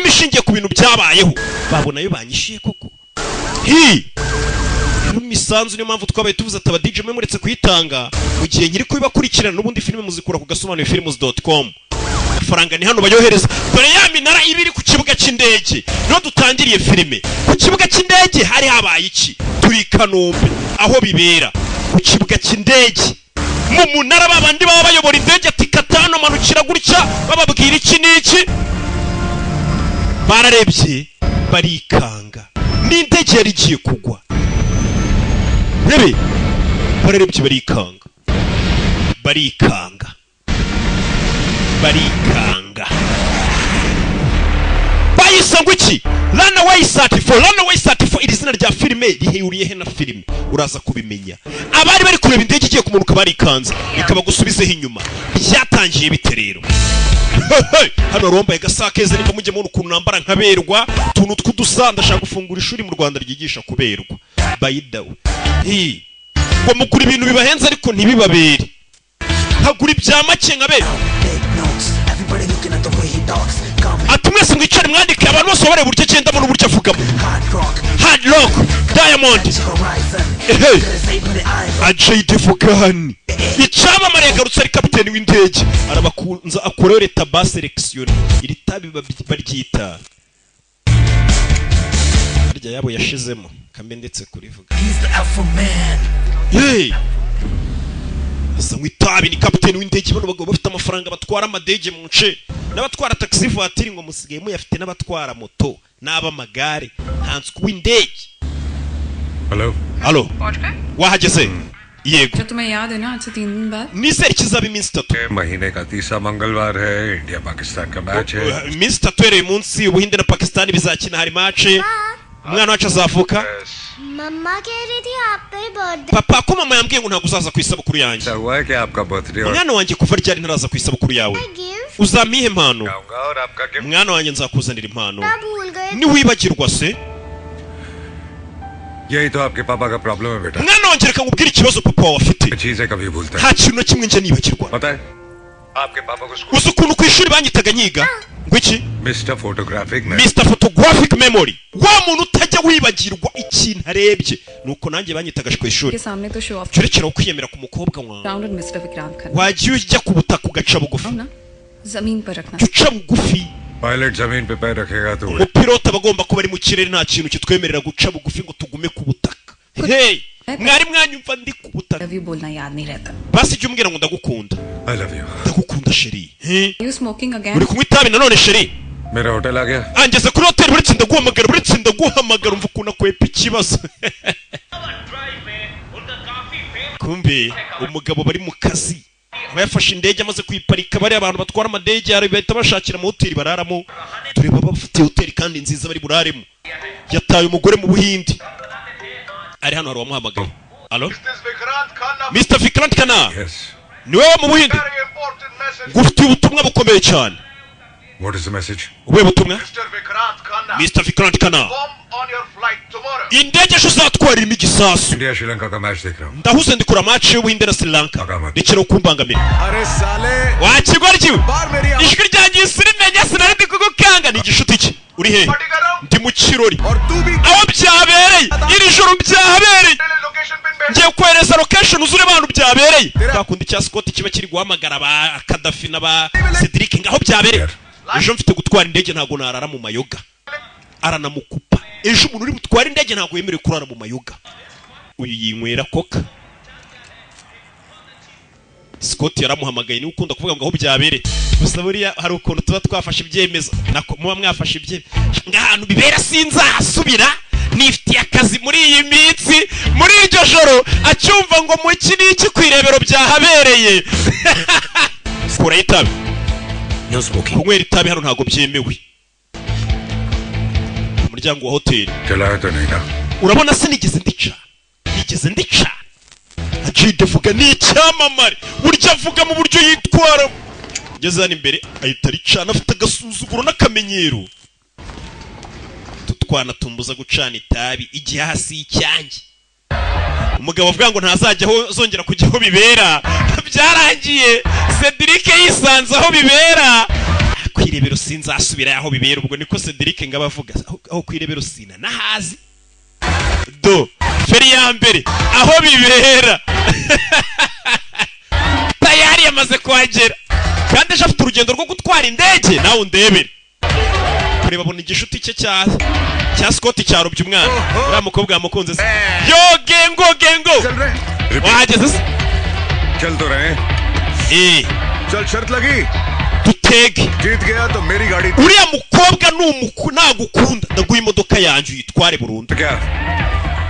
Filime ishingiye ku bintu byabayeho. Babona yo banyishyuye koko. Hi, rero imisanzu, niyo mpamvu twabaye tuvuze ati aba DJ mwe muretse kuyitanga mu gihe nkiri kubibakurikirana. N'ubundi filime muzikura ku gasobanuye films.com. Amafaranga ni hano bayohereza. Dore ya minara iba iri ku kibuga cy'indege, niho dutangiriye filime. Ku kibuga cy'indege hari habaye iki? Turi i Kanombe aho bibera, ku kibuga cy'indege mu munara, babandi baba bayobora indege ati katano manukira gutya, bababwira iki n'iki. Bararebye barikanga, n'indege yari igiye kugwa. Rebe, bararebye barikanga, barikanga, barikanga. Bayise ngo iki? Runaway 34, Runaway 34. Iri zina rya filime rihuriye he na filime? Uraza kubimenya. Abari bari kureba indege igiye kumanuka barikanze. Reka bagusubizeho inyuma. Byatangiye bite rero? Hano hari uwambaye agasa keza. Nimba mujya mubona ukuntu nambara nkaberwa, utuntu tw'udusa. Ndashaka gufungura ishuri mu Rwanda ryigisha kuberwa. By the way, ngo mugura ibintu bibahenze ariko ntibibabere, nkagura ibya make nkabere. Everybody looking at the way he talks. Come Ati mwese mwicare mwandike, abantu bose bareba uburyo agendamo n'uburyo avugamo. Hard rock, Hard rock diamond horizon. Ehe. Say put the eyes Ajay Devgan, icyamamare, yagarutse ari kapiteni w'indege. Arabakunza akurayo leta ba sélection. Iri tabi baryita harya yabo yashizemo kambe ndetse kurivuga. He's the alpha man. Hey! Asa nk'itabi, ni kapiteni w'indege. Bano bagabo bafite amafaranga, batwara amadege mu nce n'abatwara taxi voiture, ngo musigaye muyafite, n'abatwara moto n'ab'amagare, ntanswe w'indege. Hello. Halo. पहुंच गए? Wahageze? Yego. जो तुम्हें याद है ना, आज से 3 दिन बाद Nizere kizaba iminsi 3. महीने का तीसरा मंगलवार है, इंडिया पाकिस्तान का मैच है। Iminsi 3 uhereye umunsi Ubuhinde na Pakistan bizakina, hari match, umwana wacu azavuka. मम्मा कह रही थी आप पे birthday Papa, ko mama yambwiye ngo ntabwo uzaza ku isabukuru yanjye? ऐसा हुआ है कि आपका बर्थडे और Mwana wanjye, kuva ryari ntaraza ku isabukuru yawe? Gift. Uzampa impano? आऊंगा और आपका gift. Mwana wanjye, nzakuzanira impano. ना भूल गए। Niwibagirwa se? यही तो आपके पापा का प्रॉब्लम है बेटा। Mwana wanjye, reka nkubwire ikibazo papa wawe afite. चीजें कभी भूलता है। Nta kintu na kimwe njya nibagirwa. पता है आपके पापा को school Uzi ukuntu ku ishuri banyitaga nyiga? Ngo iki? Mister photographic में Mr Photographic Memory, wa muntu utajya wibagirwa ikintu arebye. Nuko nanjye banyitaga ku ishuri. के सामने तो show off. Cyerekera kwiyemera ku mukobwa wawe. Grounded Mister Vikrant Khanna. Wagiye ujya ku butaka ugaca bugufi? ना जमीन पर रखना। Jya uca bugufi. Pilot जमीन पे पैर रखेगा तो Umupilote aba agomba kuba ari mu kirere. Nta kintu kitwemerera guca bugufi ngo tugume ku butaka. Hey, mwari mwanyumva ndi ku butaka. Love you बोलना याद नहीं रहता। Basi jya umbwira ngo ndagukunda. I love you. Ndagukunda, chérie. He? You smoking again? Uri kunywa itabi nanone, chérie? मेरा होटल आ गया। Angeze kuri hoteli. Uretse ndaguhamagara, uretse ndaguhamagara. Umva ukuntu akwepa ikibazo. Kumbe umugabo bari mu kazi, aba yafashe indege, amaze kuyiparika. Bariya abantu batwara amadege hari bahita bashakira amahoteli bararamo. Dore baba bafite hoteli kandi nziza bari buraremo. Yataye umugore mu Buhinde, ari hano. Hari uwamuhamagaye. Alo, Mr Vikrant Khanna? Yes. Ni wowe mu Buhinde? Ngufitiye ubutumwa bukomeye cyane. What is the message? Ubuhe butumwa, Mr Vikrant Khanna? Indege ejo uzatwarira igisasu. India Sri Lanka का मैच देख रहा हूँ। Ndahuze, ndi kureba match y'Ubuhinde na Sri Lanka. Rekera kumbangamira. अरे साले। Wa kigoryi we, ijwi ryanjye isirimenya, sinari ndi kugukanga. Ni igishuti cye. Uri he? Ndi mu kirori aho byabereye, iri joro byabereye. Ngiye kohereza location uzure abantu byabereye. Kwa kundi cya Scott kiba kiri guhamagara ba Kadafi na ba Cedric ngaho byabereye. Ejo mfite gutwara indege, ntabwo narara mu mayoga. Aranamukupa. Ejo umuntu uri butware indege ntabwo yemerewe kurara mu mayoga. Uyu yinywera coca. Scott yaramuhamagaye, niwe ukunda kuvuga ngo aho byabereye. Gusa buriya hari ukuntu tuba twafashe ibyemezo, nako muba mwafashe ibyemezo ng'ahantu bibera sinzahasubira, nifitiye akazi muri iyi minsi. Muri iryo joro acyumva ngo mu iki n'iki ku irebero byahabereye, kuraho itabi. No smoking. Kunywera itabi hano ntabwo byemewe. Umuryango wa hoteli. चलाया तो नहीं ना? Urabona sinigeze ndica, nigeze ndica. Ajide avuga ni icyamamare, buryo avuga mu buryo yitwara. Ngeze hano imbere ahita aricana, afite agasuzuguro n'akamenyero. Utu twana tumbuza gucana itabi igihe hasi y'icyange. Umugabo avuga ngo ntazajya aho azongera kujya aho bibera. Byarangiye Cedric yisanze aho bibera. Ku irebero sinzasubira aho bibera. Ubwo niko Cedric ngaba avuga. Aho ku irebero sina nahazi. Do feri ya mbere aho bibera, tayari yamaze kuhagera, kandi ejo afite urugendo rwo gutwara indege. Nawe undebere kureba, abona igishuti cye cya Scott cyarobye umwana. Uriya mukobwa yamukunze se. Yo gengo gengo, wahageze se? चल तो रहे हैं। Eh. चल, शर्त लगी। Dutege. जीत गया तो मेरी गाड़ी। Uriya mukobwa nagukunda, ndaguha imodoka yanjye uyitware burundu. क्या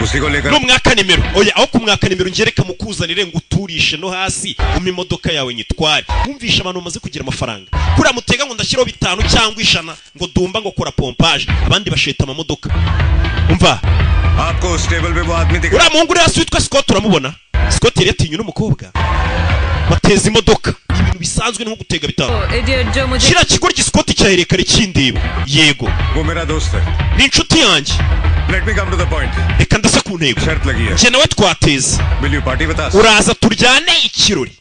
उसी को लेकर? Numwaka nimero, oya, aho kumwaka nimero ngereka mukuzanire ngo uturishe no hasi, umpe imodoka yawe nyitware. Wumvisha abantu bamaze kugira amafaranga, kuriya mutega ngo ndashyiraho 5 cyangwa 100, ngo dumba, ngo kora pompage, abandi basheta amamodoka. Umva. आपको उस टेबल पे वो आदमी दिख Uriya muhungu uri hasi witwa Scott uramubona? Scott yari yatinye n'umukobwa bateza imodoka. Ni ibintu bisanzwe, ni nko gutega 5. Idiot जो मुझे Kiriya kigoryi Scott cyaherekare kindeba. Yego. वो मेरा दोस्त है। Ni inshuti yanjye. Let me come to the point. Reka ndase ku ntego. शर्त लगी है। Njye nawe twateza. Will you party with us? Uraza turyane ikirori?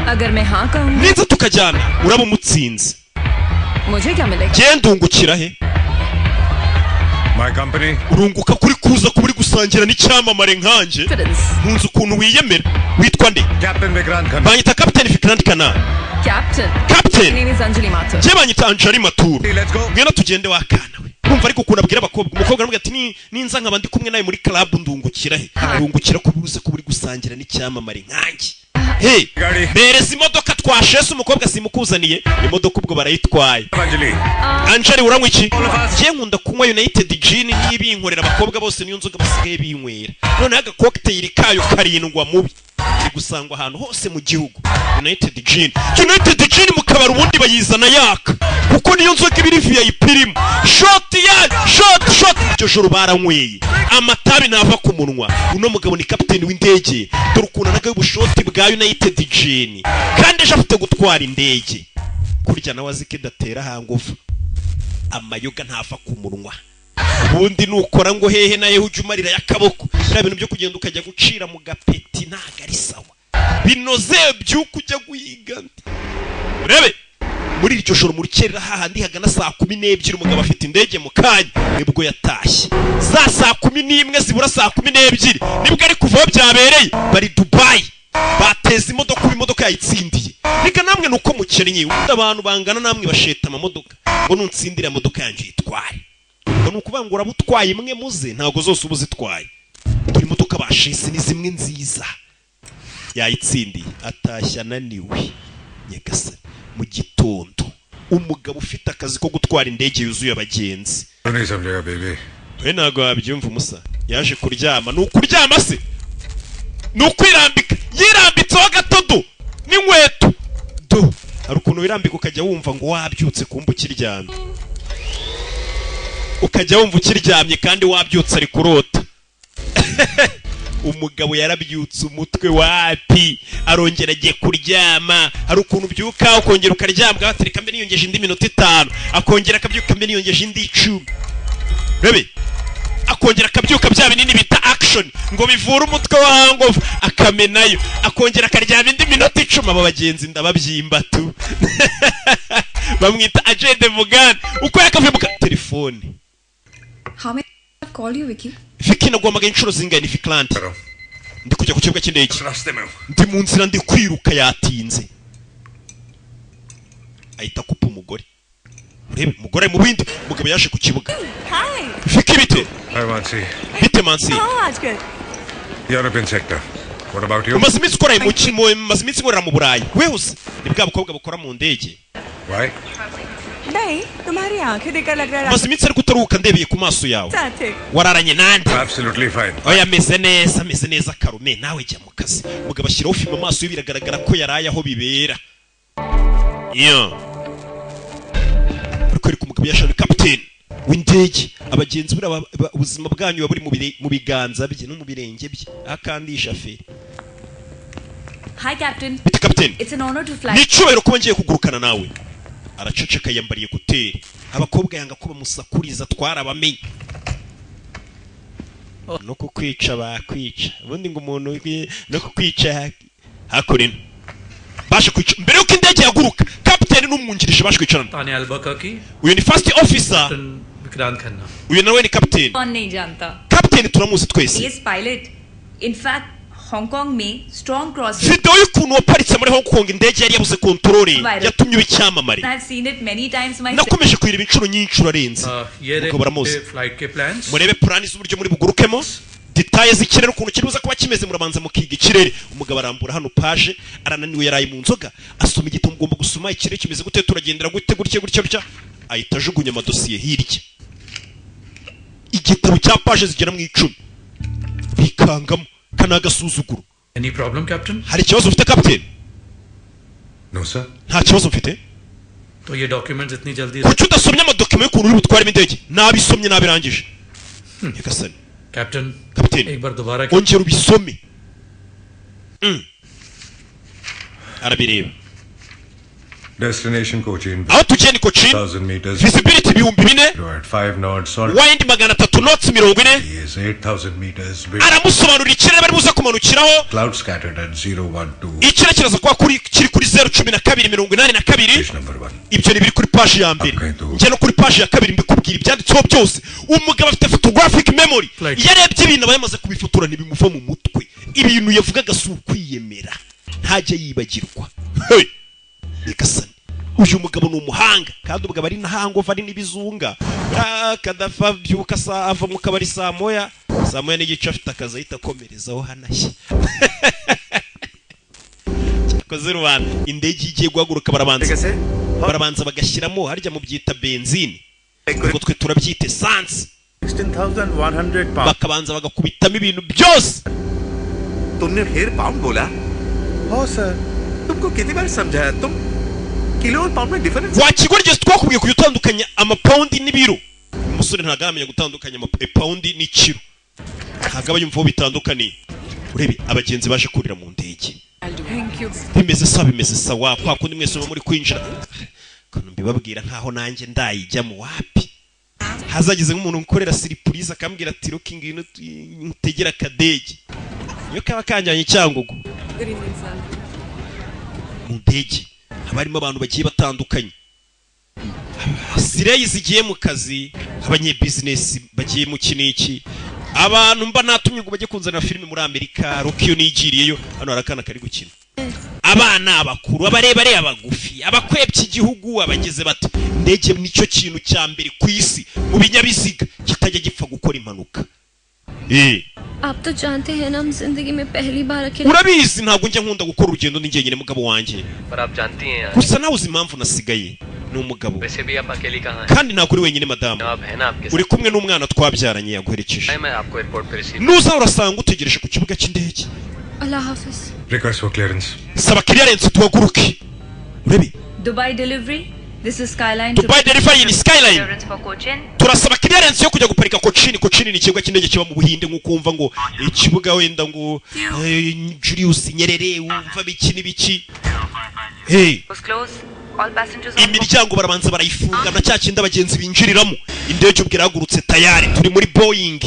अगर मैं हाँ कहूँगी, Niza tukajyana, uraba umutsinze. मुझे क्या मिलेगा? Njye ndungukira he? My company. Urunguka kuri kuza kuba uri gusangira n'icyamamare nkanjye. Confidence. Nkunze ukuntu wiyemera. Witwa nde? Captain Vikrant Khanna. Banyita Kapiteni Vikrant Khanna. Captain. Captain. Name is Anjali Mathur. Njye banyita Anjali Mathur. Let's go. Ngwino tugende wakana we. Kumva ariko ukuntu abwira abakobwa, umukobwa aramubwira ati: Ninza nkaba ndi kumwe nawe muri club, ndungukira he?" Urungukira kuba uza kuba uri gusangira n'icyamamare nkanjye. Hey, mpereza imodoka twashese. Umukobwa simukuzaniye imodoka, ubwo barayitwaye. Anjali. Anjali, uranywa iki? Njye nkunda kunywa United Gin, niyo binkorera. Abakobwa bose niyo nzoga basigaye binywera. Noneho agacocktail kayo karindwa mubi, iri gusangwa ahantu hose mu gihugu. United Gin, United Gin mu kabari ubundi bayizana yaka, kuko niyo nzoga iba iri VIP, irimo shot ya shot shot. Iryo joro baranyweye, amatabi ntava ku munwa. Uno mugabo ni kapiteni w'indege. Dore ukuntu anagaye ubushoti bwa United Gin, kandi ejo afite gutwara indege. Kurya nawe azi ko idatera hangufu, amayoga ntava ku munwa. Ubundi nukora ngo hehe nawe ujya umarira y'akaboko. Biriya bintu byo kugenda ukajya gucira mu gapeti ntabwo ari sawa. Binoze by'uko ujya guhiga. Urebe muri iryo joro mu rukerera hahandi hagana saa 12, umugabo afite indege mu kanya, nibwo yatashye. Za saa 11 zibura saa 12 nibwo ari kuva aho byabereye. Bari Dubayi, bateza imodoka, ubu imodoka yayitsindiye. Reka namwe nuko mukennye, ubundi abantu bangana namwe basheta amamodoka, ngo nunsindira imodoka yanjye uyitware. Ngo ni ukuvuga ngo uraba utwaye imwe muze, ntabwo zose uba uzitwaye. Dore imodoka bashese ni zimwe nziza, yayitsindiye, atashye ananiwe. Nyagasani, mu gitondo umugabo ufite akazi ko gutwara indege yuzuye abagenzi. तो नहीं समझेगा baby. We ntabwo wabyumva. Umusa yaje kuryama, ni ukuryama se, ni ukwirambika, yirambitseho agatodo n'inkweto. Do hari ukuntu wirambika ukajya wumva ngo wabyutse, kumva ukiryamye, ukajya wumva ukiryamye kandi wabyutse. Ari kurota. Umugabo yarabyutse, umutwe wapi, arongera agiye kuryama. Hari ukuntu ubyuka ukongera ukaryama, batereka mbe niyongeje indi minota 5, akongera akabyuka, mbe niyongeje indi 10, bebe, akongera akabyuka. Bya binini bita Action ngo bivure umutwe wa hangover, akamenayo, akongera akaryama indi minota 10. Aba bagenzi ndababyimba tu. Bamwita Ajay Devgan. Uko yakavuye mu telefone. How many I've called you, Vicky? Vicky, naguhamagaye inshuro zingahe? Ni Vikrant. Ndi kujya ku kibuga cy'indege, ndi mu nzira, ndi kwiruka, yatinze. Ahita akupa umugore. Urebe umugore mu bindi. Umugabo yaje ku kibuga. Hi. Vicky, bite? Hi Mansi. Bite Mansi? हाँ, आजकल European sector. What about you? Umaze iminsi ukora mu maze iminsi nkorera mu Burayi. Wehuse ni bwa bukobwa bukora mu ndege. Why? नहीं, तुम्हारी आंखें देखकर लग रहा है Umaze iminsi ariko utaruhuka, ndebeye ku maso yawe. साथ थे। Wararanye nande? Absolutely fine. Oya, ameze neza, ameze neza. Karume nawe jya mu kazi. Mugabo ashyiraho fime amaso ye, biragaragara ko yaraye aho bibera. Iyo bari kwereka umugabo yashaka kapiteni w'indege. Abagenzi buriya ubuzima bwanyu buba buri mu biganza bye no mu birenge bye, aho akandisha feri. Hi, Captain. Bite kapiteni? It's an honor to fly. Ni icyubahiro kuba ngiye kugurukana nawe. Araceceka, yambariye écouteurs. Abakobwa yanga ko bamusakuriza, twarabamenye. No kukwica bakwica ubundi ngo umuntu no kukwica hakurino baje kwica mbere yuko indege yaguruka. Kapiteni. N'umwungirije baje kwicarana. Tanya Albuquerque. Uyu ni first officer. Vikrant Khanna. Uyu nawe ni captain. कौन नहीं जानता? Captain turamuzi twese. Ace pilot. In fact Hong Kong में strong cross. Video y'ukuntu waparitse muri Hong Kong indege yari yabuze control yatumye uba icyamamare. I have seen it many times myself. Nakomeje kuyireba inshuro nyinshi, urarenze. ये Ubwo baramuzi. रहे flight के plans. Murebe plan z'uburyo muri bugurukemo, détails z'ikirere ukuntu kiri buze kuba kimeze. Murabanza mukiga ikirere. Umugabo arambura hano page, arananiwe, yaraye mu nzoga, asoma igitabo. Mugomba gusoma ikirere kimeze gute, turagendera gute, gutya gutya gutya. Ahita ajugunya amadosiye hirya, igitabo cya page zigera mu 10 bikangamo kana agasuzuguro. Any problem, captain? Hari ikibazo ufite, captain? No, sir. Nta kibazo mfite. तो ये documents इतनी जल्दी? Kuki udasomye amadocuments y'ukuntu uri butwaremo indege? Nabisomye, nabirangije, nyagasani. Captain. Kapiteni. एक बार दोबारा. Ongera ubisome. Arabireba. Destination Cochin. Aho tugiye ni Cochin. 1000 meters. Visibility 4000. At 5 knots. Altitude Wind 300 knots 40. is 8000 meters. Wind. Aramusobanurira ikirere bari buze kumanukiraho. Cloud scattered at 012. Ikirere kiraza kuba kuri kiri kuri 0 12 82. Ibyo ni biri kuri paji ya mbere. Njye no kuri paji ya kabiri mbikubwira ibyanditseho byose. Umugabo afite photographic memory. Iyo arebye ibintu aba yamaze kubifotora, ntibimuva mu mutwe. Ibintu yavugaga si ukwiyemera, ntajya yibagirwa. Hey! Nyagasani, uyu mugabo ni umuhanga. Kandi umugabo ari na hangover, ari n'ibizunga. Kadafa byuka saa ava mu kabari saa moya, saa moya n'igice, afite akazi, ahita akomerezaho hanashye. Cyakoze rubanda, indege igiye guhaguruka barabanza bagashyiramo, harya mu byita benzine, ubwo twe turabyita essence. 16,100 pound. Bakabanza bagakubitamo ibintu byose. तुमने फिर पाउंड बोला? हो sir, तुमको कितनी बार समझाया, तुम किलो और पाउंड में difference. Wa kigoryi, twakubwiye kujya utandukanya amapawundi n'ibiro. Umusore ntabwo aramenya gutandukanya ipawundi n'ikiro, ntabwo aba yumva aho bitandukaniye. Urebe abagenzi baje kurira mu ndege. Thank you. Bimeze sawa, bimeze sawa. Kwa kundi mwese muba muri kwinjira, ukuntu mbibabwira nkaho nanjye ndayijyamo, wapi. Hazageze nk'umuntu ukorera surprise akambwira ati: "Rocky, ngwino ntegere akadege." Iyo kaba kanjyanye i Cyangugu. Good evening, sir. Mu ndege haba harimo abantu bagiye batandukanye, sireyi zigiye mu kazi, abanyebizinesi bagiye mu iki n'iki, abantu mba natumye ngo bajye kunzanira filime muri Amerika. Rocky iyo nigiriyeyo. Hano hari akana kari gukina, abana, abakuru, abarebare, abagufi, abakwebye igihugu, abageze bato. Indege nicyo kintu cya mbere ku isi mu binyabiziga kitajya gipfa gukora impanuka. आप तो जानते हैं ना, हम जिंदगी में पहली बार अकेले. Urabizi, ntabwo njya nkunda gukora urugendo ndi njyenyine, mugabo wanjye. पर आप जानती हैं यार. Gusa nawe uzi impamvu nasigaye, ni umugabo. वैसे भी आप अकेली कहाँ हैं? Kandi ntabwo uri wenyine, madamu. आप है ना आपके Uri kumwe n'umwana twabyaranye, yaguherekeje. साथ. मैं आपको एयरपोर्ट पे receive. Nuza urasanga utegereje ku kibuga cy'indege. Allah Hafiz. Request for clearance. Saba clearance tuhaguruke, urebe. Dubai delivery. This is Skyline. Dubai delivery, ni Skyline. Clearance for Cochin. Turasaba clearance yo kujya guparika Cochin. Cochin ni ikibuga cy'indege kiba mu Buhinde, nk'uko wumva ngo ikibuga wenda ngo Julius Nyerere, wumva biki n'ibiki. Hey. Was close. All passengers on board. Imiryango barabanza barayifunga na cya kindi abagenzi binjiriramo. Indege ubwo irahagurutse tayari. Turi muri Boeing.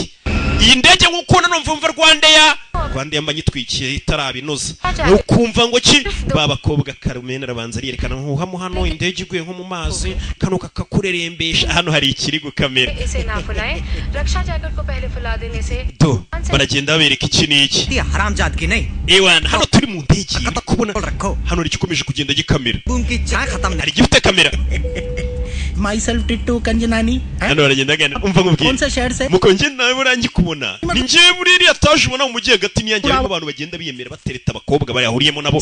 Iyi ndege nk'uko nanumva mva Rwandair, Rwandair mba nyitwikiye itarabinoza, ukumva ngo ki ba bakobwa. Carmen arabanza ariyerekana nkuhamo hano, indege iguye nko mu mazi, kano kakakurerembesha. Hano hari ikiri gukamera. इसे ना फुलाएं। रक्षा जैकेट को पहले फुला देने से Do baragenda babereka iki n'iki. हरामजाद की नहीं. Ewana, hano turi mu ndege, uri kubona hano hari igikomeje kugenda gikamera. उनकी चाय खत्म. Hari igifite kamera. Myself Tittu Kanjanani. Hano baragenda baganira. Umva nkubwire. कौन सा शहर से? Muko njye nawe burangi kubona ni njyewe muri iriya taje ubona mu mujyi hagati niyanjye, harimo abantu bagenda biyemera batereta abakobwa bayahuriyemo nabo.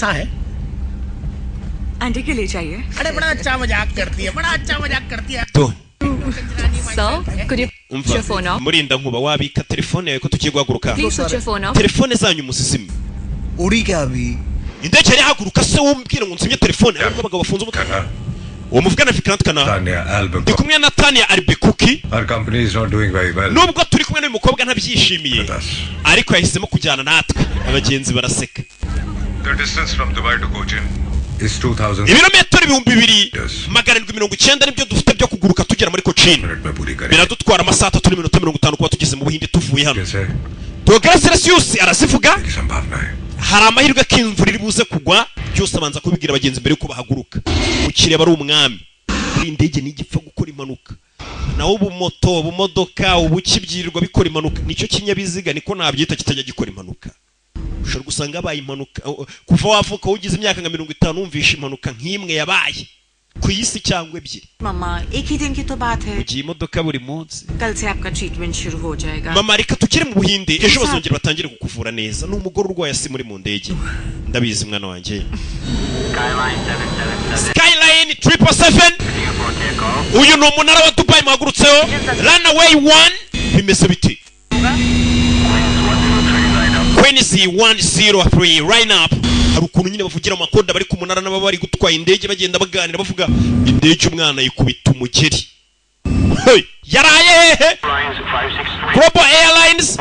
Aunty के लिए चाहिए. अरे, बड़ा अच्छा मजाक करती है, बड़ा अच्छा मजाक करती है. Do Sir, could you put your phone umva, off? Murinda nkuba, wabika telefone yawe ko tugiye guhaguruka? Please switch your phone off. Telefone zanyu muzizimye. उड़ी क्या अभी? Indege yari ihaguruka se wumbwira ngo nzimye telefone? Harimo abagabo bafunze umutwe. Uwo muvugana Vikrant Khanna. Tanya Ndi Albuquerque. kumwe na Tanya Albuquerque. Our company is not doing very well. Nubwo turi kumwe n'uyu mukobwa ntabyishimiye, ariko yahisemo kujyana natwe. Abagenzi baraseka. The distance from Dubai to Cochin is 2000. Ibirometero 2790 nibyo dufite byo kuguruka tugera muri Cochin. Biradutwara amasaha 3 n'iminota 50 kuba tugeze mu Buhinde tuvuye hano. Dogere Celsius arazivuga. Hari amahirwe ko imvura iri buze kugwa. Byose abanza kubibwira abagenzi mbere yuko bahaguruka. Mukireba ari umwami muri indege, ntigipfa gukora impanuka. Naho ubumoto, ubumodoka, ubuki byirirwa bikora impanuka. Nicyo kinyabiziga, niko nabyita, kitajya gikora impanuka. Ushobora gusanga habaye impanuka kuva wavuka ugize imyaka nka 50, wumvisha impanuka nk'imwe yabaye ku isi cyangwa ebyiri. मम्मा, एक ही दिन की तो बात है। Mu gihe imodoka buri munsi. कल से आपका treatment शुरू हो जाएगा। Mama, reka tugere mu Buhinde, ejo bazongera batangire kukuvura neza. Ni umugore urwaye, asi muri mu ndege. Ndabizi, mwana wanjye. Skyline 777, uyu ni umunara wa Dubai muhagurutseho, runway 1. Bimeze biti? Quincy 103, line up. Hari ukuntu nyine bavugira mu makoda bari ku munara n'ababa bari gutwaye indege, bagenda baganira bavuga indege. Umwana yikubita umugeri. Hey, yaraye hehe? Global Airlines,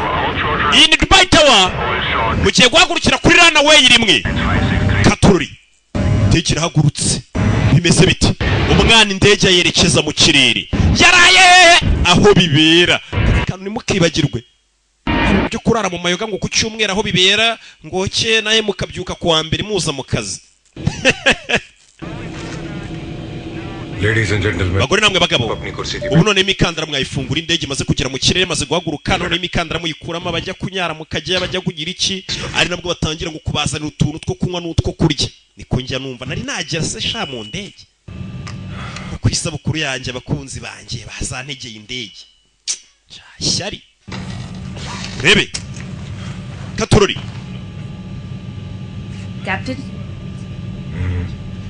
iyi ni Dubai Tower, mugiye guhagurukira kuri runway rimwe. Katururi, indege irahagurutse. Bimeze biti? Umwana indege yerekeza mu kirere. Yaraye hehe? Aho bibera. Reka ntimukibagirwe byo kurara mu mayoga ngo ku cyumweru aho bibera, ngo cye naye mukabyuka kuwa mbere muza mu kazi. Ladies and gentlemen, Bagore namwe bagabo, अपनी कुर्सी की ubu none imikandara mwayifungura. Indege imaze kugera mu kirere, imaze guhaguruka. None imikandara muyikuramo, abajya kunyara mukajya, bajya kugira iki, ari nabwo batangira ngo kubazanira utuntu two kunywa n'utwo kurya. Niko njya numva. Nari nagera se sha mu ndege? Nko ku isabukuru yanjye abakunzi banjye bazantegeye indege. Shyari rebe katurori. Captain,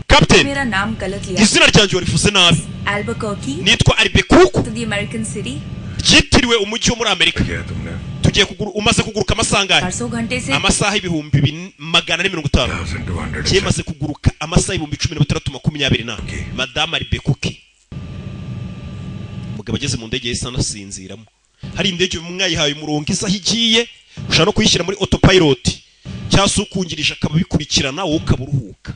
Captain, मेरा नाम गलत लिया। Izina ryanjye warivuze nabi. Albuquerque Nitwa Albuquerque. To the American city. Ryitiriwe umujyi wo muri Amerika. Tugiye kuguru, umaze kuguruka amasaha angahe? 400 घंटे से। Amasaha 450,000. Kimaze kuguruka amasaha 16,020 na Madame Albuquerque. Umugabo ageze mu ndege yahise anasinziramo. Hari indege mwayihaye umurongo, isa aho igiye, ushobora no kuyishyira muri autopilot cyangwa se ukungirije akaba abikurikirana, wowe ukaba uruhuka,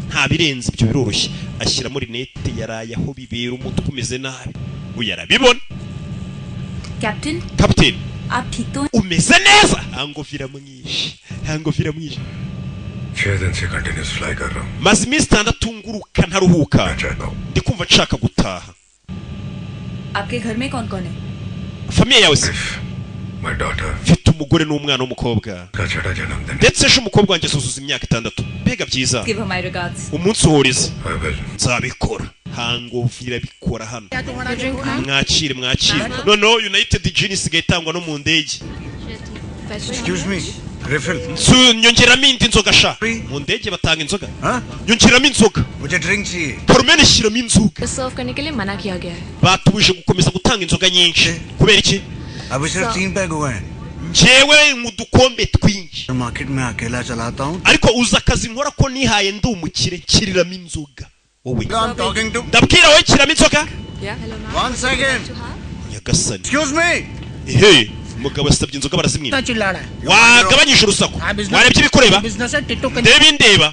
nta birenze ibyo, biroroshye. Ashyiramo rinete, yaraye aho bibera, umutwe umeze nabi, uyu arabibona. Captain, Captain, आप ठीक तो? Umeze neza? Hangover iramwishe, hangover iramwishe. 6 दिन से continuous fly कर रहा हूँ। Maze iminsi 6 nguruka ntaruhuka, ndi kumva nshaka gutaha. आपके घर में कौन कौन है? Famille yawe se? My daughter. Mfite umugore n'umwana w'umukobwa. का छठा जन्मदिन। Ndetse ejo umukobwa wanjye asuzuza imyaka 6. Mbega byiza! Give her my regards. Umunsi uhuriza, nzabikora. Hangover irabikora hano. Mwakire, mwakire. Noneho United Gin isigaye itangwa no mu ndege. Excuse me, refill. Nsu nyongeramo indi nzoga sha. Mu ndege batanga inzoga? Nyongeramo inzoga. मुझे drink चाहिए। Carmen, shyiramo inzoga. Serve करने के लिए मना किया गया है। Batubuje gukomeza gutanga inzoga nyinshi. Kubera iki? अभी सिर्फ 3 पैक हुए हैं। Njyewe mu dukombe twinshi. Market में अकेला चलाता हूँ। Ariko uzi akazi nkora ko nihaye, ndi umukire? Nshyiriramo inzoga wowe. I'm talking to Ndabwira wowe, shyiramo inzoga. One second. Nyagasani. Excuse me. Ehe, umugabo yasabye inzoga barazimwima. चिल्ला रहा है। Wagabanyije urusaku, warebye ibikureba? Business है Tittu. Ndeba indeba.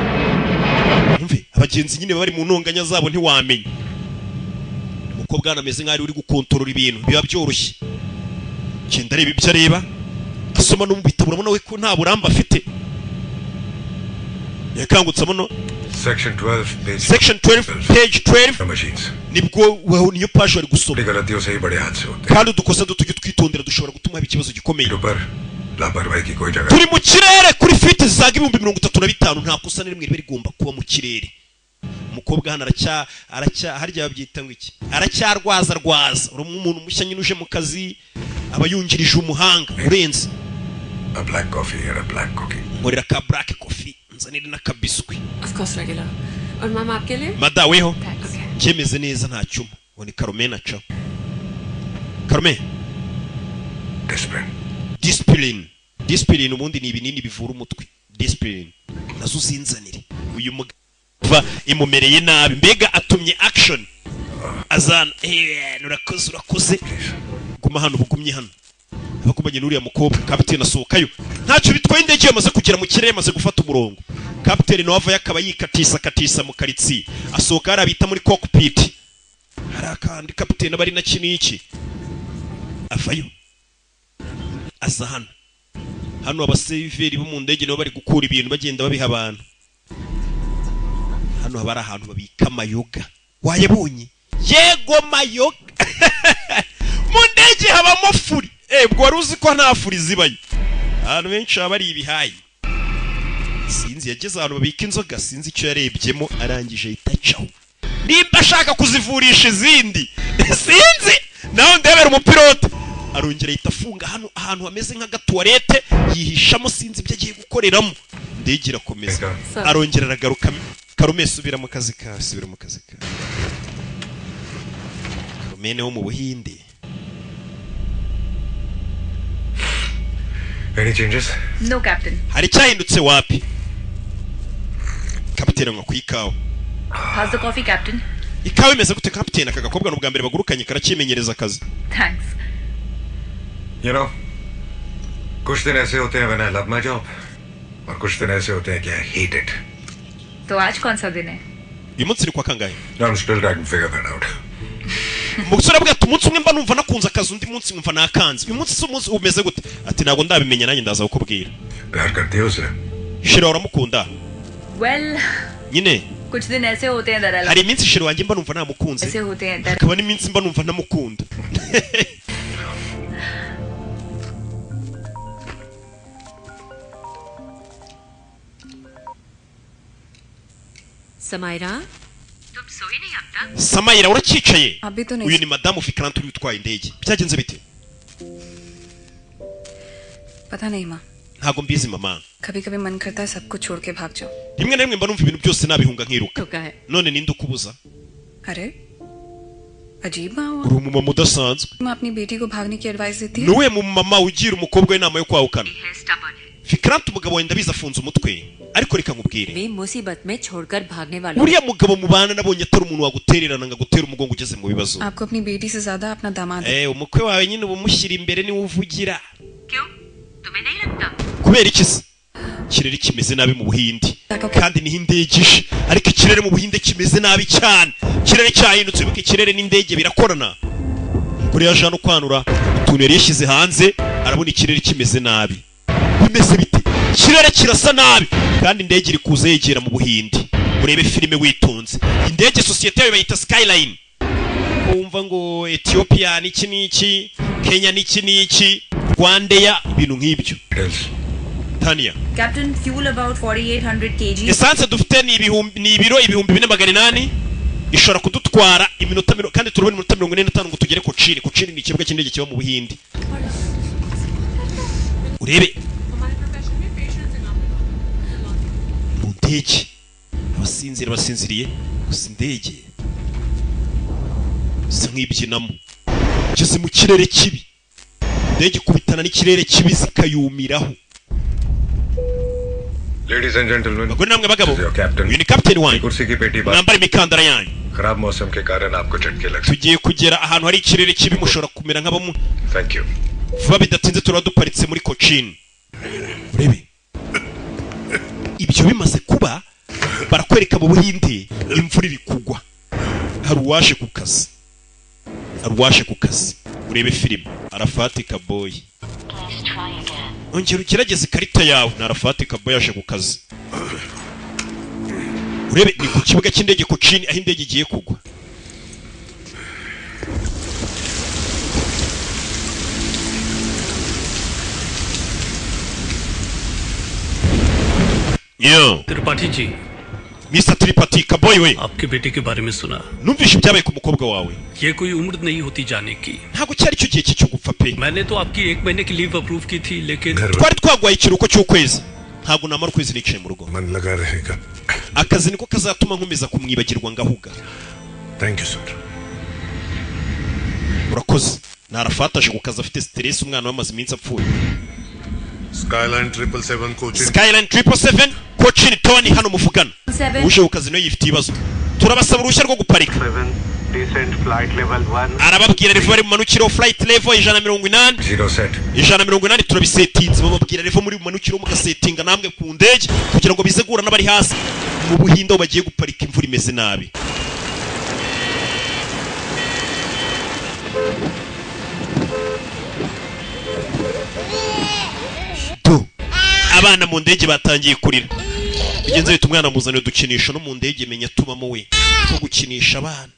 Umve, abagenzi nyine bari mu ntonganya zabo, ntiwamenya. Umukobwa hano ameze nk'aho ari uri gukontorora ibintu, biba byoroshye. Genda areba ibyo areba, asoma no mu bitabo. Urabona we ko nta burambe afite. Yakangutse amono. Section 12 page Section 12 page 12. Machines. Nibwo weho niyo page wari gusoma. गलतियों से ही बड़े हादसे होते Kandi udukosa duto tujye twitondera, dushobora gutuma haba ikibazo gikomeye. हैं, पर लापरवाही की कोई जगह Turi mu kirere kuri feet zisaga 35,000, nta kosa na rimwe riba rigomba kuba mu kirere. Umukobwa hano aracya aracya, harya babyita ngo iki, aracyarwaza rwaza. Uri umuntu mushya nyine uje mu kazi, aba yungirije umuhanga urenze. A black coffee and a black cookie. Nkorera ka black coffee, nzanire n'akabiswi. Of course, regular. और मैम, आपके लिए? Madaweho cyemeze neza, nta cyuma. Ngo ni Carmen aca Carmen. Discipline. Discipline, discipline. Ubundi ni ibinini bivura umutwe, discipline nazo uzinzanire. Uyu mugabo imumereye nabi, mbega atumye action azana. Urakoze, urakoze. Guma hano, bugumye hano. Abagumanye n'uriya mukobwa. Kapiteni asohokayo, ntacyo bitwaye. Indege yamaze kugera mu kirere, yamaze gufata umurongo. Kapiteni nawe avayo, akaba yikatisa katisa mu karitsiye, asohoka hariya bita muri cockpit. Hari akandi kapiteni aba ari na iki n'iki. Avayo aza hano. Hano abaseveri bo mu ndege nabo bari gukura ibintu bagenda babiha abantu. Hano haba ari ahantu babika amayoga. Wayabonye? Yego mayoga. Mu ndege habamo furi. Ubwo wari uzi ko nta furi zibayo? Ahantu benshi haba ari ibihayi. Sinzi yageze ahantu babika inzoga, sinzi icyo yarebyemo arangije ahita acaho. Nimba ashaka kuzivurisha izindi sinzi, nawe ndebera umupilote. Arongera ahita afunga hano ahantu hameze nk'agatuwarete, yihishamo sinzi ibyo agiye gukoreramo. Indege irakomeza. Arongera aragaruka. Karume subira mu kazi kawe, subira mu kazi kawe. Karumene wo mu Buhinde. Any changes? No captain. Hari cyahindutse wapi? Kapiteni anywa ku ikawa. How's the coffee captain? Ikawa imeze gute kapiteni? Aka gakobwa n'ubwa mbere bagurukanye karakimenyereza akazi. Thanks. You know, कुछ दिन ऐसे होते हैं when I love my job और कुछ दिन ऐसे होते हैं कि I hate it. तो आज कौन सा दिन है? Uyu munsi ni kwa kangahe? I'm still trying to figure that out. Umusore avuga ati umunsi umwe mba numva nakunze akazi, undi munsi nkumva nakanze. Uyu munsi si umunsi umeze gute? Ati ntabwo ndabimenya nanjye ndaza kukubwira. प्यार करती हो उसे? Shira uramukunda? Well, Nyine कुछ दिन ऐसे होते हैं that I hari iminsi shira wanjye mba numva namukunze, ऐसे होते हैं that hakaba n'iminsi mba numva ntamukunda. Samaira, तुम सोई नहीं अब तक? Samayira uracyicaye? अभी तो नहीं. Uyu ni madamu Vikrant uri utwaye indege. Byagenze bite? पता नहीं माँ, Ntabwo mbizi mama. कभी कभी मन करता है सब कुछ छोड़ के भाग जाओ. Rimwe na rimwe mba numva ibintu byose nabihunga nkiruka. रुका है. None ninde ukubuza? अरे अजीब माँ हुआ. Uri umumama udasanzwe. माँ अपनी बेटी को भागने की एडवाइस देती है. Ni uwuhe mumama ugira umukobwa we inama yo kwahukana? Vikrant umugabo wenda biza afunze umutwe, ariko reka nkubwire, वे मुसीबत में छोड़कर भागने वालों uriya mugabo mubana nabonye atari umuntu wagutererana ngo agutere umugongo ugeze mu bibazo. आपको अपनी बेटी से ज्यादा अपना दामाद. Umukwe wawe nyine uba umushyira imbere niwe uvugira. क्यों? तुम्हें नहीं लगता? Kubera iki se? Ikirere kimeze nabi mu Buhinde kandi niho indege ije, ariko ikirere mu Buhinde kimeze nabi cyane. Ikirere cyahindutse, wibuke ikirere n'indege birakorana. Umugore yaje hano kwanura utuntu yari yashyize hanze, arabona ikirere kimeze nabi. Bimeze bite? Ikirere kirasa nabi kandi indege iri kuza yegera mu Buhinde. Urebe filime witonze. Indege sosiyete yayo bayita Skyline. Wumva ngo Ethiopia n'iki n'iki, Kenya n'iki n'iki, Rwandair, ibintu nk'ibyo. Tania. Captain, fuel about 4800 kg. Essence dufite ni ibihumbi, ni ibiro 4800, ishobora kudutwara iminota kandi turabona iminota 45 ngo tugere Kochini. Kochini ni ikibuga cy'indege kiba mu Buhinde. Urebe mu ndege abasinzira basinziriye, gusa indege isa nk'ibyinamo igeze mu kirere kibi. Indege ikubitana n'ikirere kibi zikayumiraho. Ladies and gentlemen, Bagore namwe bagabo, this is your captain. uyu ni captain wanyu. कुर्सी की पेटी बाहर Mwambare imikandara yanyu. खराब मौसम के कारण आपको झटके लग सकते Tugiye kugera ahantu hari ikirere kibi, mushobora kumera nk'abamu. हैं. Thank you. Vuba bidatinze turaba duparitse muri Cochin. Urebe ibyo bimaze kuba, barakwereka mu Buhinde imvura iri kugwa. Hari uwaje ku kazi, hari uwaje ku kazi. Urebe filime Arafati Kaboy. Ongera ugerageze ikarita yawe. Ni Arafati Kaboy yaje ku kazi. Urebe ni ku kibuga cy'indege Cochin aho indege igiye kugwa. Yo. Tripathi ji. Mr. Tripathi Kaboy we. आपके बेटे के बारे में सुना. Numvishe ibyabaye ku mukobwa wawe. ये कोई उम्र नहीं होती जाने की. Ntabwo cyari cyo gihe cye cyo gupfa pe. मैंने तो आपकी 1 महीने की लीव अप्रूव की थी, लेकिन Twari twagwaye ikiruhuko cy'ukwezi. Ntabwo namara ukwezi nicaye mu rugo. मन लगा रहेगा. Akazi niko kazatuma nkomeza kumwibagirwa ngahuga. Thank you sir. Urakoze. Narafataje ku kazi afite stress, umwana we amaze iminsi apfuye. Skyline 777 Cochin. Skyline 777 Cochin Tony hano muvugana. Uje ku kazi nawe yifite ibibazo. Turabasaba uruhushya rwo guparika. Arababwira level bari bumanukiro, flight level 180. Zero set. 180 turabisetinze. Bababwira level muri bumanukiro mugasetinga namwe ku ndege kugira ngo bize guhura n'abari hasi. Mu Buhinde aho bagiye guparika imvura imeze nabi. Do. Abana mu ndege batangiye kurira. Bigenze bita umwana muzanira udukinisho no mu ndege, menya tubamo we two gukinisha abana.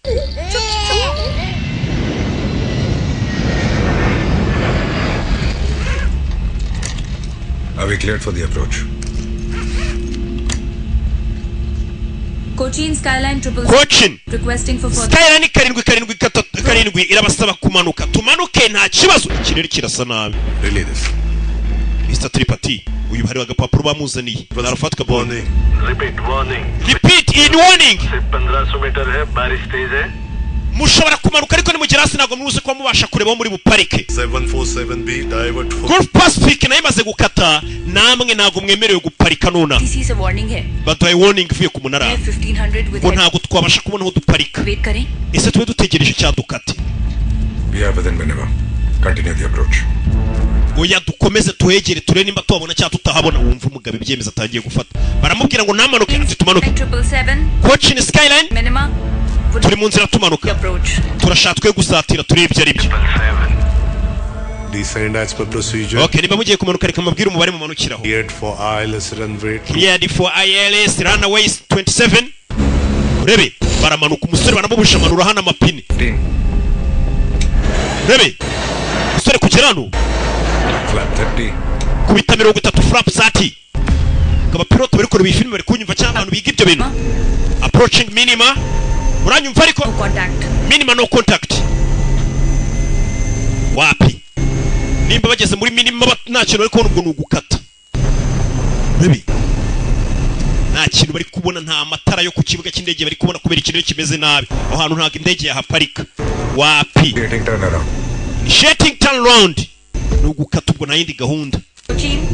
Are we cleared for the approach? Cochin Skyline triple Cochin requesting for further Skyline 7 7 3 7 irabasaba kumanuka. Tumanuke nta kibazo, ikirere kirasa nabi. Relay this. Mr Tripati, uyu hari agapapuro bamuzaniye, arafatwa bone. Repeat warning. Repeat in warning. से 1500 metre है, बारिश तेज है। Mushobora kumanuka, ariko nimugera hasi ntabwo muze kuba mubasha kureba aho muri buparike. 747B divert for Gulf Pacific nayo imaze gukata, namwe ntabwo mwemerewe guparika nonaha. TC से warning है। Baduhaye warning ivuye ku munara 1500 with ngo ntabwo twabasha kubona aho duparika. Wait करें। Ese tube dutegereje cyadukate? We are within minimum. Continue the approach. Oya, dukomeze tuhegere turebe nimba tuhabona cyangwa tutahabona. Wumva umugabo ibyemezo atangiye gufata. Baramubwira ngo namanuke, ati tumanuke. 777 Cochin Skyline minima turi mu nzira tumanuka, approach. Turashaka twe gusatira turebe ibyo ari byo. Descend as per procedure. Okay, niba mugiye kumanuka, reka mabwire umubare mumanukiraho. Cleared for ILS runway. Cleared for ILS runway 27. Urebe baramanuka, umusore baramubusha amanura hano amapine. Urebe umusore kugera hano. Flap 30. Kubita 30, flap 30. Ngo abapilote bari kureba iyi filime bari kunyumva, cyangwa abantu biga ibyo bintu. Approaching minima, uranyumva? Ariko minima no contact, wapi. Nimba bageze muri minima nta kintu bari kubona, ubwo ni ugukata. Urebe nta kintu bari kubona, nta matara yo ku kibuga cy'indege bari kubona kubera ikirere kimeze nabi. Aho hantu ntabwo indege yahaparika, wapi. Initiating turn around, ni ugukata ubwo, nta yindi gahunda. Cochin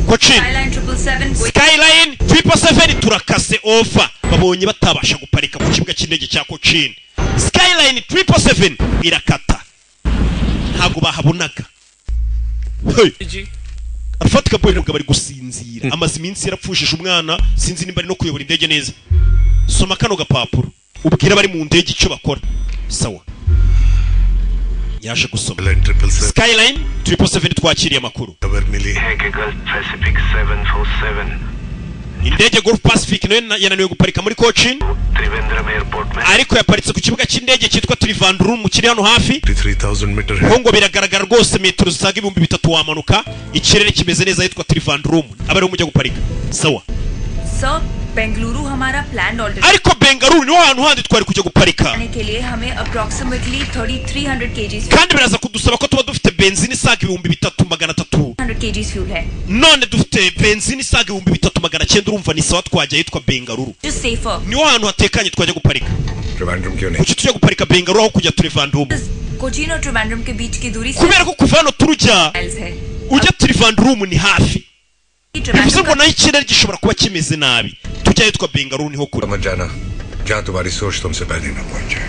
Cochin Skyline 777 Skyline 777 turakase over. Babonye batabasha guparika ku kibuga cy'indege cya Cochin, Skyline 777 irakata, ntabwo bahabonaga. Hey! Arafatika boy, umugabo ari gusinzira, amaze iminsi yarapfushije umwana, sinzi nimba ari no kuyobora indege neza. Soma kano gapapuro ubwira abari mu ndege icyo bakora. Sawa, yaje gusoma. Skyline 777 twakiriye amakuru. खबर मिली है कि Gulf Pacific 747 Indege Gulf Pacific nayo yananiwe guparika muri Cochin, Trivandrum airport में ariko yaparitse ku kibuga cy'indege cyitwa Trivandrum kiri hano hafi. 3000 metre है। Ho ngo biragaragara rwose metero zisaga 3000 wamanuka, ikirere kimeze neza ahitwa Trivandrum, aba ariho mujya guparika. Sawa. Sir, Bengaluru हमारा plan alternate Ariko Bengaluru niho hantu handi twari kujya guparika. आने के लिए हमें approximately 3300 kgs Kandi biraza kudusaba ko tuba dufite benzine isaga 3300. 100 kgs fuel है। None dufite benzine isaga 3900, urumva ni sawa, twajya ahitwa Bengaluru. Just safer. Niho hantu hatekanye twajya guparika. Trivandrum क्यों नहीं? Kuki tujya guparika Bengaluru aho kujya Trivandrum? Cochin और Trivandrum के बीच की दूरी Kubera ko kuva hano turujya miles है। ujya Trivandrum ni hafi, bivuze ngo nayo ikirere gishobora kuba kimeze nabi, tujya ahitwa Bengaluru niho kure. मत जाना जहाँ तुम्हारी सोच तुमसे पहले ना पहुंच जाए।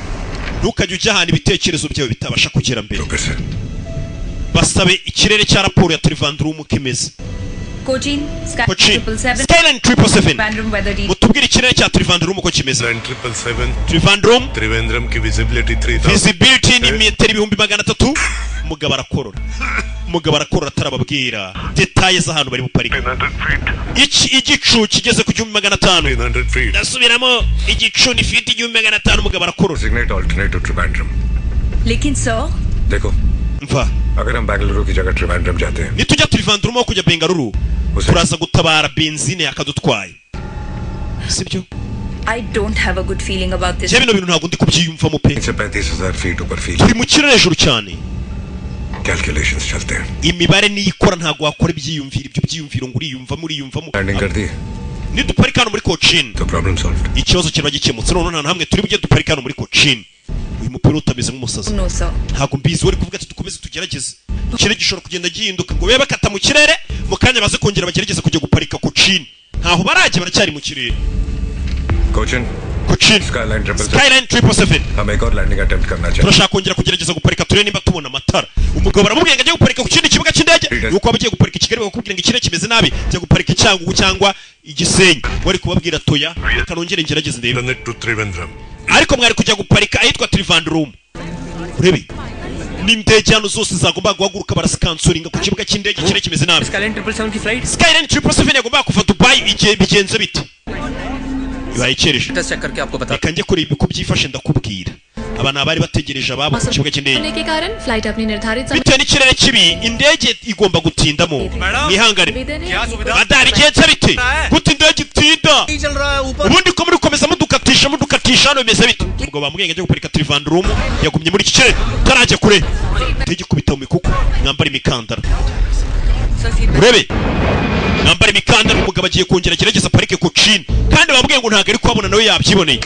Ntukajye ujya ahantu ibitekerezo byawe bitabasha kugera mbere. Basabe ikirere cya raporo ya Trivandrum uko imeze. Cochin Sky Cochin 777 Skyline 777 Trivandrum weather detail. Mutubwire ikirere cya Trivandrum uko kimeze. 777 Trivandrum. Trivandrum की visibility 3000 Visibility ni metero 300,000. Umugabo arakorora, umugabo arakorora atarababwira détails z'ahantu bari buparike. Iki igicu kigeze ku 1500. Ndasubiramo, igicu ni feet 1500. Umugabo arakorora. Designate alternate to Trivandrum. लेकिन sir, देखो, mva, अगर हम बेंगलुरु की जगह Trivandrum जाते हैं, nitujya Trivandrum aho kujya Bengaluru, turaza gutabara benzine yakadutwaye, sibyo? I don't have a good feeling about this. Njye bino bintu ntabwo ndi kubyiyumvamo pe. से 35,000 feet ऊपर feel Turi mu kirere hejuru cyane. Calculations चलते हैं। Imibare niyo ikora, ntabwo wakora ibyiyumviro, ibyo byiyumviro ngo uriyumvamo uriyumvamo. Landing कर दी Niduparika hano muri Cochin, तो problem solve. ikibazo kiba gikemutse. Noneho nta hamwe turi bujye, duparika hano muri Cochin. Uyu mupira utameze nk'umusazi. No sir. Ntabwo mbizi, wari kuvuga ati dukomeze tugerageze, ikirere gishobora kugenda gihinduka, ngo babe bakata mu kirere mu kanya baze kongera bagerageze kujya guparika Cochin. Ntaho barajya, baracyari mu kirere. Cochin. Cochin. Skyline 777. Skyline 777. हम एक और landing attempt करना चाहते Turashaka kongera kugerageza guparika, turebe nimba tubona amatara. Umugabo baramubwira ngo ajye guparika ku kindi kibuga cy'indege. Nuko waba ugiye guparika i Kigali bakakubwira ngo ikirere kimeze nabi, jya guparika i Cyangugu cyangwa i Gisenyi, wari kubabwira toya, reka nongere ngerageze ndebe. To Trivandrum. Ariko mwari kujya guparika ahitwa Trivandrum. Urebe N'indege hano zose zagombaga guhaguruka barazikansoringa ku kibuga cy'indege, kirere kimeze nabi. Skyline 777 की flight Skyline 777 yagombaga kuva Dubai, igihe bigenze bite? Ibaye icyereje. Check करके आपको बता Reka njye kureba uko byifashe, ndakubwira. Aba ni abari bategereje ababo ku kibuga cy'indege. होने के कारण flight अपनी निर्धारित समय Bitewe n'ikirere kibi, indege igomba gutindamo, mwihangane. Madari, bigenze bite? Gute indege itinda? चल रहा है ऊपर। Ubundi ko muri gukomeza mudukatisha, mudukatisha, hano bimeze bite? Ubwo bamubwiye ngo ajye guparika Trivandrum, yagumye muri iki kirere utarajya kure, indege ikubita mu mikuku. Mwambare imikandara, urebe, mwambare imikandara. Umugabo agiye kongera agerageza parike Cochin, kandi bamubwiye ngo ntabwo ari kuhabona, nawe yabyiboneye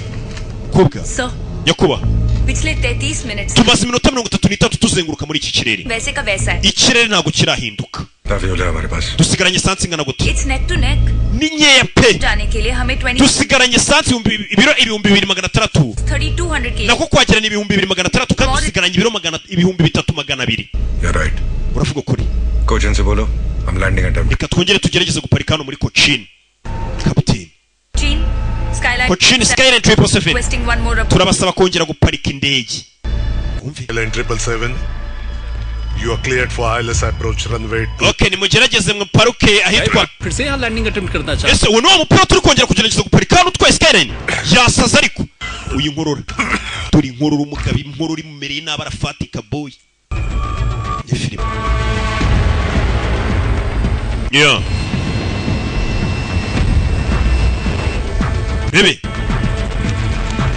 kobwa. Sir, Nyakuba, पिछले 33 minute से tumaze iminota 33 tuzenguruka muri iki kirere. वैसे का वैसा है। Ikirere ntabwo kirahinduka. Fuel है हमारे पास? Dusigaranye esansi ingana gute? It's neck to neck. Ni nkeya pe. जाने के लिए हमें 20 Dusigaranye esansi ibiro 2600. 3200 के Nako kwagera ni 2600, kandi dusigaranye ibiro magana 3200. You're right. Uravuga ukuri. Cochin से बोलो हम landing attempt. Reka twongere tugerageze guparika hano muri Cochin, kapiteni. Cochin Skyline. Cochin, Skyline 777. Requesting one more. Turabasaba kongera guparika indege. Skyline 777, you are cleared for ILS approach runway 2. Okay, nimugerageze muparuke ahitwa फिर से यहाँ landing attempt करना चाहते Ese uwo ni wa mupira turi kongera kugerageza guparika hano utwaye Skyline? Yasaze. Ariko uyu nkorora, turi inkorora, umugabo inkorora imumereye nabi, arafatika boy. Ni filime yeah. Rebe,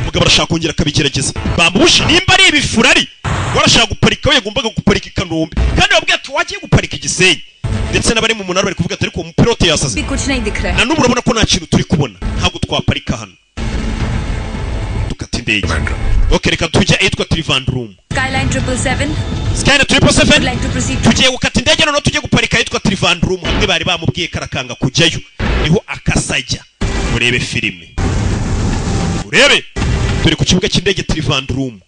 umugabo arashaka kongera akabigerageza, bamubushe nimba ari ibifurari. Warashaka guparika, we yagombaga guparika i Kanombe, kandi babwiye ati wagiye guparika i Gisenyi. Ndetse n'abari mu munara bari kuvuga ati ariko uwo mupilote yasaze. भी कुछ नहीं दिख रहा है। Na n'ubu urabona ko nta kintu turi kubona, ntabwo twaparika hano, dukata indege. Ok, reka tujye ahitwa Trivandrum. Skyline 777. Skyline 777. Like to proceed. Tugiye gukata indege noneho tujye guparika ahitwa Trivandrum, hamwe bari bamubwiye karakanga kujyayo, niho akasajya. Urebe filime, urebe, turi ku kibuga cy'indege Trivandrum,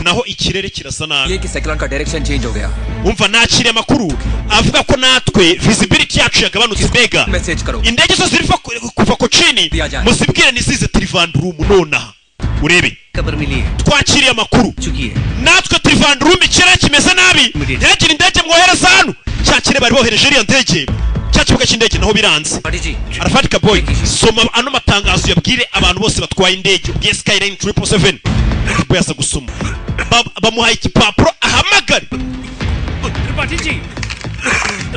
naho ikirere kirasa nabi. ये कि साइक्लोन का direction change हो गया। Umva, nakiriye amakuru avuga ko natwe visibility yacu yagabanutse, mbega message करो। Indege zose ziri kuva Cochin muzibwire nizize Trivandrum nonaha. Urebe, खबर मिली है। Twakiriye amakuru, चुकी है। Natwe Trivandrum ikirere kimeze nabi, ntihagire indege mwohereza hano. Cya kirere bari bohereje iriya ndege, cya kibuga cy'indege naho biranze. Arafatika boy, soma ano matangazo, yabwire abantu bose batwaye indege, ubwiye Skyline 777. Boy aza gusoma. Bamuhaye igipapuro ahamagare. Tripathi ji,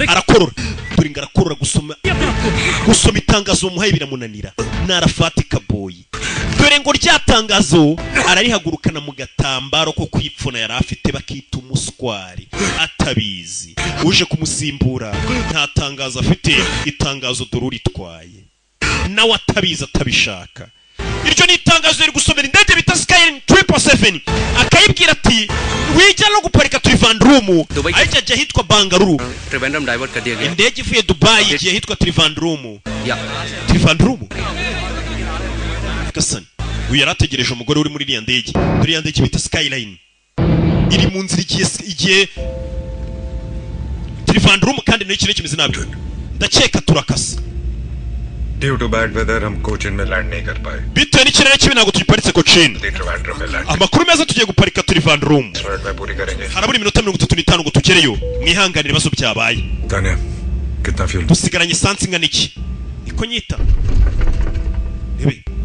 Arakorora, dore ngo arakorora. Gusoma itangazo bamuhaye biramunanira. Narafatika boy, dore ngo rya tangazo ararihagurukana mu gatambaro ko kwipfuna yari afite, bakita umuswari, atabizi. Uje kumusimbura nta tangazo afite, itangazo dore uritwaye nawe atabizi, atabishaka. Iryo ni itangazo riri gusomera indege bita Skyline 777, akayibwira ati wijya no guparika Trivandrum, ahita ajya ahitwa Bangalore. Trivandrum divert कर दिया गया। Indege ivuye Dubai igiye ahitwa Trivandrum. या। Trivandrum gasani. Uyu yari ategereje umugore uri muri iriya ndege. Dore iriya ndege bita Skyline iri mu nzira igiye Trivandrum, kandi nayo ikirere kimeze nabi, ndakeka turakasa. Due to bad weather हम कोचिन में land नहीं कर पाए। Bitewe n'ikirere kibi ntabwo tugiparitse Cochin. Trivandrum में land Amakuru meza, tugiye guparika Trivandrum. Minute में पूरी करेंगे। Harabura iminota 35 ngo tugereyo, mwihanganire ibibazo byabaye. Tanya, कितना fuel? Dusigaranye esansi ingana iki? Niko nyita.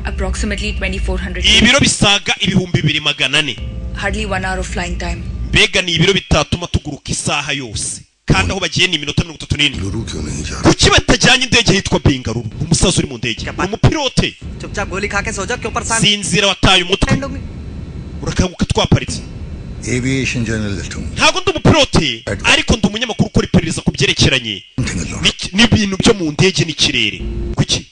Approximately 2400. Ibiro bisaga 2400. Hardly 1 hour of flying time. Mbega ni ibiro bitatuma tuguruka isaha yose, kandi aho bagiye ni iminota 34. Kuki batajyanye indege yitwa Bengaluru? Umusaza uri mu ndege ni umupilote. चुपचाप गोली खा के सो जा, क्यों परेशान? Sinzira, wataye umutwe, urakanguka twaparitse. Aviation journalist हूँ। Ntabwo ndi umupilote, ariko ndi umunyamakuru ukora iperereza ku byerekeranye n'ibintu byo mu ndege n'ikirere. Kuki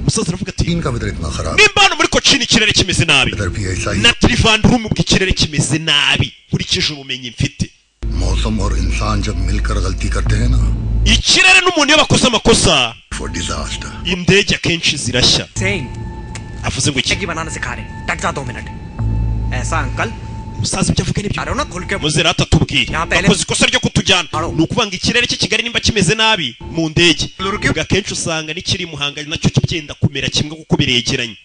umusaza aravuga ati का weather इतना खराब, nimba hano muri Cochin ikirere kimeze nabi, भी ऐसा ही na Trivandrum ubwo ikirere kimeze nabi, nkurikije ubumenyi mfite. मौसम और इंसान जब मिलकर गलती करते हैं ना, Ikirere n'umuntu iyo bakoze amakosa, for disaster. Indege akenshi zirashya. Same. Avuze ngo iki? Maggi बनाना सिखा रहे, टक जा 2 मिनट ऐसा uncle. Umusaza ibyo avuga nibyo. अरे ना खुल के Muzera atatubwiye, bakoze ikosa ryo kutujyana. Ni ukuvuga ngo ikirere cy'i Kigali nimba kimeze nabi mu ndege, ubwo akenshi usanga n'ikiri i Muhanga nacyo kibyenda kumera kimwe, kuko biregeranye.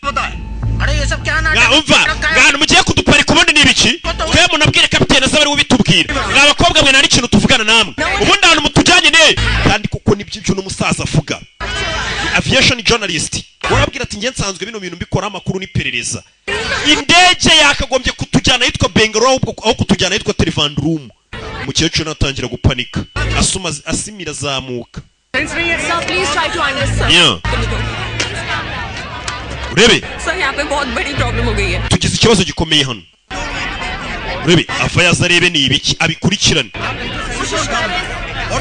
अरे ये सब क्या नाटक? Umva, mwana, mugiye kuduparika. Guparika ubundi ni ibiki? Twe munabwire kapitene azabe ari we ubitubwira. Mwa bakobwa mwe, nta n'ikintu tuvugana namwe. Ubundi ahantu mutujyanye ne kandi kuko nibyo ibyo n'umusaza avuga ni aviation journalist. Urabwira ati njye nsanzwe bino bintu mbikora, amakuru n'iperereza. Indege yakagombye kutujyana ahitwa Bengaluru ahubwo aho kutujyana ahitwa Trivandrum. Umukecuru natangira gupanika, asuma asimira azamuka. Sir, please try to understand. Yeah. Urebe. Sir, यहाँ पे बहुत बड़ी प्रॉब्लम हो गई है. Tugize ikibazo gikomeye hano. Urebe ava yaza arebe ni ibiki, abikurikirane.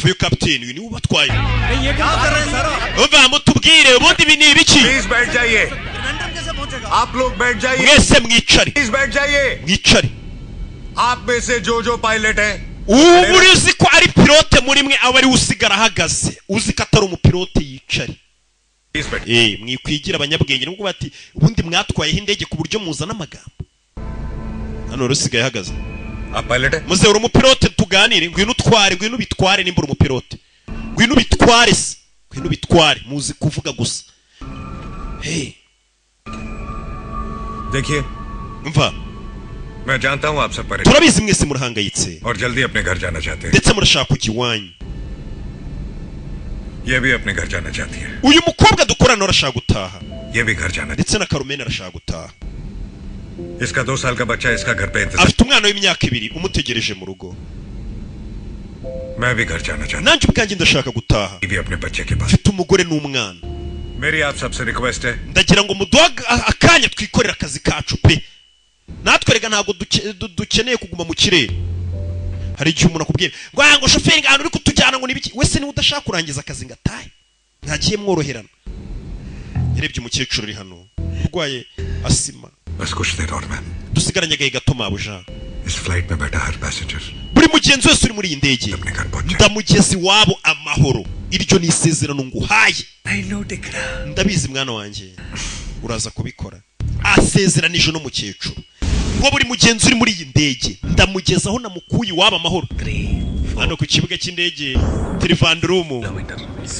Uyu kapiteni, uyu niwe ubatwaye. Umva mutubwire, ubundi ibi ni ibiki? Please बैठ जाइए, आप लोग बैठ जाइए. Mwese mwicare. Please बैठ जाइए. Mwicare. आप में से जो जो पायलट है, Ubu uzi ko ari pilote muri mwe aba ari we usigara ahagaze, uzi ko atari umupilote yicare. Please बैठ. Mwikwigira abanyabwenge nubwo bati ubundi mwatwayeho indege ku buryo muzana amagambo hano. Rero usigaye ahagaze. आप पायलट है? Muze, uri umupilote, tuganire. Ngwino utware, ngwino ubitware. Nimba uri umupilote, ngwino ubitware se, ngwino ubitware. Muzi kuvuga gusa. Hey. देखिए, Mva. मैं जानता हूँ आप सब परेशान Turabizi mwese murahangayitse और जल्दी अपने घर जाना चाहते हैं. ndetse murashaka kujya iwanyu. ये भी अपने घर जाना चाहती है. Uyu mukobwa dukorana arashaka gutaha. ये भी घर जाना. Ndetse na Karumene arashaka gutaha. इसका 2 साल का बच्चा इसका घर पे इंतजार. Afite umwana w'imyaka 2 umutegereje mu rugo. मैं भी घर जाना चाहता Nanjye ubwanjye ndashaka gutaha. हूँ, भी अपने बच्चे के पास. Mfite umugore n'umwana. मेरी आप सबसे रिक्वेस्ट है. Ndagira ngo muduhe akanya twikorere akazi kacu pe. Natwe rega ntabwo dukeneye kuguma mu kirere. Hari igihe umuntu akubwira ngo aya, ngo shoferi, ngo ahantu uri kutujyana ngo nibiki. Wese niba udashaka kurangiza akazi ngo atahe, ntagiye mworoherana. Yarebye umukecuru uri hano urwaye asima. बस कुछ देर और ma'am. Dusigaranye agahe gato, mabuja. इस फ्लाइट में बैठा हर passenger Buri mugenzi wese uri muri iyi ndege ndamugeza iwabo amahoro. Iryo ni isezerano nguhaye. Ndabizi mwana wanjye, uraza kubikora. Asezeranije n'umukecuru ngo buri mugenzi uri muri iyi ndege ndamugezaho namukuye iwabo amahoro. Hano ku kibuga cy'indege Trivandrum,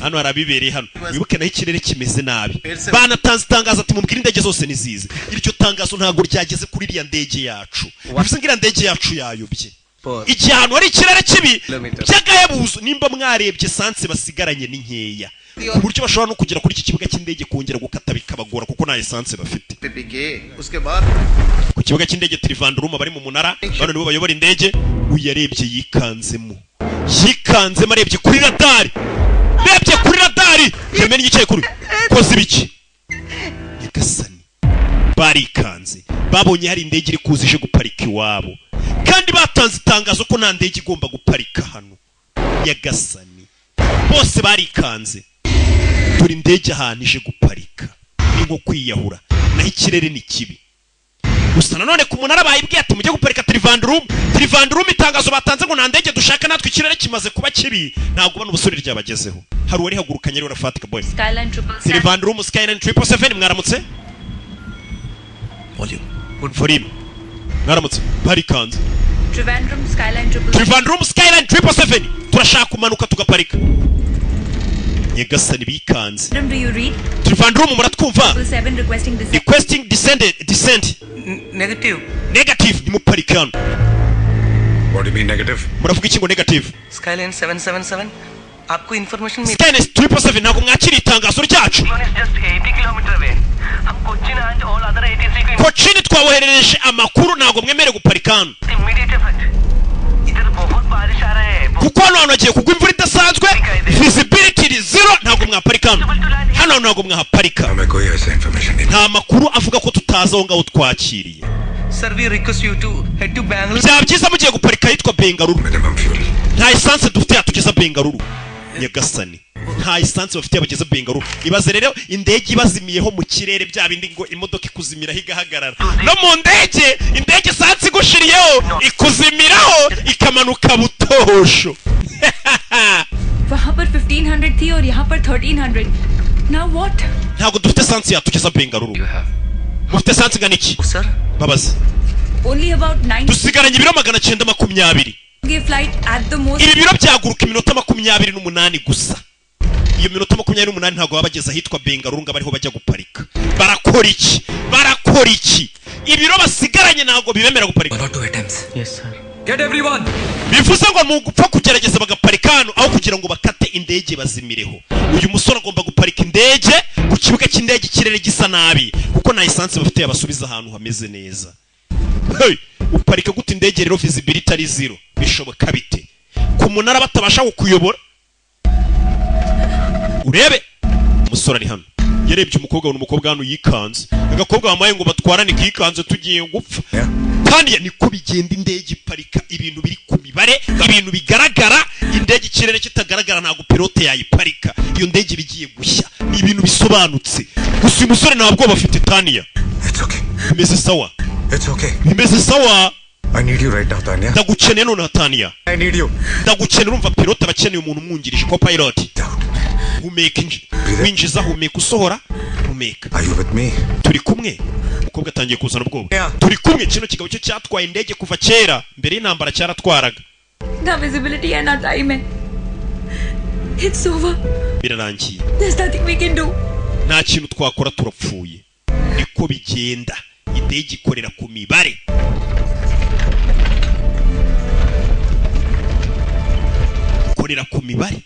hano hari abibereye hano. Wibuke naho ikirere kimeze nabi, banatanze itangazo ati mubwire indege zose nizize. Iryo tangazo ntabwo ryageze kuri iriya ndege yacu, bivuze ngo iriya ndege yacu yayobye. Igihe ahantu hari ikirere kibi by'agahebuzo, nimba mwarebye esanse basigaranye ni nkeya, ku buryo bashobora no kugera kuri iki kibuga cy'indege kongera gukata bikabagora kuko nta esanse bafite. उसके बाद Ku kibuga cy'indege Trivandrum bari mu munara, bano nibo bayobora indege. Uyarebye yikanzemo, yikanzemo arebye kuri radari, arebye kuri radari yamenye yicaye kuri koze ibiki. Nyagasani, barikanze, babonye hari indege iri kuza ije guparika iwabo kandi batanze itangazo ko nta ndege igomba guparika hano. Nyagasani, bose barikanze. Dore indege ahantu ije guparika ni nko kwiyahura, naho ikirere ni kibi. Gusa nanone ku munara bayibwiye ati mujye guparika Trivandrum. Trivandrum, itangazo batanze ngo nta ndege dushaka natwe, ikirere kimaze kuba kibi. Ntabwo bano ubusore ryabagezeho. Hari uwari hagurukanye rero, arafatika boy. Skyline 777. Trivandrum, Skyline 777, mwaramutse. Volume. Mwaramutse. Barikanze. Trivandrum Skyline triple. Trivandrum, Skyline 777, turashaka kumanuka tugaparika. Nyagasani, bikanze. Trivandrum, do you read? Trivandrum, muratwumva? 777 requesting descent. Requesting descent. Negative. Negative, nimuparike hano. What do you mean negative? Muravuga iki ngo negative? Skyline 777, आपको information Skyline 777, ntabwo mwakira itangazo ryacu. Just 80 kilometre away. हम Cochin and all other ATC को Cochin twaboherereje amakuru, ntabwo mwemerewe guparika hano. Immediate effect. इधर बहुत बारिश आ रहा है. Kuko hano hantu hagiye kugwa imvura idasanzwe, visibility ni zero. Ntabwo mwaparika hano, hano hantu ntabwo mwahaparika. हमें कोई ऐसा information नहीं. Nta makuru avuga ko tutazi aho ngaho twakiriye. Sir, we request you to head to Bangalore. Byaba byiza mugiye guparika ahitwa Bengaluru. Nta esanse dufite yatugeza Bengaluru. Nyagasani, nta esanse bafite yabageza Bengaluru. Ibaze rero indege ibazimiyeho mu kirere, bya bindi ngo imodoka ikuzimiraho igahagarara, no mu ndege, indege esanse igushiriyeho ikuzimiraho ikamanuka butosho. वहाँ पर 1500 थी और यहाँ पर 1300. Now what? Ntabwo dufite esanse yatugeza Bengaluru. Mufite esanse ingana iki? Mbabazi. Only about 9. Dusigaranye ibiro 920. ये flight at the most. Ibi biro byaguruka iminota 28 gusa. Iyo minota 28 ntabwo baba bageze ahitwa Bengaluru ngo abariho bajya guparika. Barakora iki? Barakora iki? Ibiro basigaranye ntabwo bibemera guparika. Yes sir. Get everyone. Bivuze ngo mu gupfa kugerageza bagaparika hano aho kugira ngo bakate indege bazimireho. Uyu musore agomba guparika indege ku kibuga cy'indege ikirere gisa nabi, kuko nta esanse bafite yabasubiza ahantu hameze neza. Hey! Uparika gute indege rero visibility ari zero? Bishoboka bite ku munara batabasha kukuyobora? Urebe umusore ari hano, yarebye umukobwa, abona umukobwa hano yikanze. Agakobwa bamaye ngo batwarane kikanze, tugiye gupfa. Kandi niko bigenda, indege iparika ibintu biri ku mibare, ibintu bigaragara. Indege ikirere kitagaragara ntabwo pilote yayiparika, iyo ndege iba igiye gushya. Ni ibintu bisobanutse. Gusa uyu musore nta bwoba afite. Taniya, bimeze sawa? It's okay. Bimeze sawa. I need you right now, Tanya. Ndagukeneye nonaha, Taniya. I need you. Ndagukeneye. Urumva pilote aba akeneye umuntu umwungirije, ko pilot. Humeka, winjiza, humeka, usohora, humeka. Are you with me? Turi kumwe? Umukobwa atangiye kuzana ubwoba. Turi kumwe. Kino kigabo cyo cyatwaye indege kuva kera, mbere y'intambara cyaratwaraga. ना visibility है ना time है. It's over. Birarangiye. There's nothing we can do. Nta kintu twakora, turapfuye. Niko bigenda, indege ikorera ku mibare. Ikorera ku mibare.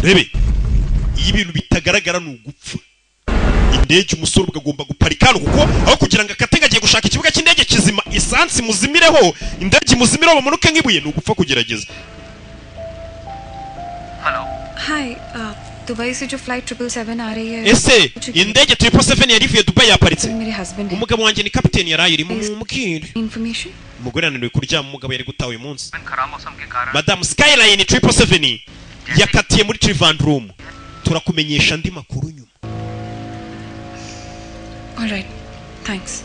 Rebe, iyo ibintu bitagaragara ni ugupfa. Indege umusore ubwo agomba guparika hano, kuko aho kugira ngo akate ngo agiye gushaka ikibuga cy'indege kizima, esansi muzimireho, indege imuzimireho, bamanuke nk'ibuye, ni ugupfa kugerageza. Hi, Dubai से जो flight 777 आ रही है. Ese indege 777 yari ivuye Dubai yaparitse? मेरे husband है. Umugabo wanjye ni kapiteni, yari ayirimo, mumubwire. Information. Umugore yananiwe kuryama, umugabo yari gutaha uyu munsi. Madamu, Skyline 777 yakatiye muri Trivandrum, turakumenyesha andi makuru nyuma. Alright, thanks.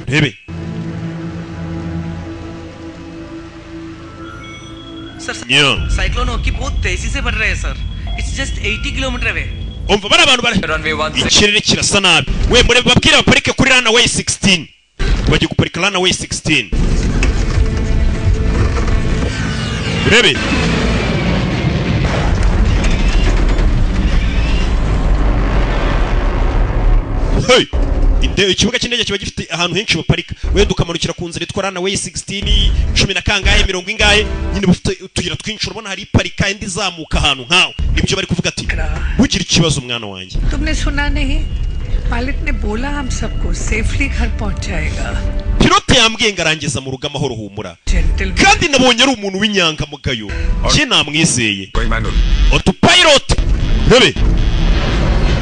Rebe. Sir, Yeah. Cyclone Ockhi बहुत तेजी से बढ़ रहे हैं sir. It's just 80 kilometre away. Umva, bari abantu bari, ikirere kirasa nabi we. Mure babwire baparike kuri runway 16. Bagiye guparika runway 16. Urebe, hey! Ikibuga cy'indege kiba gifite ahantu henshi baparika. Wenda ukamanukira ku nzira itwara runway 16, cumi na kangahe, mirongo ingahe nyine, bafite utuyira twinshi. Urabona hari iparika, indi izamuka ahantu nkaho. Nibyo bari kuvuga ati ntugire ikibazo mwana wanjye. तुमने सुना नहीं? पायलट ने बोला हम सबको safely घर पहुंचाएगा. Pilote yambwiye ngo arangiza mu rugo amahoro, humura. Kandi nabonye ari umuntu w'inyangamugayo, njye namwizeye. Autopilot. Rebe,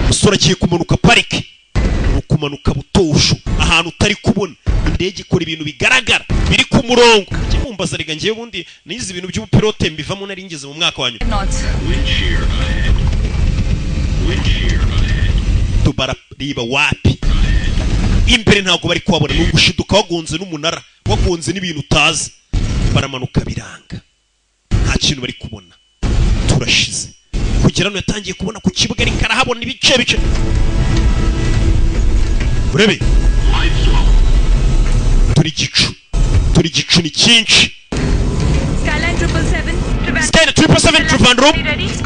umusore agiye kumanuka parike, ni ukumanuka butosho ahantu utari kubona. Indege ikora ibintu bigaragara biri ku murongo. Njye mumbaza rega, njyewe ubundi nize ibintu by'ubupilote mbivamo nari ngeze mu mwaka wa nyuma. Knots. Tubarariba wapi, imbere ntabwo bari kuhabona, ni ugushiduka wagonze n'umunara, wagonze n'ibintu utazi. Baramanuka biranga, nta kintu bari kubona, turashize. Kugera hano yatangiye kubona ku kibuga, ariko arahabona ibice bice. Urebe, turi igicu, turi igicu ni cyinshi. Skyline 777. Skyline 777, Trivandrum,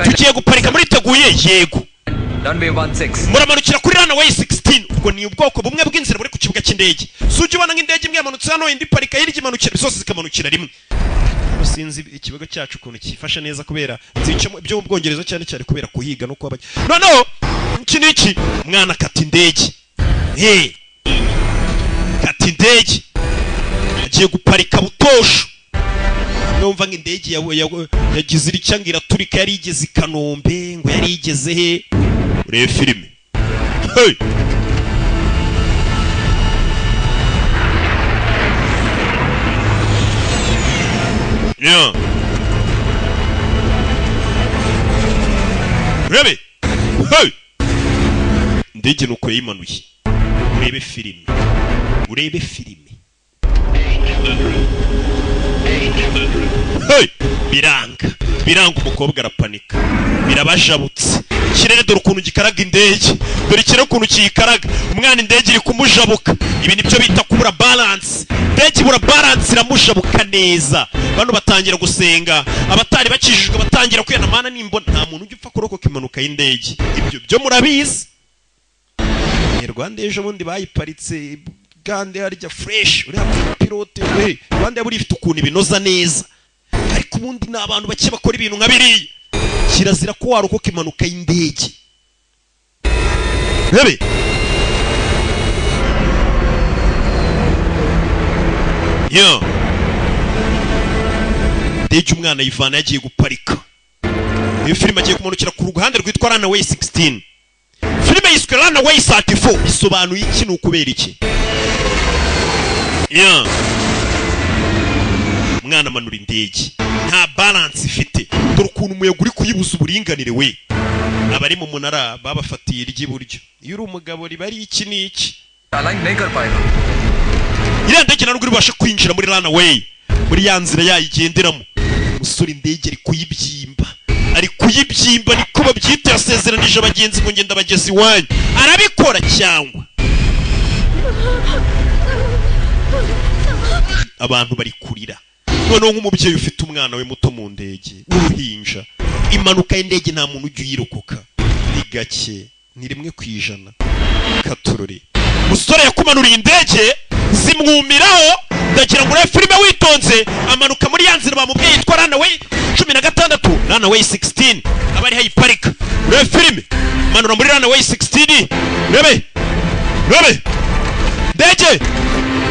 tugiye guparika, muriteguye? Yego. Runway 16. Muramanukira kuri runway 16. Ubwo ni ubwoko bumwe bw'inzira buri ku kibuga cy'indege. Si ujya ubona nk'indege imwe yamanutse hano, indi parika hirya, imanukira zose zikamanukira rimwe. Sinzi ikibuga cyacu ukuntu cyifashe neza, kubera nzicamo ibyo mu Bwongereza cyane cyane kubera kuhiga no kuba. Noneho iki n'iki, umwana akata indege, hey, kata indege, agiye guparika butosho. Numva ngo indege yagize irica ngo iraturika, yari igeze i Kanombe, ngo yari igeze he? Urebe filime. Hey! Yeah. Urebe. Hey! Indege nuko yayimanuye. Urebe filime, urebe filime. Hey! Biranga, biranga, umukobwa arapanika, birabajabutse. Ikirere dore ukuntu gikaraga indege, dore ikirere ukuntu kiyikaraga. Umwana indege iri kumujabuka. Ibi nibyo bita kubura balance. Indege ibura balance, iramujabuka neza. Bano batangira gusenga, abatari bakijijwe batangira kwihana. Mana, nimbona nta muntu ujya upfa kurokoka impanuka y'indege, ibyo byo murabizi. Ni Rwanda ejo bundi bayiparitse Bugande harya fresh. Uriya pilote we, Rwanda buri ifite ukuntu ibinoza neza, ariko ubundi ni abantu bake bakora ibintu nka biriya. Kirazira ko warokoka impanuka y'indege. Bebe yo indege umwana yivana yagiye guparika. Iyo filime agiye kumanukira ku ruhande rwitwa Runway 16. Filime yiswe Runway 34, bisobanuye iki? Ni ukubera iki? Yeah. Umwana amanura indege nta balance ifite, dore ukuntu umuyaga uri kuyibuza uburinganire we. Abari mu munara babafatiye iry'iburyo, iyo uri umugabo riba ari iki n'iki. Iriya ndege ntabwo ibasha kwinjira muri runway, muri ya nzira yayigenderamo. Umusore indege ari kuyibyimba, ari kuyibyimba, niko babyita. Yasezeranije abagenzi ngo ngenda bageze iwanyu, arabikora cyangwa abantu bari kurira. Noneho nk'umubyeyi ufite umwana we muto mu ndege w'uruhinja, impanuka y'indege nta muntu ujya uyirokoka, ni gake, ni 1%. Katurore umusore yakumanuriye indege zimwumiraho. Ndagira ngo urebe filime witonze. Amanuka muri ya nzira bamubwiye yitwa Runway 16, Runway 16 aba ari hayiparika. Urebe filime, manura muri Runway 16, urebe urebe ndege,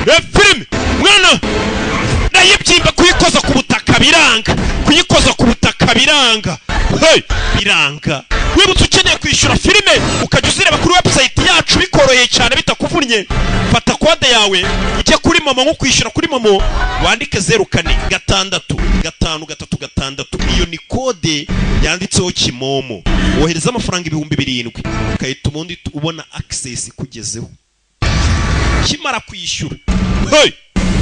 urebe filime. Mwana nayibyimba kuyikoza ku butaka biranga, kuyikoza ku butaka biranga, hey biranga. Wibutse ukeneye kwishyura filime ukajya uzireba kuri website yacu bikoroheye cyane bitakuvunnye. Fata kode yawe ujye kuri momo, nko kwishyura kuri momo wandike 0 4 6 5 3 6. Iyo ni kode yanditseho Kimomo. Wohereza amafaranga 7000 ukahita ubundi ubona access kugezeho kimara kwishyura. Hey!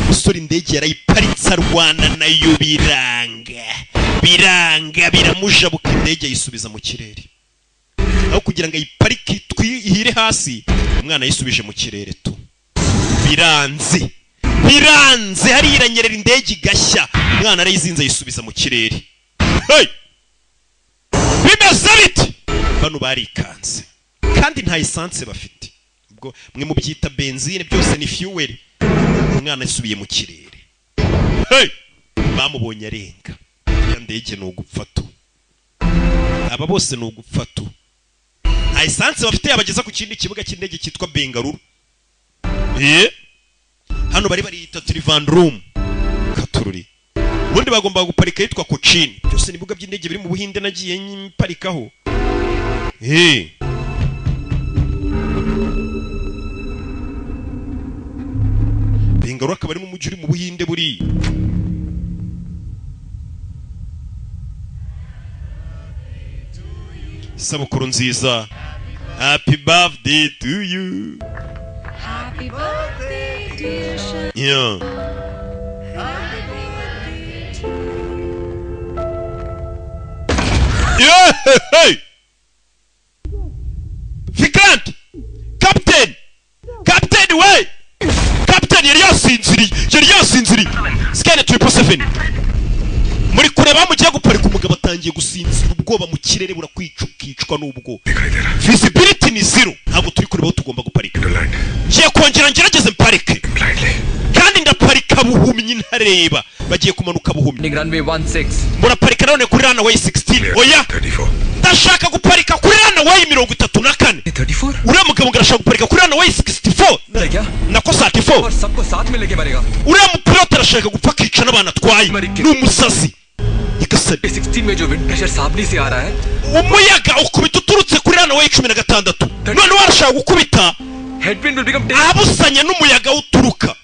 Umusore indege yarayiparitse arwana nayo biranga biranga biramujabuka, indege ayisubiza mu kirere. Aho kugira ngo ayiparike twihire hasi, umwana yisubije mu kirere tu. Biranze biranze, hariranyerera indege igashya, umwana arayizinze ayisubiza mu kirere. Hey! Bimeze biti bano barikanze, kandi nta essence bafite. Ubwo mwe mubyita benzine, byose ni fuel. Umwana asubiye mu kirere. Hey! Bamubonye arenga. Ya ndege ni ugupfa tu. Aba bose ni ugupfa tu. Nta essence bafite yabageza ku kindi kibuga cy'indege cyitwa Bengaluru. Hano bari barita Trivandrum. Katururi. Ubundi bagomba guparika yitwa Cochin. Byose ni ibibuga by'indege biri mu Buhinde nagiye nyiparikaho. Bengaluru akaba ari mu mujyi uri mu Buhinde buri. Isabukuru nziza. Happy birthday to you. Happy birthday dear Sha. Yeah. Happy birthday to you. Yeah! Hey! Vikrant! Captain! Captain we! Captain yari yasinziriye, yari yasinziriye. Scan 777. Muri kureba mugiye guparika, umugabo atangiye gusinzira, ubwoba mu kirere burakwica ukicwa n'ubwo. Visibility ni zero, ntabwo turi kureba aho tugomba guparika. Ngiye kongera ngerageze mparike, kandi ndaparika buhumyi ntareba. Bagiye kumanuka buhumyi. Runway 16. Muraparika none kuri runway 16. Oya, ndashaka guparika kuri runway 34. Uriya mugabo ngo arashaka guparika kuri runway 64 nako 34. सबको साथ में लेके मरेगा. Uriya mupilote arashaka gupfa akica n'abantu atwaye, ni umusazi. 16 में जो wind pressure सामने से आ रहा है, umuyaga ukubita uturutse kuri runway 16, none warashaka gukubita headwind will become abusanya n'umuyaga uturuka.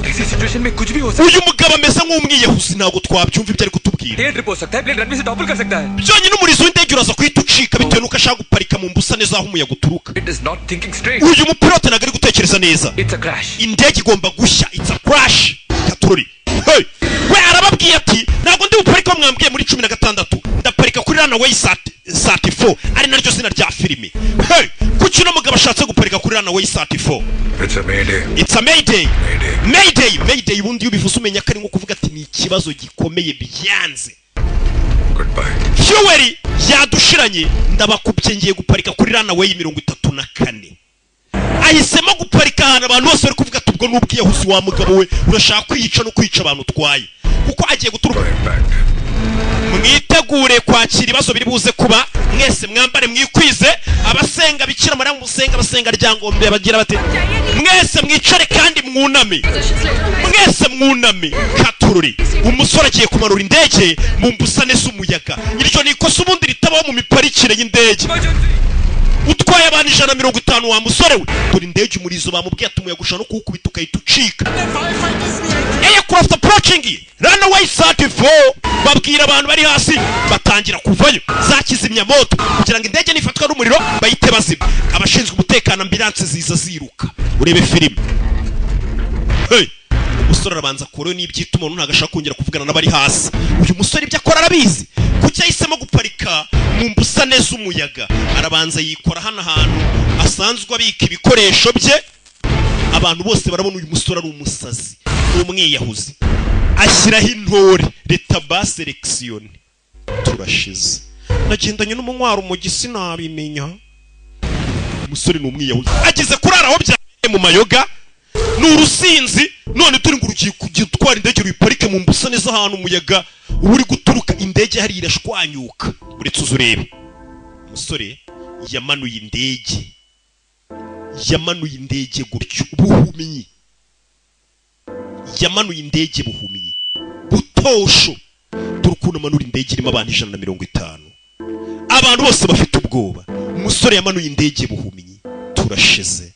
ऐसी situation में कुछ भी हो सकता. Uyu mugabo ameze nk'umwiyahuzi, ntabwo twabyumva ibyo ari kutubwira. Tail trip हो सकता है, plane runway से topple कर सकता है. Byonyine umurizo w'indege uraza kuhita ucika bitewe n'uko ashaka guparika mu mbusane z'aho umuyaga uturuka. It is not thinking straight. Uyu mupilote ntabwo ari gutekereza neza. It's a crash. Indege igomba gushya. It's a crash. Katurori. Hey! We arababwiye ati ntabwo ndi buparike mwambwiye muri 16, ndaparika kuri runway 34, ari naryo zina rya filime. Hey! Kuki uno mugabo ashatse guparika kuri runway 34? It's a mayday. It's a mayday. Mayday. Mayday ubundi iyo ubivuze umenya ko ari nko kuvuga ati ni ikibazo gikomeye byanze. Goodbye. Fuel yadushiranye, ndabakubye ngiye guparika kuri runway 34. Ahisemo guparika ahantu abantu bose bari kuvuga ati ubwo n'ubwiyahuzi, wa mugabo we, urashaka kwiyica no kwica abantu utwaye, kuko agiye guturuka. Mwitegure kwakira ibibazo biri buze kuba. Mwese mwambare mwikwize. Abasenga Bikira Mariya musenga, abasenga Ryangombe bagira bate, mwese mwicare kandi mwuname, mwese mwuname. Katururi, umusore agiye kumanura indege mu mbusane z'umuyaga. Iryo ni ikosa ubundi ritabaho mu miparikire y'indege. Utwaye abantu 150, wa musore we. Dore indege umurizo, bamubwiye ati umuyaga ushobora no kuwukubita ukahita ucika. Aircraft approaching runway 34. Babwira abantu bari hasi, batangira kuvayo. Za kizimyamoto kugira ngo indege nifatwa n'umuriro bahite bazima. Abashinzwe umutekano, ambulance ziza ziruka. Urebe filime. Hey! Umusore arabanza kureho n'iby'itumuntu, ntabwo ashaka kongera kuvugana n'abari hasi. Uyu musore ibyo akora arabizi. Kuki yahisemo guparika mu mbusane z'umuyaga? Arabanza yikora hano ahantu asanzwe abika ibikoresho bye. Abantu bose barabona uyu musore ari umusazi, ni umwiyahuzi. Ashyiraho intore leta ba sélectionné. Turashize, nagendanye n'umunywa urumogi sinabimenya. Umusore ni umwiyahuzi, ageze kurara aho byabereye mu mayoga, ni urusinzi. None turi ngo ugiye kujya utwara indege uyiparike mu mbusane z'ahantu umuyaga uba uri guturuka, indege hariya irashwanyuka. Uretse uze urebe, umusore yamanuye indege, yamanuye indege gutyo buhumyi, yamanuye indege buhumyi butosho. Dore ukuntu amanura indege irimo abantu 150. Abantu bose bafite ubwoba. Umusore yamanuye indege buhumyi. Turashize,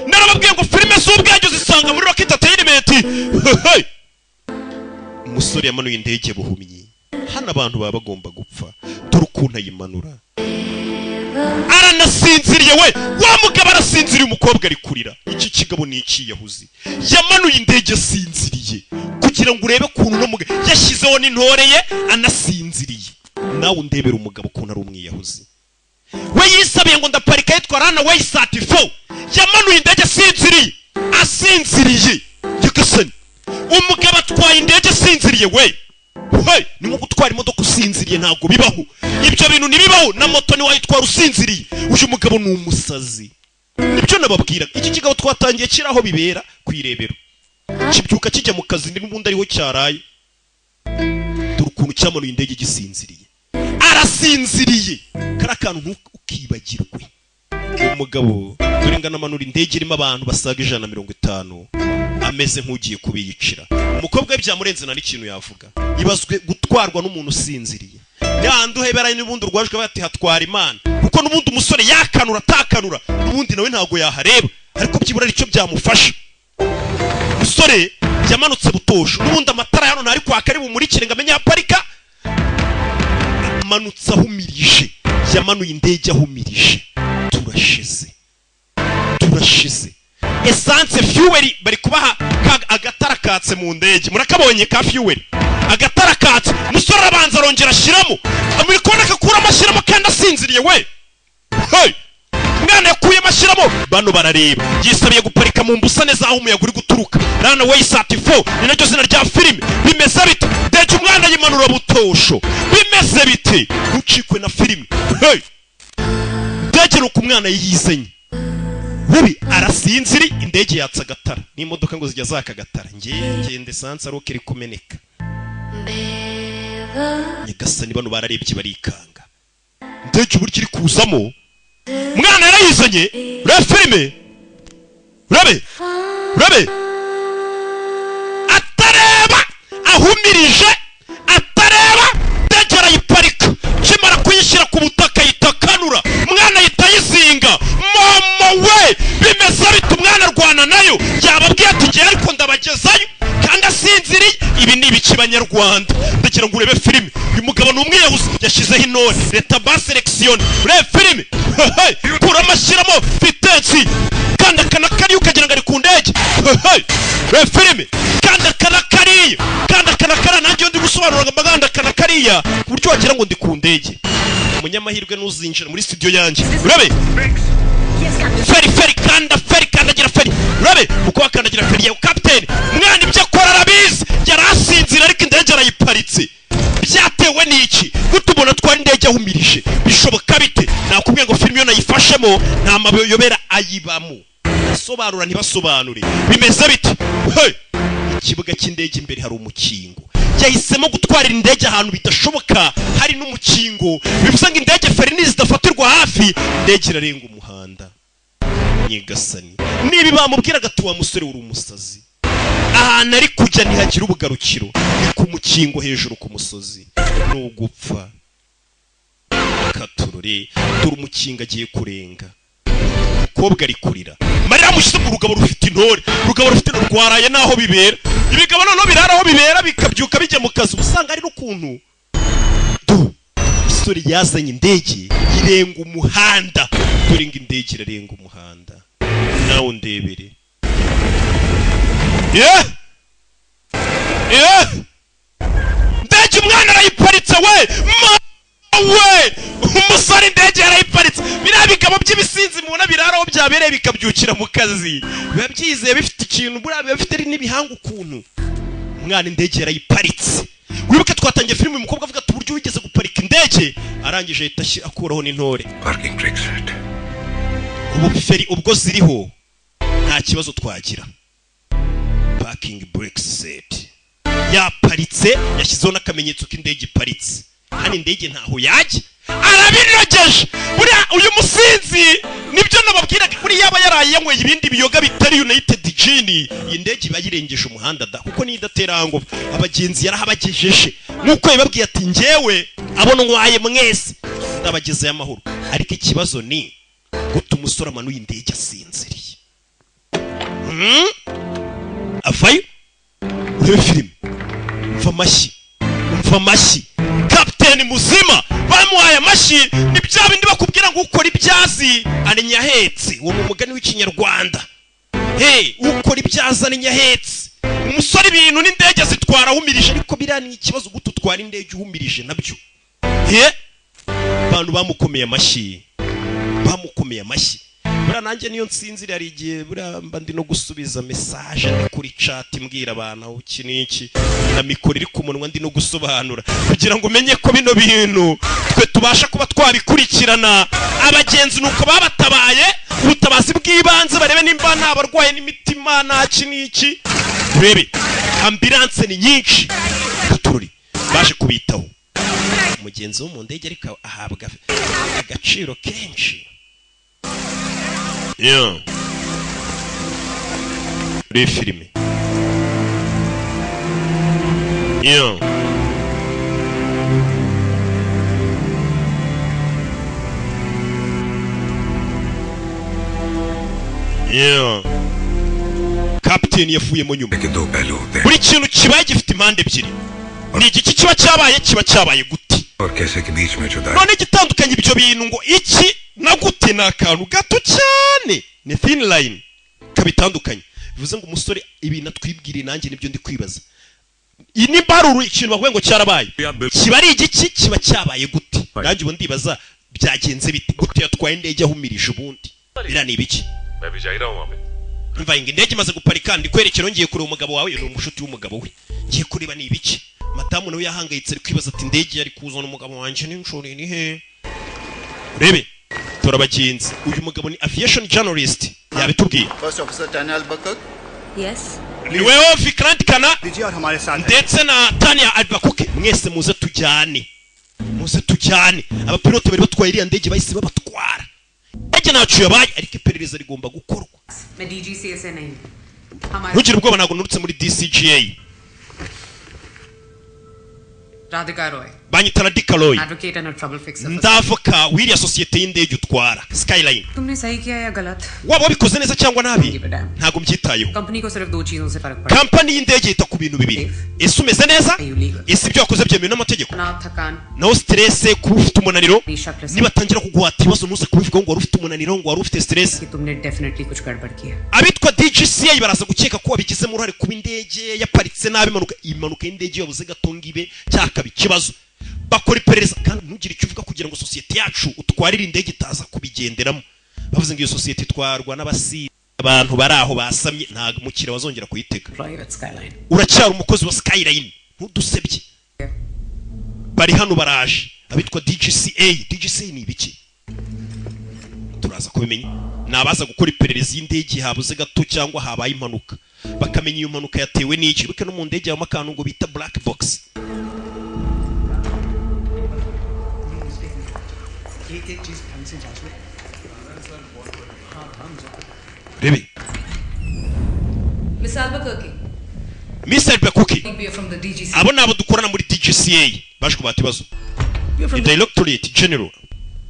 narababwiye ngo filime z'ubwenge uzisanga muri Rock Entertainment. Hey! Umusore yamanuye indege buhumyi. Hano abantu baba bagomba gupfa. Dore ukuntu ayimanura, aranasinziriye we. Wa mugabo arasinziriye, umukobwa ari kurira. Iki kigabo ni ikiyahuzi, yamanuye indege asinziriye. Kugira ngo urebe ukuntu uno mugabo yashyizeho n'intore ye anasinziriye, nawe undebera umugabo ukuntu ari umwiyahuzi. We yisabiye ngo ndaparika yitwa runway 34, yamanuye indege asinziriye, asinziriye. Nyagasani, umugabo atwaye indege asinziriye we. Hey, ni nko gutwara imodoka usinziriye, ntabwo bibaho. Ibyo bintu ntibibaho, na moto ntiwayitwara usinziriye. Uyu mugabo ni umusazi, nibyo nababwira. Iki kigabo twatangiye kiri aho bibera ku irebero, kibyuka kijya mu kazi, n'ubundi ariho cyaraye. Dore ukuntu cyamanuye indege gisinziriye, arasinziriye. Kariya kantu ntukibagirwe. Umugabo dore ngana amanura indege irimo abantu basaga 150, ameze nk'ugiye kubiyicira. Umukobwa we byamurenze, nta n'ikintu yavuga. Ibazwe gutwarwa n'umuntu usinziriye. Yandi uhebera n'ubundi urwajwe bati hatwara Imana, kuko n'ubundi umusore yakanura atakanura n'ubundi nawe ntabwo yahareba, ariko byibura aricyo byamufasha. Umusore yamanutse butosho, n'ubundi amatara hano ntari kwaka ari bumurikire ngo amenye aho aparika. Amanutse ahumirije, yamanuye indege ahumirije. Turashize, turashize. Essence, fuel bari kubaha agatara katse mu ndege, murakabonye ka fuel, agatara katse. Umusore arabanza arongera ashyiramo, muri kubona akakuramo ashyiramo kandi asinziriye we. Hey! Mwana yakuyemo ashyiramo, bano barareba. Yisabiye guparika mu mbusane z'aho umuyaga uri guturuka. Runway 34 ni naryo zina rya filime. Bimeze bite? Ndege umwana yimanura butosho, bimeze bite? Ntucikwe na filime. Hey! Ndege ni uko umwana yiyizanye bubi, arasinziri, indege yatsa agatara. N'imodoka ngo zijya zaka agatara. Ngiye ngenda essence ari uko iri kumeneka. Nyagasani, bano bararebye barikanga. Indege uburyo iri kuzamo, mwana yarayizanye. Urebe filime, urabe, urabe atareba, ahumirije atareba. Indege arayiparika, kimara kuyishyira ku butaka yitakanura, umwana ahita ayizinga. Mama we, bimeze bite? Umwana arwana nayo, yababwiye ati ngewe ariko ndabagezayo kandi asinziriye. Ibi ni ibiki banyarwanda? Ndagira ngo urebe filime. Uyu mugabo ni umwiyahuzi, yashyizeho intore leta ba sélectionné. Urebe filime. Hey, kuramo ashyiramo vitesse, kandi akana kariya ukagira ngo ari ku ndege. Hey, urebe filime. Kandi akana kariya, kandi akana kariya, nanjye iyo ndi gusobanura ngo mbaganda akana kariya ku buryo wagira ngo ndi ku ndege. Umunyamahirwe ntuzinjira muri studio yanjye. Urebe feri, feri, kanda feri, kandagira feri. Urabe uko wakandagira feri yawe. Kapiteni, mwana ibyo akora arabizi. Yari asinzira ariko indege arayiparitse. Byatewe n'iki? Gute umuntu atwara indege ahumirije? Bishoboka bite? Nakubwiye ngo filime iyo nayifashe. yafashemo nta mayobera ayibamo, asobanura ntibasobanure. Bimeze bite? Hey! Ikibuga cy'indege imbere hari umukingo. Yahisemo gutwarira indege ahantu bidashoboka hari n'umukingo, bivuze ngo indege feri zidafatirwa hafi, indege irarenga umuhanda. Nyagasani, niba bamubwiraga ati: "Wa musore, uri umusazi." Ahantu ari kujya ntihagira ubugarukiro, ni ku mukingo hejuru ku musozi, ni ugupfa. Katurore, dore umukingo agiye kurenga. Umukobwa ari kurira, marira amushyize mu rugabo rufite intore. Urugabo rufite intore rwaraye n'aho bibera. Ibigabo noneho birara aho bibera, bikabyuka bijya mu kazi. Uba usanga ari n'ukuntu du isore yazanye indege irenga umuhanda. Dore ngo indege irarenga umuhanda, nawe undebere. Yeah! Yeah! Indege umwana arayiparitse we ma we! Umusore indege yarayiparitse. Biriya bigabo by'ibisinzi mubona birara aho byabereye bikabyukira mu kazi, biba byizeye bifite ikintu, buriya biba bifite n'ibihanga ukuntu. Umwana indege yarayiparitse. Wibuke twatangiye filime uyu mukobwa avuga ati: "Uburyo wigeze guparika indege." Arangije ahita akuraho n'intore. Parking brake set. Ubu feri ubwo ziriho nta kibazo twagira. Parking brake set, yaparitse, yashyizeho n'akamenyetso k'indege iparitse. Hano indege ntaho yajya, arabinogeje. Buriya uyu musinzi nibyo nababwiraga, buriya yaba yaraye yanyweye ibindi biyoga bitari United Gin, iyi ndege iba yirengeje umuhanda da, kuko niyo idatera ngo abagenzi yarahabagejeje nk'uko yababwiye ati: "Njyewe abo ntwaye mwese ndabagezeyo amahoro." Ariko ikibazo ni gute umusore amanuye indege asinziriye? Avayo urebe filime. Umva amashyi, umva amashyi. Kapiteni muzima bamuhaye amashyi. Ni bya bindi bakubwira ngo ukora ibyazi amenya ahetse. Uwo ni umugani w'Ikinyarwanda. Hey, ukora ibyazi amenya ahetse. Umusore ibintu n'indege zitwara ahumirije, ariko biriya ni ikibazo, gute utwara indege uhumirije nabyo? He, abantu bamukomeye amashyi, bamukomeye amashyi. Buriya nanjye niyo nsinzira, hari igihe buriya mba ndi no gusubiza message, ndi kuri chat mbwira abantu aho iki n'iki, na mikoro iri ku munwa, ndi no gusobanura kugira ngo umenye ko bino bintu twe tubasha kuba twabikurikirana. Abagenzi nuko babatabaye, ubutabazi bw'ibanze, barebe nimba nta barwaye n'imitima, nta ki n'iki. Urebe ambulance ni nyinshi, katururi baje kubitaho. Umugenzi wo mu ndege ariko ahabwa agaciro kenshi. Yeah. Muri filime. Yeah. Yeah. Captain yavuyemo nyuma. दो पहलू होते हैं Buri kintu kibaye gifite impande ebyiri. Ni igiki kiba cyabaye, kiba cyabaye gute? और कैसे के बीच में जुदा None igitandukanye ibyo bintu ngo iki na gute ni akantu gato cyane, ni thin line kabitandukanye. Bivuze ngo umusore ibintu atwibwiriye nanjye nibyo ndi kwibaza. Iyi nimba hari ikintu bavuga ngo cyarabaye, kiba ari igiki, kiba cyabaye gute? Nanjye ubu ndibaza byagenze bite, gute yatwaye indege ahumirije ubundi? Biriya ni ibiki? मैं भी जा ही रहा हूँ वहाँ पे। Umva ngo indege imaze guparika, ndi kwerekera, ngiye kureba umugabo wawe. Ni umushuti w'umugabo we, ngiye kureba ni ibiki. Madamu nawe yahangayitse, ari kwibaza ati: "Indege yari kuzana umugabo wanjye nijoro ni he?" Urebe tora abagenzi. Uyu mugabo ni aviation journalist, yabitubwiye. First Officer Tanya Albuquerque. Yes. Ni wewe Vikrant Khanna दीजिए और हमारे साथ ndetse na Tanya Albuquerque, mwese muze tujyane, muze tujyane. Abapilote bari batwaye iriya ndege bahise babatwara. Indege ntacu yabaye, ariko iperereza rigomba gukorwa. मैं डीजीसीए से नहीं हमारे Ntugire ubwoba, ntabwo nturutse muri DCGA. Radhika Roy, Banyita Radhika Roy, advocate and trouble fixer. Ndavoka w'iriya sosiyete y'indege utwara, Skyline. तुमने सही किया या गलत, Waba wabikoze neza cyangwa nabi, ntabwo mbyitayeho. Company को सिर्फ दो चीजों से फर्क पड़ता Kampani y'indege yita ku bintu bibiri: ese umeze neza, ese ibyo wakoze byemewe n'amategeko? है। तनाव, थकान, Naho stress, kuba ufite umunaniro, nibatangira kuguhata ibibazo ntuze kubivugaho ngo wari ufite umunaniro, ngo wari ufite stress. कि तुमने definitely कुछ गड़बड़ की है। Abitwa DGCA baraza gukeka ko wabigizemo uruhare kuba indege yaparitse nabi. Impanuka y'indege yabuze gato ngo ibe cyakaba ikibazo, bakora iperereza, kandi ntugire icyo uvuga kugira ngo sosiyete yacu utwarire indege itaza kubigenderamo. Bavuze ngo iyo sosiyete itwarwa n'abasi abantu bari aho basamye, nta mukiriya wazongera kuyitega. Private Skyline. Uracyari umukozi wa Skyline, ntudusebye. Bari hano baraje abitwa DGCA. DGCA ni ibiki? Turaza. Uraza kubimenya. Ni abaza gukora iperereza y'indege habuze gato cyangwa habaye impanuka, bakamenya iyo mpanuka yatewe n'iki. Bike no mu ndege habamo akantu ngo bita black box. एक एक चीज ढंग से जांच लो। Rebe. Miss Albuquerque. Miss Albuquerque. We are from the DGCA. Abo ni abo dukorana muri DGCA, baje kubata ibibazo. Ni Directorate General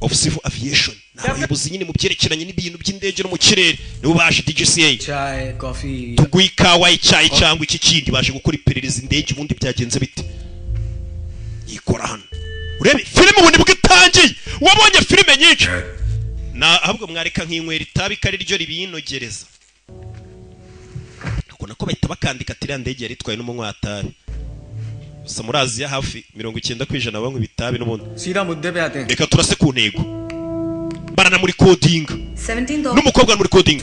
of Civil Aviation, ni abayobozi nyine mu byerekeranye n'ibintu by'indege no mu kirere, nibo baje DGCA. चाय coffee Tuguhe ikawa, icyayi cyangwa iki kindi? Baje gukora iperereza indege ubundi byagenze bite. Yikora hano, urebe filime ubu nibwo itangiye. Wabonye filime nyinshi na ahubwo mwareka nkinywera itabi ko ari ryo ribinogereza. Ubona ko bahita bakandika ati iriya ndege yari itwaye n'umunywa-tabi. Gusa muri Aziya hafi 90% banywa ibitabi n'ubundi. सीधा मुद्दे पे आते हैं। Reka turase ku ntego. Baranamurikodinga 17th n'umukobwa muri coding.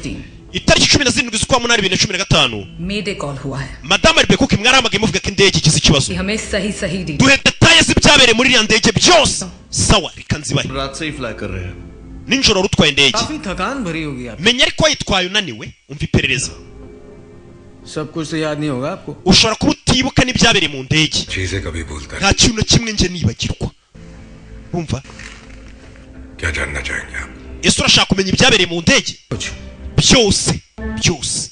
Itariki 17 z'ukwa 8 2015 Mayday call हुआ है। Madamu Albuquerque, mwarahamagaye muvuga ko indege igize ikibazo. कि हमें सही सही detail Duhe détails z'ibyabereye muri iriya ndege byose. Sawa, reka nzibahe. रात से ही fly कर रहे हैं। Nijoro wari utwaye indege. काफी थकान भरी होगी आप। Menya ariko wayitwaye unaniwe. Umva iperereza. सब कुछ तो याद नहीं होगा आपको। Ushobora kuba utibuka n'ibyabereye mu ndege. चीजें कभी भूलता Nta kintu na kimwe njye nibagirwa, umva. क्या जानना चाहेंगे आप? Ese urashaka kumenya ibyabereye mu ndege byose byose?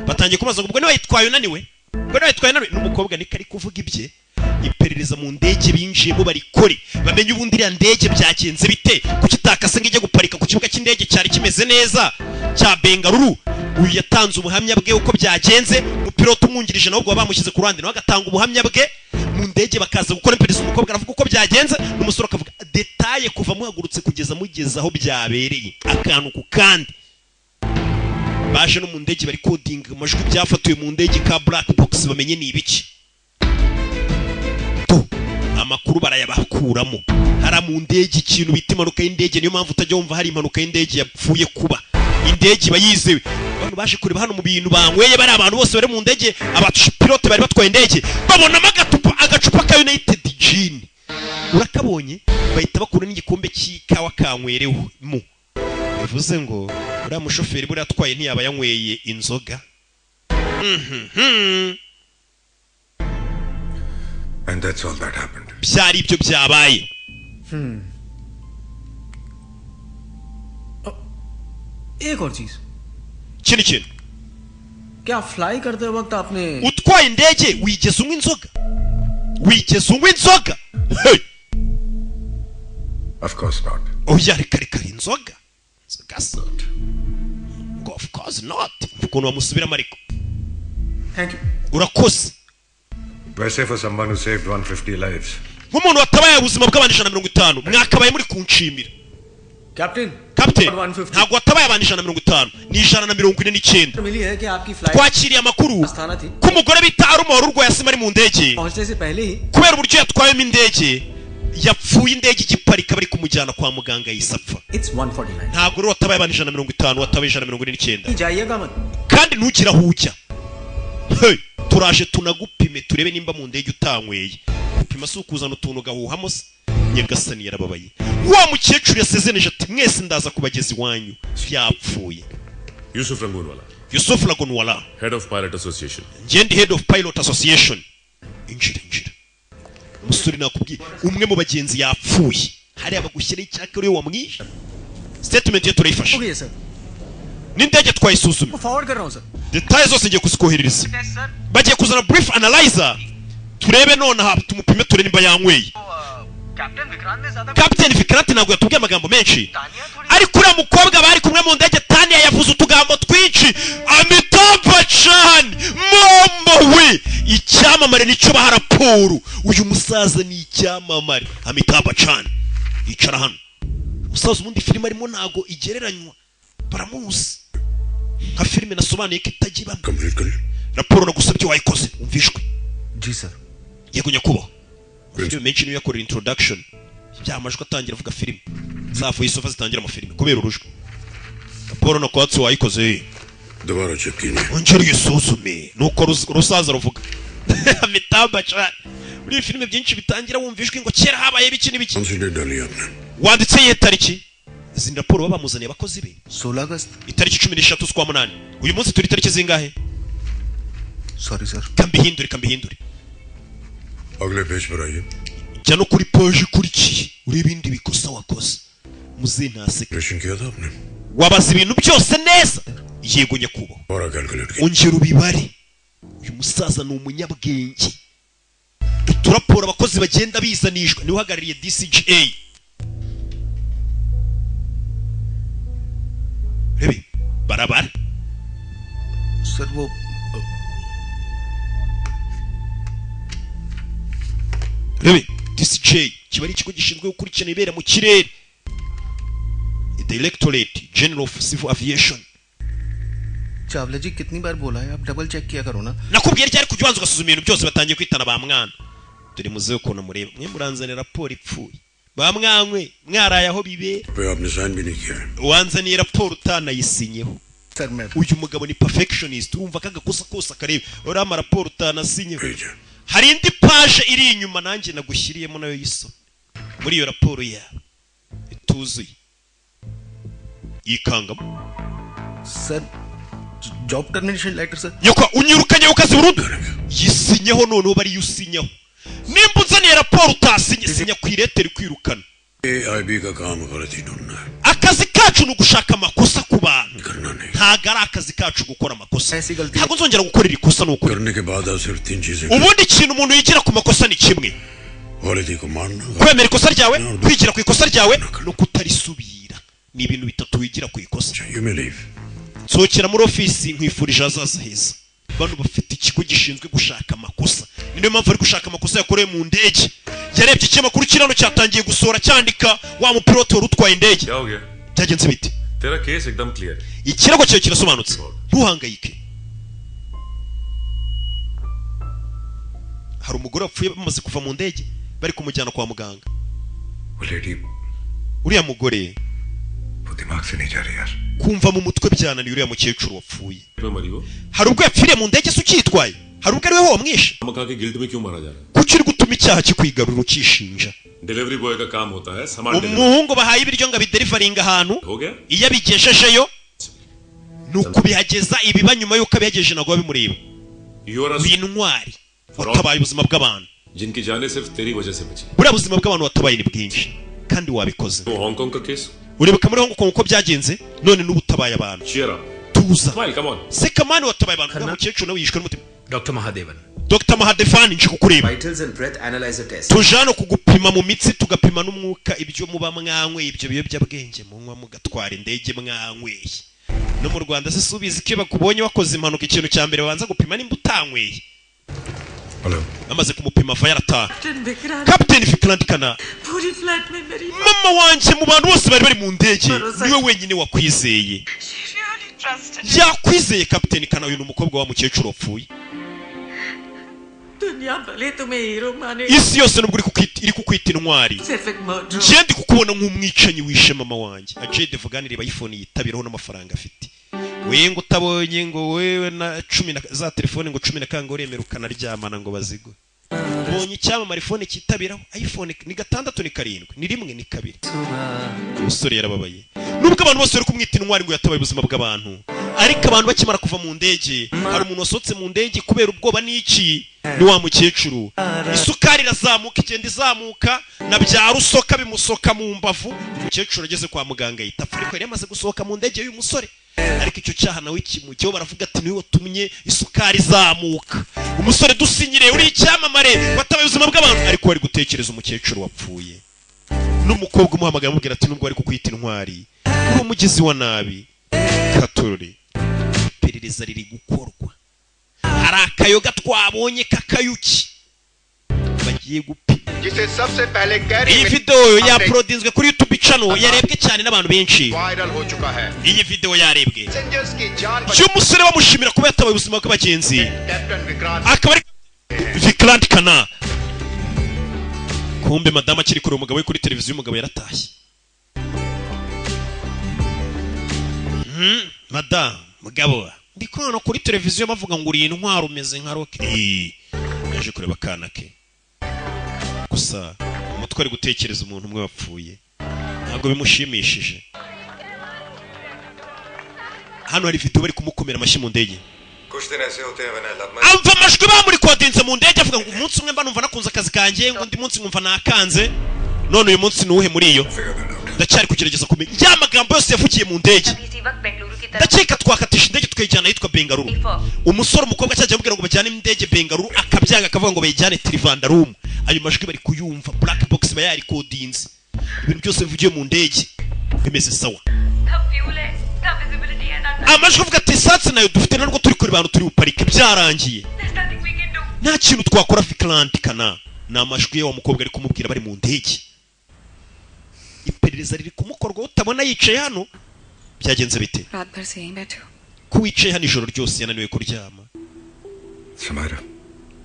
Batangiye kubaza ngo ubwo niba yitwaye unaniwe, ubwo niba yitwaye unaniwe. N'umukobwa niko ari kuvuga ibye. Iperereza mu ndege binjiyemo barikore, bamenye ubundi iriya ndege byagenze bite, kuki itakase ngo ijye guparika ku kibuga cy'indege cyari kimeze neza cya Bengaluru. Uyu yatanze ubuhamya bwe uko byagenze, umupilote umwungirije nawe ubwo bamushyize ku ruhande nawe agatanga ubuhamya bwe. Mu ndege bakaza gukora iperereza, umukobwa aravuga uko byagenze n'umusore akavuga détails kuva muhagurutse kugeza mugeze aho byabereye, akantu ku kandi. Baje no mu ndege bari kodinga amajwi byafatiwe mu ndege ka black box, bamenye ni ibiki tu. Amakuru barayabakuramo hara mu ndege, ikintu bita impanuka y'indege. Niyo mpamvu utajya wumva hari impanuka y'indege yapfuye kuba, indege iba yizewe. Abantu baje kureba hano mu bintu banyweye, bari abantu bose bari mu ndege, abapilote bari batwaye indege, babonamo agacupa ka United Gin. Urakabonye? Bahita bakura n'igikombe cy'ikawa kanywerewemo. Bivuze ngo uriya mushoferi buriya atwaye ntiyaba yanyweye inzoga. And that's all that happened. Byari ibyo byabaye. एक और चीज। Ikindi kintu. क्या fly करते वक्त आपने Utwaye indege wigeze unywa inzoga? Wigeze unywa inzoga? Hey! Of course not. Oya, reka reka, inzoga, inzoga se? Ngo of course not. Ukuntu bamusubiramo ariko. Thank you. Urakoze. वैसे for someone who saved 150 lives, Nk'umuntu watabaye ubuzima bw'abantu 150, mwakabaye muri kunshimira. Captain. Captain, ntabwo watabaye abantu 150, ni 149. मिली है कि आपकी flight Twakiriye amakuru Asthana थी। Ko umugore bita Aruma wari urwaye asima ari mu ndege, पहुंचने से पहले ही kubera uburyo yatwayemo indege yapfuye indege igiparika bari kumujyana kwa muganga yahise apfa. It's 149. Ntabwo rero watabaye abantu 150, watabaye 149. जाइएगा मत। Kandi ntugire aho ujya. Hey, turaje tunagupime turebe nimba mu ndege utanyweye. Gupima si ukuzana utuntu ugahuhamo se? Nyagasani, yarababaye. Wa mukecuru yasezeneje ati mwese ndaza kubageza iwanyu, yapfuye. Yusuf Rangoonwala. Yusuf Lagunwala. Head of Pilot Association. Njye ndi head of pilot association. Injira, injira umusore. Nakubwiye, umwe mu bagenzi yapfuye hariya, bagushyiraho icyaka uriwe wamwishe. Statement ye turayifashe. Okay sir. N'indege twayisuzumye. Forward कर रहा हूँ sir. Détails zose ngiye kuzikoherereza. Bagiye kuzana breath analyzer turebe nonaha, tumupime turebe nimba yanyweye. Captain Vikrant ntabwo yatubwiye amagambo menshi, ariko uriya mukobwa bari kumwe mu ndege Tania yavuze utugambo twinshi. Amitabh Bachchan, momo we, icyamamare nicyo baha raporo. Uyu musaza ni icyamamare, Amitabh Bachchan. Icara hano umusaza. Ubundi filime arimo ntago igereranywa, baramuzi. Nka filime nasobanuye ko itajya ibamo. Raporo nagusabye wayikoze? Umva ijwi. Ji sir. Yego nyakubahwa. Filime menshi niyo yakorera introduction, bya amajwi atangira avuga filime, za voice over zitangira amafilime kubera urujwi. Raporo nakwatse wayikoze? दोबारा check कीजिए। Ongera uyisuzume. Nuko urusaza ruvuga. Amitabh Bachchan, muri iyi filime byinshi bitangira wumva ijwi ngo kera habaye biki n'ibiki. कौन सी date डाली आपने? Wanditse iyihe tariki? Izi raporo baba bamuzaniye abakozi be. 16 August. Itariki 13 z'ukwa munani. Uyu munsi turi itariki zingahe? Sorry sir. Kambihindure, kambihindure. अगले page पर आइए. Jya no kuri page ikurikiye urebe ibindi bikosa wakoze. Muzehe ntaseka. Ration किया था आपने? Wabaza ibintu byose neza? Yego nyakubahwa. और calculate किया? Ongera ubibare. Uyu musaza ni umunyabwenge. Uturaporo abakozi bagenda bizanishwa, niwe uhagarariye DCGA. Rebe barabara. Sir वो Rebe DCGA kiba ari ikigo gishinzwe gukurikirana ibera mu kirere, Directorate General of Civil Aviation. Chawla ji, कितनी बार बोला है, आप double check किया करो ना. Nakubwiye ryari kujya ubanza ugasuzuma ibintu byose. Batangiye kwitana ba mwana. Dore muzehe ukuntu mureba mwe, muranzanira raporo ipfuye, ba mwanywe mwaraye aho bibera. पे आपने साइन भी नहीं किया है. Wanzaniye raporo utanayisinyeho. Sir मैं Uyu mugabo ni perfectionist, urumva ko agakosa kose akareba. Uriya amaraporo utanasinyeho, hari indi page iri inyuma nanjye nagushyiriyemo nayo yisome muri iyo raporo yawe ituzuye yikangamo. Sir, job termination letter sir. Nyakwa unyirukanye ku kazi burundu. Yisinyeho noneho, bariyo usinyeho. Nimba uzaniye raporo utasinye, sinya ku ireteri kwirukana. AIB का काम गलती ढूंढना है. Akazi kacu ni ugushaka amakosa ku bantu, ntago ari akazi kacu gukora amakosa. Ntabwo nzongera gukora iri kosa, ni ukuri. करने के बाद आप सिर्फ तीन चीजें: Ubundi ikintu umuntu yigira ku makosa ni kimwe: गलती को मानना, kwemera ikosa ryawe, kwigira ku ikosa ryawe no kutarisubira. Ni ibintu bitatu wigira ku ikosa. You may leave. Nsohokera muri ofisi, nkwifurije ahazaza heza. Bano bafite ikigo gishinzwe gushaka amakosa, ni niyo mpamvu bari gushaka amakosa yakorewe mu ndege. Yarebye ikinyamakuru kirano cyatangiye gusohora cyandika wa mupilote wari utwaye indege. क्या हो गया? Byagenze bite? तेरा केस एकदम clear है. Ikirego cyawe kirasobanutse, ntuhangayike. Hari umugore wapfuye bamaze kuva mu ndege, bari kumujyana kwa muganga. वो lady Uriya mugore वो दिमाग से नहीं जा रही यार. kumva mu mutwe byananiye uriya mukecuru wapfuye. में मरी वो Hari ubwo yapfiriye mu ndege se ukitwaye? Hari ubwo ari we wamwishe? मका के गिल्ट में क्यों मारा जा रहा Kuki uri gutuma icyaha kikwigarura ukishinja? है? डिलीवरी बॉय का काम होता है सामान deliver. Umuhungu bahaye ibiryo ngo abiderivaringa ahantu, हो गया. iyo abigejejeyo ni ukubihageza. Ibiba nyuma y'uko abihagejeje ntabwo biba bimureba. You are Uri intwari, watabaye ubuzima bw'abantu. जिनकी जानें सिर्फ तेरी वजह से बची. Buriya buzima bw'abantu watabaye ni bwinshi kandi wabikoze. वो हांगकांग का case. Uribuka muri Hong Kong uko byagenze? None n'ubu utabaye abantu. Cheer up. Tuza. Smile, come on. Sekamani, watabaye abantu. Uriya mukecuru nawe yishwe n'umutima. Doctor Mahadevan. Dr Mahadevani, nje kukureba. Vitals and breath analyzer test. Tuje hano kugupima mu mitsi, tugapima n'umwuka, ibyo muba mwanyweye, ibyo biyobyabwenge munywa mugatwara indege mwanyweye. No mu Rwanda se si ubizi ko iyo bakubonye wakoze impanuka, ikintu cya mbere babanza gupima nimba utanyweye? Hello. Bamaze kumupima ava yarataha. Captain Vikrant. Kapiteni Vikrant Khanna. पूरी flight में मेरी Mama wanjye, mu bantu bose bari bari mu ndege, niwe wenyine wakwizeye. She really trusted. Yakwizeye Kapiteni Khanna. Uyu ni umukobwa wa mukecuru wapfuye. दुनिया भले तुम्हें hero माने, Isi yose nubwo iri kukwita intwari, सिर्फ एक murderer. njye ndi kukubona nk'umwicanyi wishe mama wanjye. Ajay Devgan, reba iPhone yitabiraho n'amafaranga afite. We ngo utabonye ngo wewe na cumi na za telefone ngo cumi na kangahe, uremera ukanaryamana ngo bazigwe. Ubonye icyamamare iPhone cyitabiraho, iPhone ni gatandatu, ni karindwi, ni rimwe, ni kabiri. Umusore yarababaye. Nubwo abantu bose bari kumwita intwari ngo yatabaye ubuzima bw'abantu, ariko abantu bakimara kuva mu ndege, hari umuntu wasohotse mu ndege kubera ubwoba n'iki, ni wa mukecuru. Isukari irazamuka, igenda izamuka na bya rusoka bimusoka mu mbavu. Umukecuru ageze kwa muganga yita apfa, ariko yari yamaze gusohoka mu ndege y'uyu musore. Ariko icyo cyaha nawe kimujyeho, baravuga ati niwe watumye isukari izamuka. Umusore dusinyire, uri icyamamare, watabaye ubuzima bw'abantu, ariko wari gutekereza umukecuru wapfuye. N'umukobwa umuhamagaye amubwira ati nubwo bari kukwita intwari, uri umugizi wa nabi. Katorore, iperereza riri gukorwa. Hari akayoga twabonye k'akayuki bagiye gupima. जिसे सबसे पहले Carry Iyi video yauploadinzwe kuri YouTube channel, yarebwe cyane n'abantu benshi. Viral हो चुका है. Iyi video yarebwe Passengers की जान y'umusore bamushimira kuba yatabaye ubuzima bw'abagenzi, captain Vikrant akaba ari Vikrant Khanna. Kumbe madamu akiri kureba umugabo we kuri televiziyo, umugabo yaratashye. Madamu, mugabo, ndi kubona kuri televiziyo bavuga ngo uri intwaro, umeze nka Rocky. Yaje kureba akana ke gusa umutwe ari gutekereza umuntu umwe wapfuye, ntabwo bimushimishije. Hano hari video bari kumukomera amashyi mu ndege. कुछ दिन ऐसे होते हैं when I love my Amva amajwi bamurikodinze mu ndege avuga ngo umunsi umwe mba numva nakunze akazi kanjye, ngo undi munsi nkumva nakanze. None uyu munsi ni uwuhe muri iyo? Ndacyari kugerageza kumenya ya magambo yose yavugiye mu ndege. इसी वक्त बेंगलुरु की तरफ Ndakeka twakatisha indege tukayijyana ahitwa Bengaluru. Umusore, umukobwa cyajya amubwira ngo bajyane indege Bengaluru, akabyanga akavuga ngo bayijyane Trivandrum. Ayo majwi bari kuyumva, black box iba yarikodinze ibintu byose bivugiye mu ndege, bimeze sawa. ना फ्यूल है ना विजिबिलिटी है ना Amajwi avuga ati essence nayo dufite, nubwo turi kure abantu turi buparike byarangiye. There's nothing we can do. Nta kintu twakora. Vikrant kana ni amajwi ye wa mukobwa ari kumubwira bari mu ndege. Iperereza riri kumukorwa utabona yicaye hano. Byagenze bite? रात भर से यहीं बैठे हो? Ko wicaye hano ijoro ryose, yananiwe kuryama? Samaira.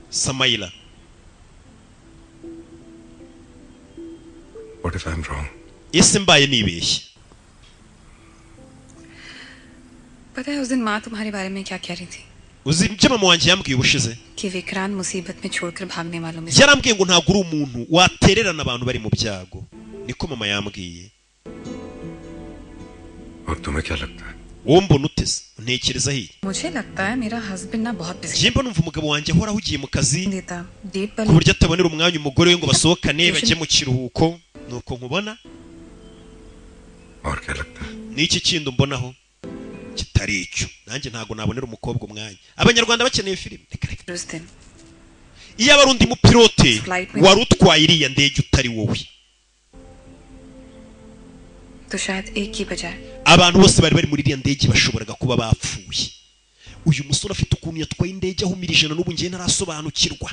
Samayira. What if I'm wrong? Ese mbaye nibeshye? पता है उस दिन माँ तुम्हारे बारे में क्या कह रही थी? Uzi ibyo mama wanjye yambwiye ubushize? कि विक्रांत मुसीबत में छोड़कर भागने वालों में से Yarambwiye ngo ntabwo uri umuntu watererana abantu bari mu byago, niko mama yambwiye. और तुम्हें क्या लगता है? Wowe mbona uteze ntekereza hiye? मुझे लगता है मेरा हस्बैंड ना बहुत busy Njye mba numva umugabo wanjye ahora ahugiye mu kazi देता डेट पर ku buryo atabonera umwanya umugore we ngo basohokane bajye mu kiruhuko, nuko nkubona. और क्या लगता है? N'iki kindi umbonaho kitari icyo? Nanjye ntabwo nabonera umukobwa umwanya. Abanyarwanda bakeneye filime. Reka reka. उस दिन Iyo aba ari undi mupilote wari utwaye iriya ndege utari wowe, तो शायद एक की बजाय abantu bose bari bari muri iriya ndege bashoboraga kuba bapfuye. Uyu musore afite ukuntu yatwaye indege ahumirije, na n'ubu ngiye ntarasobanukirwa.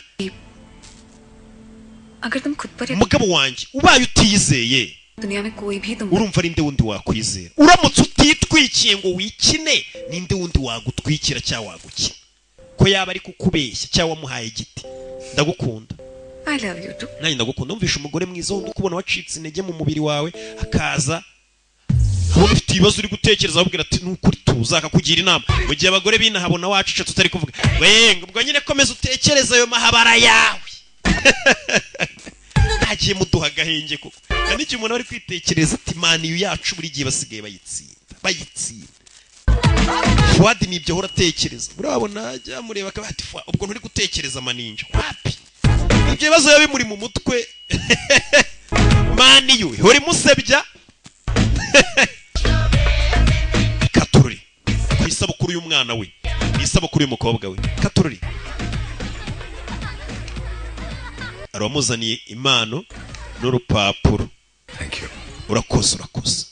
अगर तुम खुद पर Umugabo wanjye, ubaye utiyizeye, दुनिया में कोई भी तुम urumva ari nde wundi wakwizera? Uramutse utitwikiye ngo wikine, ninde wundi wagutwikira cyangwa wagukina ko yaba ari kukubeshya cyangwa wamuhaye igiti? Ndagukunda. I love you too. Nanjye ndagukunda. Wumvishe umugore mwiza wundi ukubona wacitse intege mu mubiri wawe, akaza ubona ufite ibibazo uri gutekereza, akubwira ati nukuri tuza, akakugira inama, mu gihe abagore binahabona wacecetse utari kuvuga we ngo ubwo nyine komeza utekereze ayo mahabara yawe. Ntagiye muduha agahenge koko. Hari n'igihe umuntu aba ari kwitekereza ati Man U yacu buri gihe basigaye bayitsinda bayitsinda. Fuadi nibyo ahora atekereza, urabona ajya mureba akaba ati "Fuad, ubwo nturi gutekereza maninja wapi?" Ibyo bibazo biba bimuri mu mutwe. Man U ihora imusebya. Katururi ku isabukuru y'umwana we, ni isabukuru y'umukobwa we. Katururi aramuzaniye impano n'urupapuro. Thank you. Urakoze, urakoze.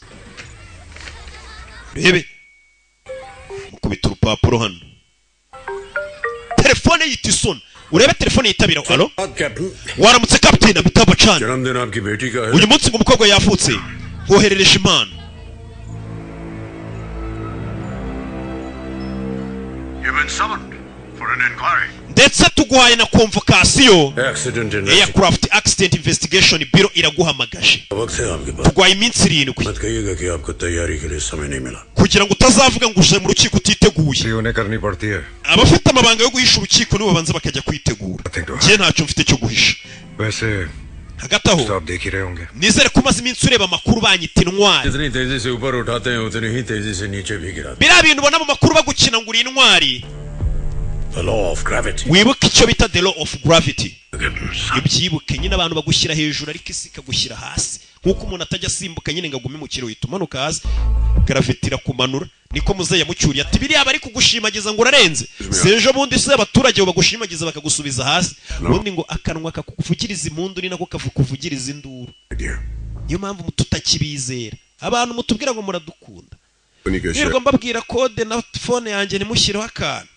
Urebe mukubita urupapuro hano, telefone yita isona, urebe telefone yitabira. Alo, waramutse kapiteni Amitabh Bachchan. जन्मदिन आपकी बेटी का है। Uyu munsi ngo umukobwa yavutse, nkoherereje impano. You've been summoned for an inquiry. Ndetse tuguhaye na convocation. Accident. Aircraft Accident Investigation Bureau iraguhamagaje. वक्त है आपके पास। Tuguhaye iminsi 7 मत कहिएगा कि आपको तैयारी के लिए समय नहीं मिला। Kugira ngo utazavuga ngo uje mu rukiko utiteguye. उन्हें करनी पड़ती है। Abafite amabanga yo guhisha urukiko nibo babanza bakajya kwitegura. Njye ntacyo mfite cyo guhisha. वैसे Hagati aho तो आप देख ही रहे होंगे। Nizere ko umaze iminsi ureba amakuru banyita intwari. जितनी तेजी से ऊपर उठाते हैं उतनी ही तेजी से नीचे भी गिराते Biriya bintu ubona mu makuru bagukina ngo uri intwari, हैं। The law of gravity. Wibuke icyo bita the law of gravity, ubyibuke nyine. Abantu bagushyira hejuru ariko isi ikagushyira hasi, nk'uko umuntu atajya asimbuka nyine ngo agume mu kiro, uhita umanuka hasi, gravity irakumanura. Niko muzehe yamucyuriye ati biriya bari kugushimagiza ngo urarenze, si ejo bundi se abaturage bagushimagiza bakagusubiza hasi. Ubundi ngo akanwa kakuvugiriza impundu ni nako kakuvugiriza induru. Niyo mpamvu tutakibizera abantu mutubwira ngo muradukunda. Nirwa mbabwira kode na phone yanjye ntimushyireho akantu.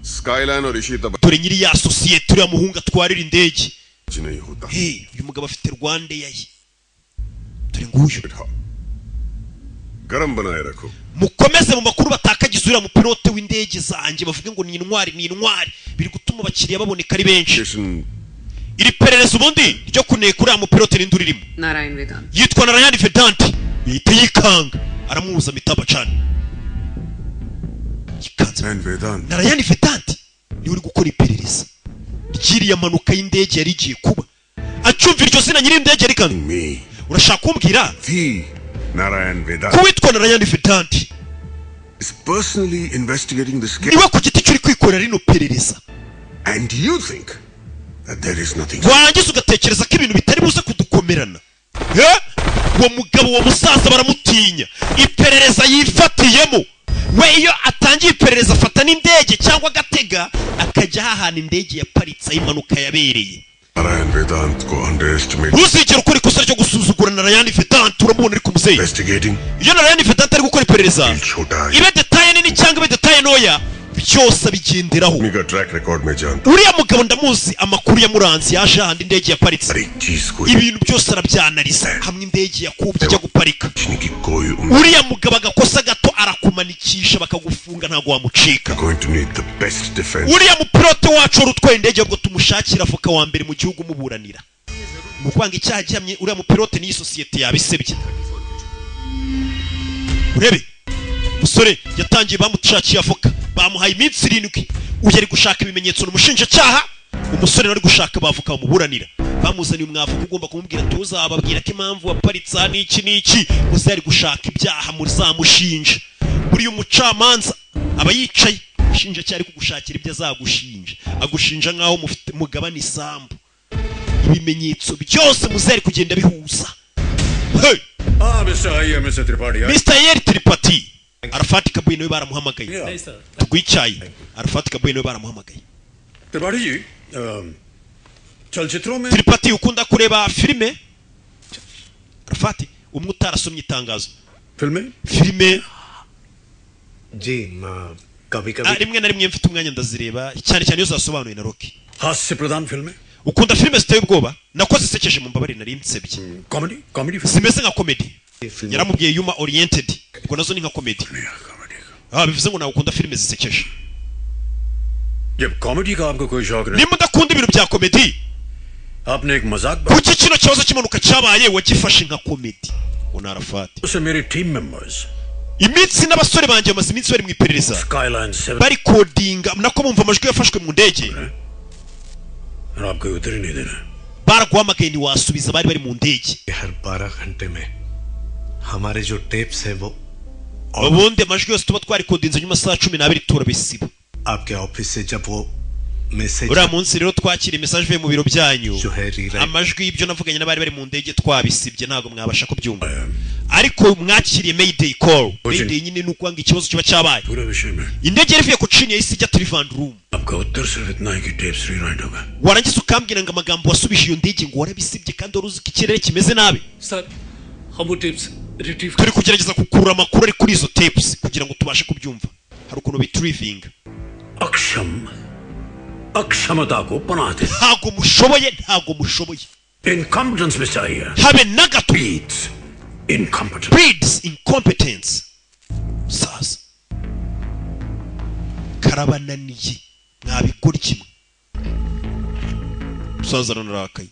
Skyline और Ishita Dore nyiri ya sosiyete, uriya muhungu atwarira indege. नहीं होता। Hey, uyu mugabo afite Rwanda ye, dore nguyu. गरम बनाए रखो। Mukomeze mu makuru batakagize uriya mupilote w'indege zanjye, bavuge ngo ni intwari, ni intwari. Biri gutuma abakiriya baboneka ari benshi. Iri perereza ubundi ryo kuneka uriya mupilote ninde uririmo? Narayan Vedant. Yitwa Narayan Vedant. Yihita yikanga, aramuhuza Amitabh Bachchan. Vedant. Narayan Vedant niwe uri gukora iperereza ry'iriya mpanuka y'indege yari igiye kuba. Acyumva iryo zina nyiri indege arikanga, urashaka kumbwira Narayan Vedant. Ko witwa Narayan Vedant is personally investigating this case. Niwe ku giti cye uri kwikorera rino perereza. And you think that there is nothing. Warangiza ugatekereza ko ibintu bitari buze kudukomerana. Eh? Uwo mugabo, uwo musaza baramutinya. Iperereza yifatiyemo we, iyo atangiye iperereza afata n'indege cyangwa agatega akajya ahantu indege yaparitse, aho impanuka yabereye. Narayan Vedant को underestimate. Ntuzigere ukora ikosa ryo gusuzugura Narayani Vedant. Uramubona ariko muzeyi. Investigating. Iyo Narayani Vedant ari gukora iperereza, छोटा ibe détail nini cyangwa ibe détail ntoya, byose abigenderaho. का track record में जानता Uriya mugabo ndamuzi, amakuru yamuranze, yaje ahandi indege yaparitse, चीज को ibintu byose arabyanariza hamwe indege yakubye ijya guparika. की कोई उम्मीद Uriya mugabo agakosa gato arakumanikisha bakagufunga, ntabwo wamucika. Going to need the best defense. Uriya mupilote wacu wari utwaye indege, ahubwo tumushakira avoka wa mbere mu gihugu umuburanira. Ni ukwanga icyaha gihamye uriya mupilote n'iyi sosiyete yabisebye. Urebe umusore yatangiye, bamushakiye avoka, bamuhaye iminsi 7. Uyu ari gushaka ibimenyetso, ni umushinjacyaha. Umusore nawe ari gushaka abavoka bamuburanira. Bamuzaniye umwavoka ugomba kumubwira, tuzababwira ko impamvu waparitse aha n'iki n'iki. Muze ari gushaka ibyaha muzamushinja. Buriya umucamanza aba yicaye, umushinjacyaha ari kugushakira ibyo azagushinja, agushinja nk'aho mufite mugabane isambu. Ibimenyetso byose muze ari kugenda bihuza. Hey! Ah, Mr. Iyer, Mr. Tripathi. Mr. Iyer, Tripathi, Arafati Kabuye nawe baramuhamagaye. Tuguhe icyayi. Arafati Kabuye nawe baramuhamagaye. Tripathi ji, चलचित्रों में Tripathi, ukunda kureba filime? Arafati umwe utarasomye itangazo. फिल्में? Filime? जी कभी Ah, कभी। Rimwe na rimwe mfite umwanya ndazireba, cyane cyane iyo zasobanuye na Rocky. हास्य प्रधान फिल्में? Ukunda filime ziteye ubwoba, nako zisekeje, mu mbabare nari nsebye. Comedy, comedy? Zimeze nka comedy. Yaramubwiye humour oriented, ubwo nazo ni nka comedy. Ah, bivuze ngo nawe ukunda filime zisekeje. जब comedy का आपको कोई शौक नहीं, Nimba udakunda ibintu bya comedy, आपने एक मजाक kuki kino kibazo cy'impanuka cyabaye wagifashe nka comedy? Ngo ni Arafati. उसे मेरे team members Iminsi n'abasore banjye bamaze iminsi bari mu iperereza, Skyline 7 bari kodinga, nako bumva amajwi yafashwe mu ndege. और आपको उत्तर ही नहीं देना। Baraguhamagaye ntiwasubiza, bari bari mu ndege. हर 12 घंटे में हमारे जो टेप्स है वो Ubundi amajwi yose tuba twarikodinze nyuma saa 12 turabisiba. आपके ऑफिस से जब वो message Uriya munsi rero twakira message ivuye mu biro byanyu, जो है rewrite amajwi y'ibyo navuganye n'abari bari mu ndege twabisibye, ntabwo mwabasha kubyumva. Ariko mwakiriye mayday call. Mayday nyine ni ukwanga ikibazo kiba cyabaye. पूरे विषय में Indege yari ivuye Cochin yahise ijya Trivandrum. आपका उत्तर सिर्फ इतना है कि tapes rewrite होगा। Warangiza ukambwira ngo amagambo wasubije iyo ndege ngo warabisibye, kandi wari uzi ko ikirere kimeze nabi. Sir, हम वो tapes retrieve Turi kugerageza gukurura amakuru ari kuri izo tapes kugira ngo tubashe kubyumva. Hari ukuntu biturivinga. अक्षम अक्षमता को पनाह दे। Ntago mushoboye, ntago mushoboye. Incompetence mister Iyer. Habe na gato. Incompetence. Breeds incompetence. Sasa karabananiye, mwabigoryi mwe. Musaza aranarakaye.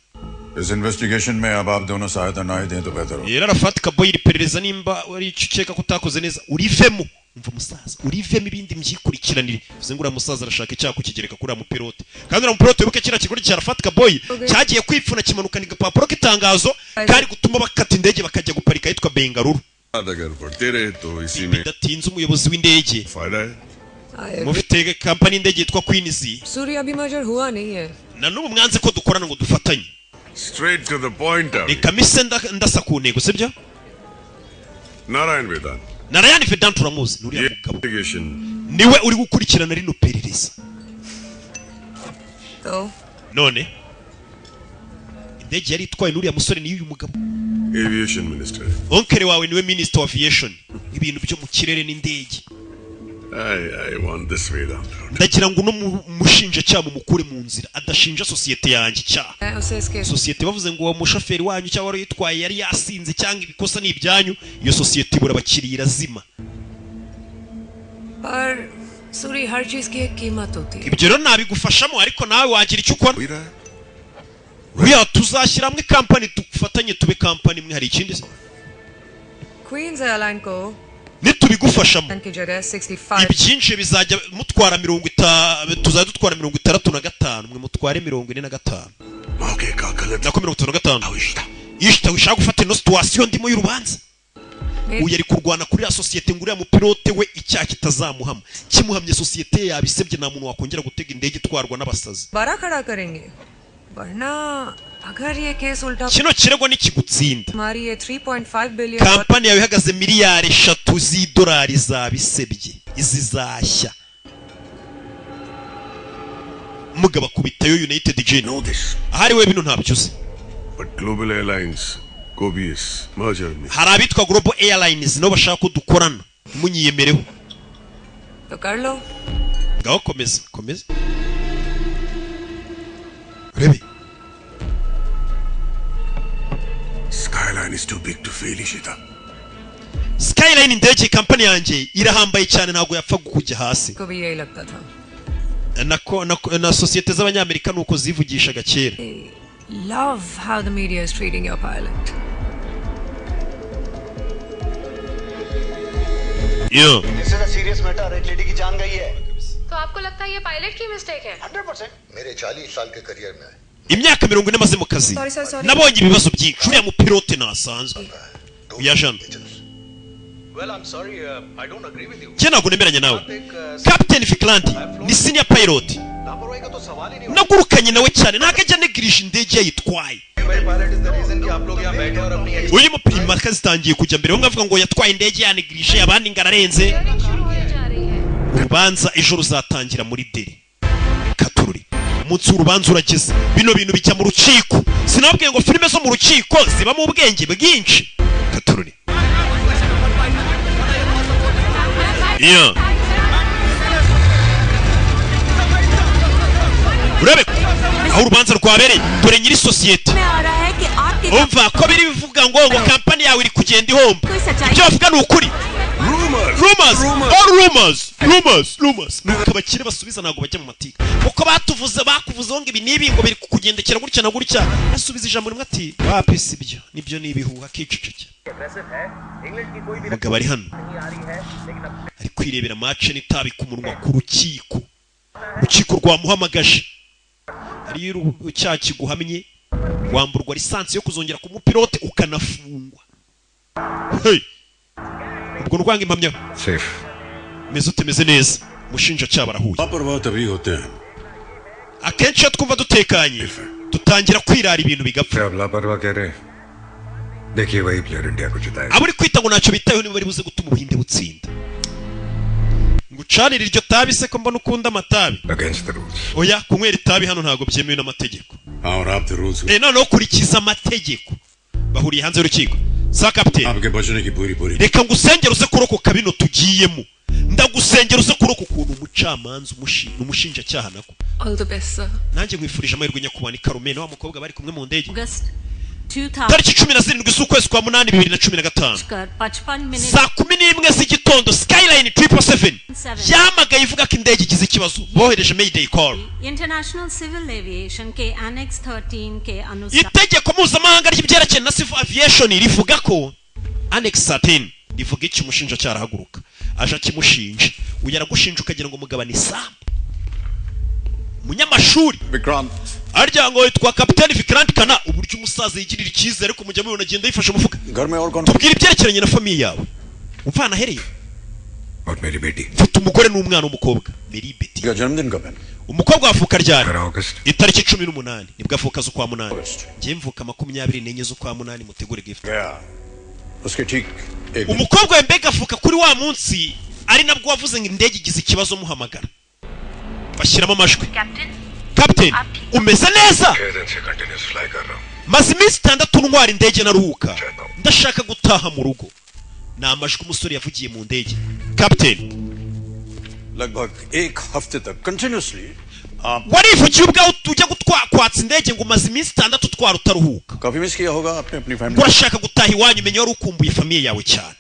इस investigation में अब आप दोनों सहायता ना ही दें तो बेहतर हो। Rero Arafati Kaboyi, iri perereza nimba wari icyo ukeka ko utakoze neza, urivemo. Umva musaza, urivemo, ibindi mbyikurikiranire. Bivuze ngo uriya musaza arashaka icyaha kukigereka kuri uriya mupilote. Kandi uriya mupilote, wibuke kiriya kigoryi cya Arafati Kaboyi cyagiye kwipfuna kimanukana igapapuro k'itangazo kari gutuma bakata indege bakajya guparika ahitwa Bengaluru. अगर बढ़ते रहे तो इसी में Bidatinze umuyobozi w'indege, फायदा है। mufite kampani y'indege yitwa Queens. सूर्य अभी मर्जर हुआ नहीं है। Na n'ubu mwanze ko dukorana ngo dufatanye. Straight to the point. Reka mise ndasa ku ntego, sibyo? Narayan Vedant. Narayani Vedant uramuzi, ni uriya mugabo. Investigation. Niwe uri gukurikirana rino perereza. तो None indege yari itwaye n'uriya musore niyo uyu mugabo. Aviation minister. Oncle wawe niwe minister of aviation, ibintu byo mu kirere n'indege. I want this Vedant. Ndagira ngo uno mushinjacyaha mumukure mu nzira, adashinja sosiyete yanjye icyaha. मैं उसे इसके Sosiyete bavuze ngo uwo mushoferi wanyu cyangwa wari uyitwaye yari yasinze cyangwa ibikosa ni ibyanyu, iyo sosiyete ibura abakiriya, irazima. पर सूरी, हर चीज की एक कीमत होती है। Ibyo rero nabigufashamo, ariko nawe wagira icyo ukora. Buriya tuzashyira hamwe kampani, dufatanye tube kampani imwe. Hari ikindi se? Queens airline को Nitubigufashamo, की जगह 65 ibyinshi bizajya mutwara mirongo ita tuzajya dutwara 65, mwe mutware 45, nako 55. Ishita wishaka gufata ino situation ndimo y'urubanza. Uyu ari kurwana kuri ya sosiyete ngo uriya mupilote we icyaha kitazamuhama, kimuhamye sosiyete ye yabisebye, nta muntu wakongera gutega indege itwarwa n'abasazi. बारह खड़ा करेंगे वरना अगर ये केस उल्टा Kino kirego nikigutsinda, हमारी ये 3.5 billion kampani yawe ihagaze miliyari 3 z'idolari zabisebye, izi zashya. Mugabo akubitayo United Gin ahari we bino ntabyo uzi. But global airlines को भी इस merger में Hari abitwa Global Airlines nabo bashaka ko dukorana, ntimunyiyemereho. तो कर लो। Ngaho komeza, komeza urebe. Skyline is too big to fail Ishita. Skyline indege kampani yanjye irahambaye cyane, ntabwo yapfa kujya hasi. को भी यही लगता था। Na sosiyete z'abanyamerika nuko zivugishaga kera. Love how the media is treating your pilot. Yo. This is a serious matter. एक लेडी की जान गई है। तो आपको लगता है ये पायलट की मिस्टेक है? 100%। मेरे 40 साल के करियर में Imyaka 40 maze mu kazi Sorry, sorry, sorry. nabonye ibibazo byinshi, uriya mupilote ntasanzwe uyajana. Well, I'm sorry, I don't agree with you. Njye ntabwo nemeranya nawe. Captain Vikrant ni senior pilot, लापरवाही का तो सवाल ही नहीं। Nagurukanye nawe cyane, ntabwo ajya anegirisha indege yayitwaye. मेरे pilot is the reason कि आप लोग यहाँ बैठे और अपनी Uyu mupira impaka zitangiye kujya mbere, bamwe bavuga ngo yatwaye indege yanegirishe, abandi ngo ararenze. Urubanza ejo ruzatangira muri Delhi. Katururi, umunsi w'urubanza urageze, bino bintu bijya mu rukiko. Sinababwiye ngo filime zo mu rukiko zibamo ubwenge bwinshi? Katururi. Yeah. Urebe aho urubanza rwabereye, dore nyiri sosiyete. में आ रहा है कि आपके Umva ko biri bivuga ngo kampani yawe iri kugenda ihomba, ibyo bavuga ni ukuri? Rumors, all rumors, rumors, rumors. Nuko abakire basubiza, ntabwo bajya mu matika uko batuvuze, bakuvuzeho ngo ibi n'ibi, ngo biri kukugendekera gutya na gutya. Asubiza ijambo rimwe ati: "Wapi, si byo, nibyo ni ibihuha." Akicecekera. Umugabo ari hano ari kwirebera match n'itabi ku munwa ku rukiko. Urukiko rwamuhamagaje. Ariyo icyaha kiguhamye, wamburwa lisansi yo kuzongera kuba umupilote, ukanafungwa. Hey! Ubwo ni ukwanga impamya. Safe. Meze utemeze neza, umushinjacyaha barahuye. लापरवाह तभी होते हैं Akenshi iyo twumva dutekanye dutangira kwirara, ibintu bigapfa. आप लापरवाह कह रहे हैं, देखिए वही प्लेयर इंडिया को जिताएगा। Abo uri kwita ngo ntacyo bitayeho niba bari buze gutuma Ubuhinde butsinda. Ngo ucanire iryo tabi se ko mbona ukunda amatabi? Against the rules. Oya, kunywera itabi hano ntabwo byemewe n'amategeko. हाँ और आप rules. Noneho kurikiza amategeko. Bahuriye hanze y'urukiko sa kapiteni. आपके बचने की पूरी पूरी Reka ngusengere uze kurokoka bino tugiyemo, ndagusengera uze kurokoka. Ukuntu umucamanza umushinjacyaha nako. All the best, sir. Nanjye nkwifurije amahirwe nyakubahwa. Ni Karumene, wa mukobwa bari kumwe mu ndege. August 2000 Tariki 17 z'ukwezi kwa munani 2015, कर 55 minute saa 11 z'igitondo, Skyline 777 yahamagaye ivuga ko indege igize ikibazo, bohereje mayday call. International civil aviation के annex 13 के अनुसार Itegeko mpuzamahanga ry'ibyerekeye na civil aviation rivuga ko annex 13 rivuga iki? Umushinjacyaha arahaguruka aje akimushinja. Uyu aragushinja ukagira ngo mugabane isambu, umunyamashuri. Vikrant. Arya ngo yitwa kapiteni Vikrant Kana. Uburyo umusaza yigirira icyizere, ariko mujya mubibona agenda yifashe umufuka. घर में और कौन? Tubwire ibyerekeranye na famille yawe, umvana ahereye. और मेरी बेटी। Mfite umugore n'umwana w'umukobwa, Mary Betty. का जन्मदिन कब है? Umukobwa wavuka ryari? August. Itariki 18 nibwo avuka z'ukwa munani. Njye mvuka 24 z'ukwa munani, mutegure gift. गया उसके ठीक एक दिन Umukobwa we mbega avuka kuri wa munsi ari nabwo wavuze ngo indege igize ikibazo, muhamagara. Bashyiramo amajwi. Captain. Captain, umeze neza? छह दिन से continuous fly कर रहा हूँ। Maze iminsi 6 ntwara indege naruhuka, ndashaka gutaha mu rugo. Ni amajwi umusore yavugiye mu ndege. Captain, लगभग एक हफ्ते तक continuously आप warivugiye ubwawe ujya kwatsa indege ngo umaze iminsi 6 utwara utaruhuka. काफी मिस किया होगा आपने अपनी Ngo family. urashaka gutaha iwanyu, umenya wari ukumbuye famille yawe cyane.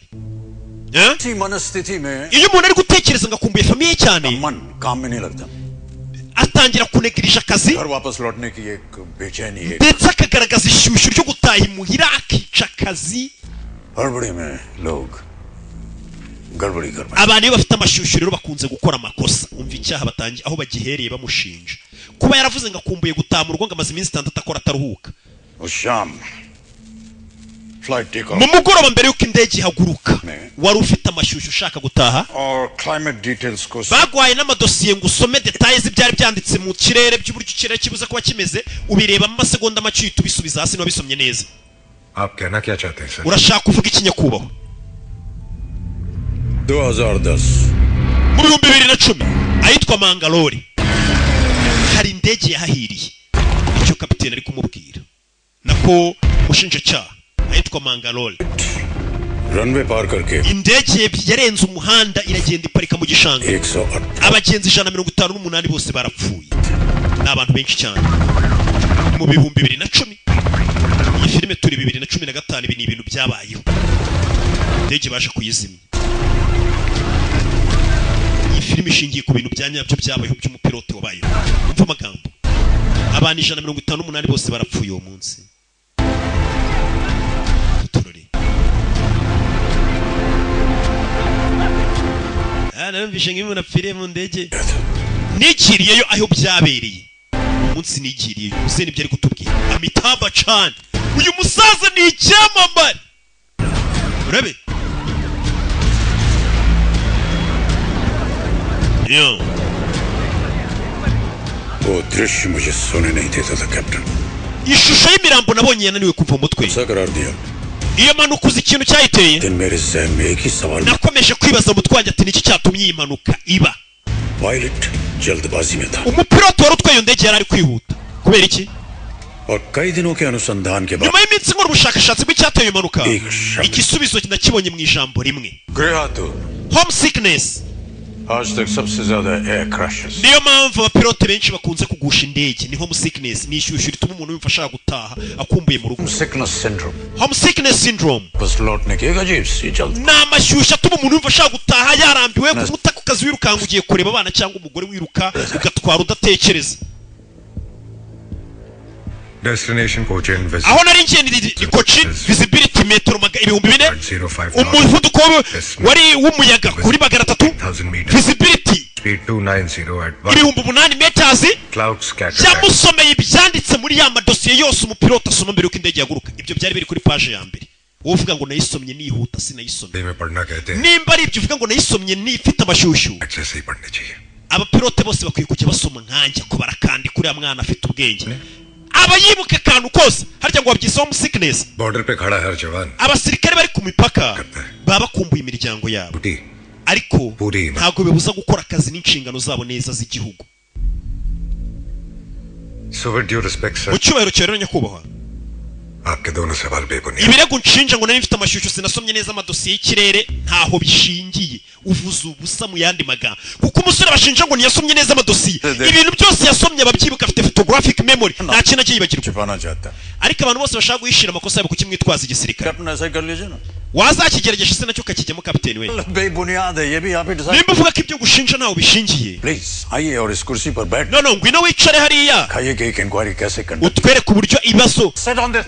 Eh? ऐसी मनस्थिति में Iyo umuntu ari gutekereza ngo akumbuye famille cyane, मन काम में नहीं लगता। Atangira kunegirisha akazi. घर वापस लौटने की एक बेचैनी, एक Ndetse akagaragaza ishyushyu ryo gutaha imuhira, akica akazi. हड़बड़ी में लोग गड़बड़ी कर Abantu iyo bafite amashyushyu rero bakunze gukora amakosa. Umva icyaha batangiye aho bagihereye, bamushinja kuba yaravuze ngo akumbuye gutaha mu rugo, ngo amaze iminsi 6 akora ataruhuka. उस शाम Flight take Mu mugoroba mbere y'uko indege ihaguruka, wari ufite amashyushyu ushaka gutaha. और climate details को Bagwaye n'amadosiye ngo usome détails z'ibyari byanditse mu kirere, by'uburyo ikirere kibuze kuba kimeze, ubirebamo amasegonda make, uhita ubisubiza hasi ntiwabisomye neza. आप कहना क्या चाहते हैं sir? Urashaka kuvuga iki, nyakubahwa? 2010 Mu 2010, ahitwa Mangalore, hari indege yahahiriye. Icyo kapitene ari kumubwira, nako umushinjacyaha, ahitwa Mangalore, runway पार करके indege yarenze umuhanda, iragenda, iparika mu gishanga. 108 Abagenzi 158 bose barapfuye, ni abantu benshi cyane. Mu 2010, iyi filime turi 2015, ibi ni ibintu byabayeho. Indege baje kuyizimya. Iyi filime ishingiye ku bintu bya nyabyo byabayeho by'umupilote wabayeho. Umva amagambo, abantu 158 bose barapfuye uwo munsi. Turore. Ah, narumvishe nk'iyo umuntu apfiriye mu ndege. Nigiriyeyo aho byabereye umunsi, nigiriyeyo. Uze nibyo ari kutubwira. Amitabh Bachchan, uyu musaza ni icyamamare, urabe yo. वो दृश्य मुझे सोने नहीं देता था captain. Ishusho y'imirambo nabonye yananiwe kuva mu mutwe. करार दिया। Iyo mpanuka, uzi ikintu cyayiteye? दिन मेरे जहन में एक ही सवाल। Nakomeje kwibaza mu mutwe wanjye ati: "Niki cyatumye iyi mpanuka iba?" Pilot जल्दबाजी में था। Umupilote wari utwaye iyo ndege yari ari kwihuta. Kubera iki? और कई दिनों के अनुसंधान के बाद Nyuma y'iminsi nkora ubushakashatsi bw'icyateye iyo mpanuka, igisubizo nakibonye mu ijambo rimwe: गृहातुर homesickness. आज तक सबसे ज्यादा air crashes. Niyo mpamvu abapilote benshi bakunze kugusha indege, ni homesickness, ni ishyushyu rituma umuntu yumva ashaka gutaha, akumbuye mu rugo. Sickness syndrome. Homesickness syndrome. बस लौटने की एक अजीब सी जल्द। Ni amashyushyu atuma umuntu yumva ashaka gutaha, yarambiwe kumuta ku kazi, wirukanka ugiye kureba abana cyangwa umugore, wiruka ugatwara udatekereza. Destination Cochin. Aho nari ngiye ni Kochi, visibility metero 4000, umuvuduko wari w'umuyaga kuri 300, visibility Speed 290 at 8000 meters. Cloud scatter. Yamusomeye ibyanditse muri ya madosiye yose umupilote asoma mbere yuko indege yaguruka. Ibyo byari biri kuri paje ya mbere. Wowe uvuga ngo nayisomye nihuta, sinayisomye. में पढ़ना कहते हैं। Nimba ari ibyo uvuga ngo nayisomye nifite amashyushyu, अच्छे से ही पढ़ने चाहिए। abapilote bose bakwiye kujya basoma nkanjye, ko barakandika. Uriya mwana afite ubwenge, aba yibuka akantu kose. Harya ngo wabyise homesickness? Border पे खड़ा हर जवान Abasirikare bari ku mipaka baba bakumbuye imiryango yabo, ariko ntabwo bibuza gukora akazi n'inshingano zabo neza z'igihugu. So with due respect sir, Mu cyubahiro cyawe rero, nyakubahwa, आपके दोनों सवाल बेबुनियाद। ibirego nshinja ngo nari mfite amashyushyu, sinasomye neza amadosiye y'ikirere, ntaho bishingiye. Uvuze ubusa mu yandi magambo, kuko umusore bashinja ngo ntiyasomye neza amadosiye, ibintu byose yasomye ababyibuka, afite photographic memory, nta kintu agiye yibagirwa. छिपाना चाहता। Ariko abantu bose bashaka guhishira amakosa yabo, kuki mwitwaza igisirikare? Captain, ऐसा ही कर लीजिए ना। Wazakigerageje se nacyo ukakijyamo, kapiteni we? बेबुनियाद है ये भी आप ही decide. Nimba uvuga ko ibyo gushinja ntaho bishingiye, please आइए और इस कुर्सी पर बैठ। None ngwino wicare hariya, खाइए कि एक इंक्वायरी कैसे conduct. utwereke uburyo ibibazo,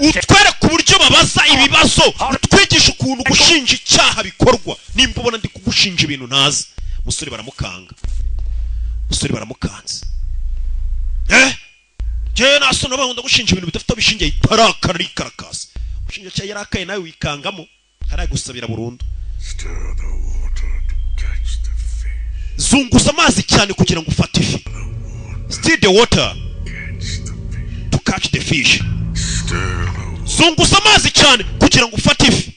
utwereke uburyo babaza ibibazo, utwigishe ukuntu gushinja icyaha bikorwa, nimba ubona ndi kugushinja ibintu ntazi. Umusore baramukanga, umusore baramukanze. Eh, jewe nasona bankunda gushinja ibintu bidafite aho bishingiye, itarakara rikarakasa. Umushinjacyaha yarakaye, nawe wikangamo haragusabira burundu. Zunguza amazi cyane kugira ngo ufate ifi. Stir the water to catch the fish. Zunguza amazi cyane kugira ngo ufate ifi,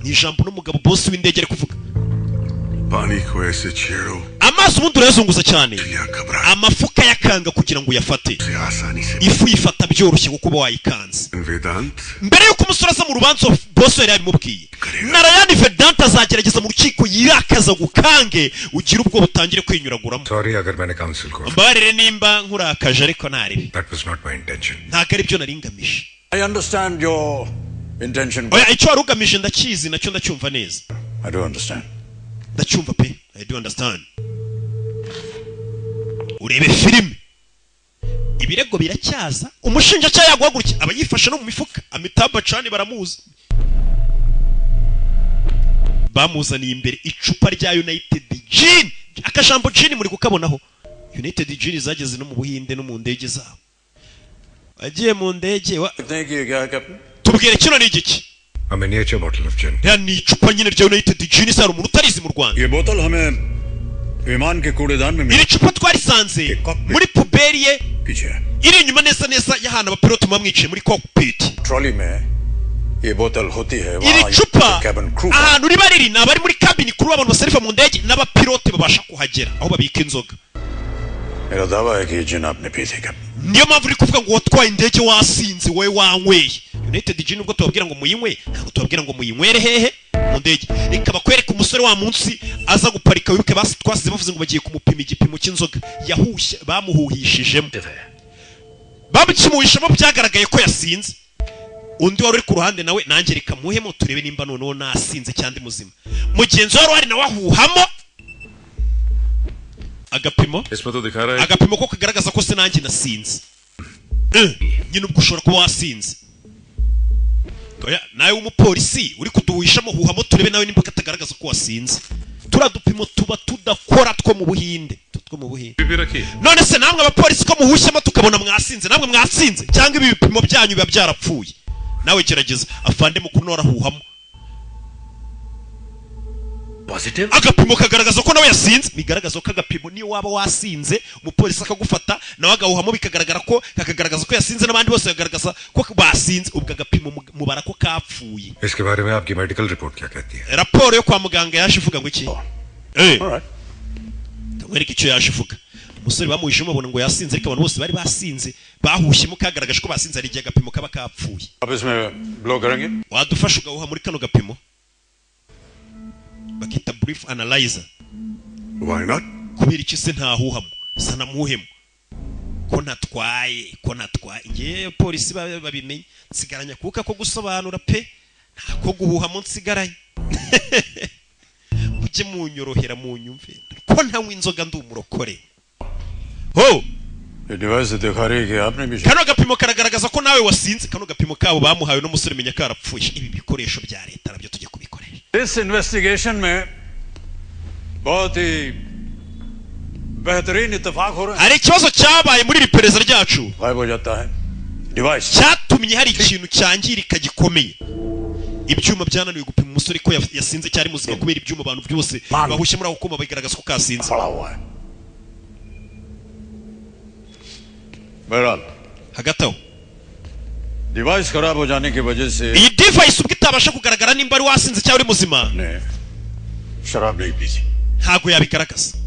ni ijambo n'umugabo bosi w'indege ari kuvuga. पानी को ऐसे छेड़ो Amazi ubundi urayazunguza cyane, amafuka yakanga kugira ngo uyafate. Ifu uyifata byoroshye kuko uba wayikanze. Vedant Mbere y'uko umusore aza mu rubanza, bosi yari yabimubwiye: Narayani Vedant azagerageza mu rukiko yirakaza gukange, ugire ubwo butangire kwinyuraguramo. Sorry अगर मैंने counsel को। Mbabarire nimba nkurakaje, ariko ntaribi. That was not my intention. Ntabwo ari byo nari ngamije. I understand your intention. Oya, icyo wari ugamije ndakizi, nacyo ndacyumva neza. I do understand. Ndacyumva pe, I do understand. Urebe filime, ibirego biracyaza. Umushinjacyaha yaguhagurukiye, aba yifashe no mu mifuka. Amitabh Bachchan baramuzi, bamuzaniye imbere icupa rya United Gin. Akajambo gin muri kukabonaho. United Gin zageze no mu Buhinde no mu ndege zabo. Agiye mu ndege wa कितने की है क्या है captain? Tubwire, kino ni igiki? A miniature bottle of gin. Ririya ni icupa nyine rya United Gin. Se hari umuntu utarizi mu Rwanda? ये बोतल हमें विमान के कूड़ेदान में Iri cupa twarisanze muri poubelle ye पीछे iri inyuma neza neza y'ahantu abapilote muba mwicaye muri cockpit. Trolley में ये बोतल होती है Iri वहाँ cupa cabin crew ahantu riba riri ni abari muri cabin crew, abantu baserifa mu ndege n'abapilote babasha kuhagera aho babika inzoga. मेरा दावा है कि ये जिन आपने पी थी captain. Niyo mpamvu uri kuvuga ngo watwaye indege wasinze, wowe wanyweye United Gin. Nubwo tubabwira ngo muyinywe, ntabwo tubabwira ngo muyinywere hehe mu ndege. Reka bakwereke umusore wa munsi aza guparika. Wibuke basi twasize bavuze ngo bagiye kumupima igipimo cy'inzoga yahushye, bamuhuhishijemo, bamukimuhishamo, byagaragaye ko yasinze. Undi wari uri ku ruhande nawe, nanjye reka muhemo turebe nimba noneho nasinze cyangwa ndi muzima. Mugenzi wari uhari nawe ahuhamo agapimo. इसमें तो दिखा रहा है Agapimo ko kagaragaza ko se nanjye nasinze. Nyine ubwo ushobora kuba wasinze. Oya, nawe w'umupolisi uri kuduhishamo, huhamo turebe nawe nimba katagaragaza ko wasinze. Turiya dupimo tuba tudakora two mu Buhinde, two mu Buhinde. भी रखी है। None se namwe abapolisi ko muhushyemo tukabona mwasinze, namwe mwasinze cyangwa ibi bipimo byanyu biba byarapfuye? Nawe gerageza, afande mukuru nawe arahuhamo. Positive. Agapimo kagaragaza ko nawe yasinze, bigaragaza ko agapimo niyo waba wasinze umupolisi akagufata nawe agahuhamo bikagaragara ko kakagaragaza ko yasinze, n'abandi bose bakagaragaza ko basinze, ubwo agapimo mubara ko kapfuye. इसके बारे में आपकी medical report क्या कहती है? Raporo yo kwa muganga yaje ivuga ngo iki? Ndamwereka icyo yaje ivuga. Umusore bamuhishemo babona ngo yasinze, ariko abantu bose bari basinze bahushyemo kagaragaje ko basinze. Hari igihe agapimo kaba kapfuye. आप इसमें blow करेंगे? Wadufasha ugahuha muri kano gapimo bakita breath analyzer? Why not? Kubera iki se ntahuhamo? Sanamuhemo ko natwaye, ko natwaye ngewe polisi babimenye nsigaranye akuka ko gusobanura pe, ntako guhuhamo nsigaranye. Mujye munyorohera munyumve ko ntanywa inzoga, ndi umurokore ho. ये डिवाइस दिखा रही है कि आपने भी Kano gapimo karagaragaza ko nawe wasinze. Kano gapimo kabo bamuhawe n'umusore menya karapfuye. Ibi bikoresho bya leta nabyo tujye kubikoresha. इस इन्वेस्टिगेशन में बहुत ही बेहतरीन इत्तेफाक हो रहा है। Hari ikibazo cyabaye muri iri perereza ryacu गायब हो जाता है device. cyatumye hari ikintu cyangirika gikomeye. Ibyuma byananiwe gupima umusore ko yasinze cyari muzima, kubera ibyuma abantu byose bahushye muri ako kuma bigaragaza ko kasinze. बहरहाल, Hagati aho, device खराब हो जाने की वजह से iyi device ubwo itabasha kugaragara nimba ari wasinze cyangwa uri muzima, ने शराब नहीं पी थी। ntabwo yabigaragaza.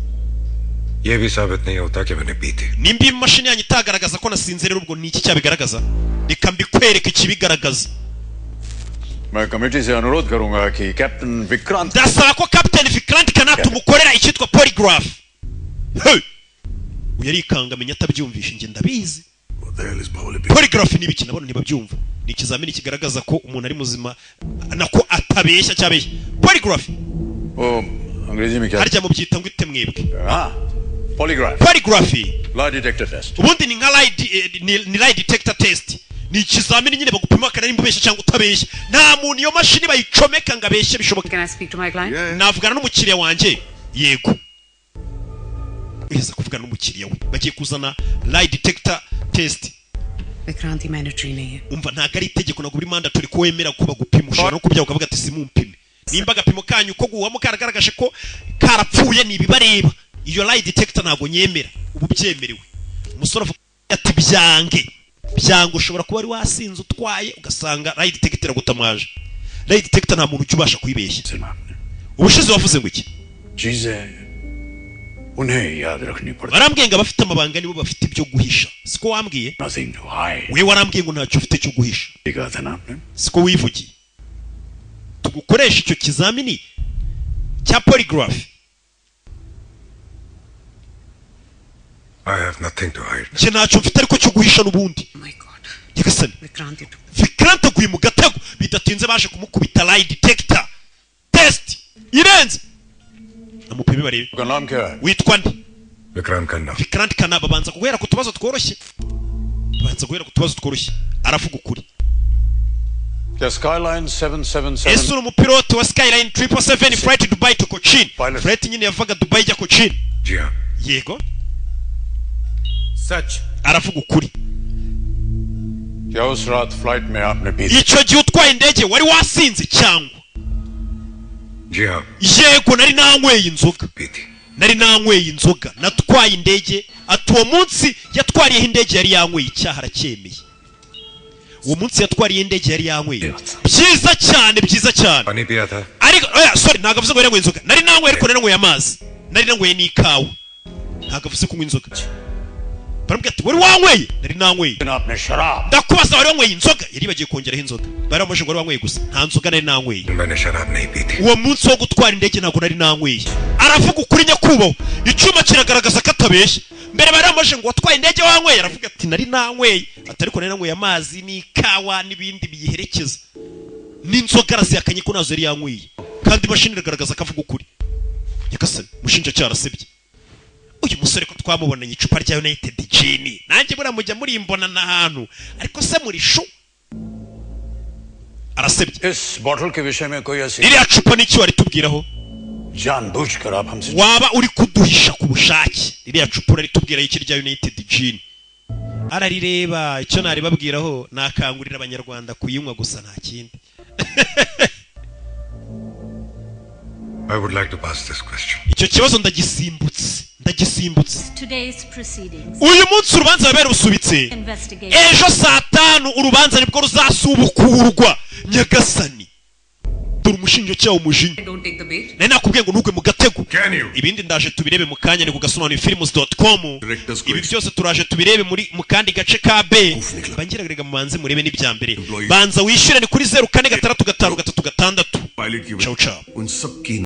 ये भी साबित नहीं होता कि मैंने पी थी। Nimba iyi mashini yanyu itagaragaza ko nasinze rero, ubwo ni iki cyabigaragaza? Reka mbikwereke ikibigaragaza. मैं कमेटी से अनुरोध करूंगा कि captain Vikrant Ndasaba ko Captain Vikrant Khanna tumukorera icyitwa polygraph. Hey! Uyu arikanga amenya atabyumvishe, njye ndabizi. Polygraph ni ibiki? Nabona ntibabyumva. Ni ikizamini kigaragaza ko umuntu ari muzima nako atabeshya cyabeshya, polygraph. वो अंग्रेजी में क्या? Harya mubyita ngo ite mwebwe? हाँ, polygraph. Polygraphy. Lie detector test. Ubundi ni nka ni lie detector test, ni ikizamini nyine bagupima bakareba nimba ubeshya cyangwa utabeshya. Nta muntu iyo mashini bayicomeka ngo abeshye bishoboka. Can I speak to my client? Navugana n'umukiriya wanjye? Yego. Uheza kuvugana n'umukiriya we, bagiye kuzana lie detector test. Vikrant, ये mandatory नहीं है। Umva, ntabwo ari itegeko, ntabwo buri mandatory ko wemera ko bagupima. Ushobora no kubyaha ukavuga ati simumpime. Nimba agapimo kanyu ko guhamo karagaragaje ko karapfuye, ni ibibareba. Iyo lie detector ntabwo nyemera. Ubu byemerewe. Umusore avuga ati byange byange, ushobora kuba wari wasinze utwaye ugasanga lie detector iragutamaje. Lie detector nta muntu ujya ubasha kuyibeshya. Ubushize wavuze ngo iki? चीजें उन्हें याद रखनी पड़ती। Barambwiye ngo abafite amabanga nibo bafite ibyo guhisha, siko wambwiye? Nothing to hide. We warambwiye ngo ntacyo ufite cyo guhisha. कहा था ना आपने? Siko wivugiye? Tugukoresha icyo kizamini cya polygraph. I have nothing to hide. Njye ntacyo mfite ariko cyo guhisha n'ubundi. Nyagasani. Vikrant, you Vikrant aguye mu gatego. Bidatinze baje kumukubita lie detector test irenze, amupime barebe. आपका नाम क्या है? Witwa nde? Vikrant Khanna. Vikrant Khanna. Babanza guhera ku tubazo tworoshye, babanza guhera ku tubazo tworoshye, aravuga ukuri. क्या Skyline 777 Ese uri umupilote wa Skyline 777 flight Dubai to Cochin? Flight nyine yavaga Dubai ijya Cochin. जी हाँ। Yego. सच। Aravuga ukuri. क्या उस रात फ्लाइट में आपने P Icyo gihe utwaye indege wari wasinze cyangwa? जी हाँ। Yego, nari nanyweye inzoga, nari nanyweye inzoga, natwaye indege. Ati uwo munsi yatwariyeho indege yari yanyweye. Icyaha aracyemeye, uwo munsi yatwariye indege yari yanyweye. Byiza cyane, byiza cyane. पानी पिया था। Ariko oya, sorry, ntabwo avuze ngo yari yanyweye inzoga. Nari nanyweye, ariko nari nanyweye amazi, nari nanyweye n'ikawa. Ntabwo avuze kunywa inzoga. Baramubwira ati wari wanyweye? Nari nanyweye. आपने शराब Ndakubaza, wari wanyweye inzoga? Yari bagiye kongeraho inzoga. Bari bamubajije ngo wari wanyweye gusa. Nta nzoga nari nanyweye. मैंने शराब नहीं पी थी। Uwo munsi wo gutwara indege ntabwo nari nanyweye. Aravuga ukuri nyakubahwa, icyuma kiragaragaza ko atabeshya. Mbere bari bamubajije ngo watwaye indege wanyweye, aravuga ati nari nanyweye, ati ariko nari nanyweye amazi n'ikawa n'ibindi biyiherekeza. N'inzoga arazihakanye ko nazo yari yanyweye, kandi imashini iragaragaza ko avuga ukuri. Nyagasani, umushinjacyaha arasebye. Uyu musore ko twamubonanye icupa rya United Gin, nanjye buriya mujya murimbonana ahantu, ariko se muri shu arasebye. इस बॉटल के विषय में कोई ऐसी Ririya cupa n'iki waritubwiraho? जानबूझकर आप हमसे Waba uri kuduhisha ku bushake? Ririya cupa uraritubwiraho iki rya United Gin? Ararireba. Icyo naribabwiraho, nakangurira Abanyarwanda kuyinywa gusa, nta kindi. I would like to pass this question. Icyo kibazo ndagisimbutse, ndagisimbutse. Today's proceedings. Uyu munsi urubanza rwabera rusubitse. Investigation. Ejo saa 5 urubanza nibwo ruzasubukurwa. Nyagasani, dore umushinjacyaha umujinya. Don't take the bait. Nari nakubwiye ngo ntugwe mu gatego. Ibindi ndaje tubirebe mu kanya, ni ku gasobanuyefilms.com. Ibi byose turaje tubirebe muri mu kandi gace ka B. Bangiraga mubanze murebe n'ibya mbere. Banza wishyure, ni kuri 0465 36. Pilot की Ciao ciao. उन सबकी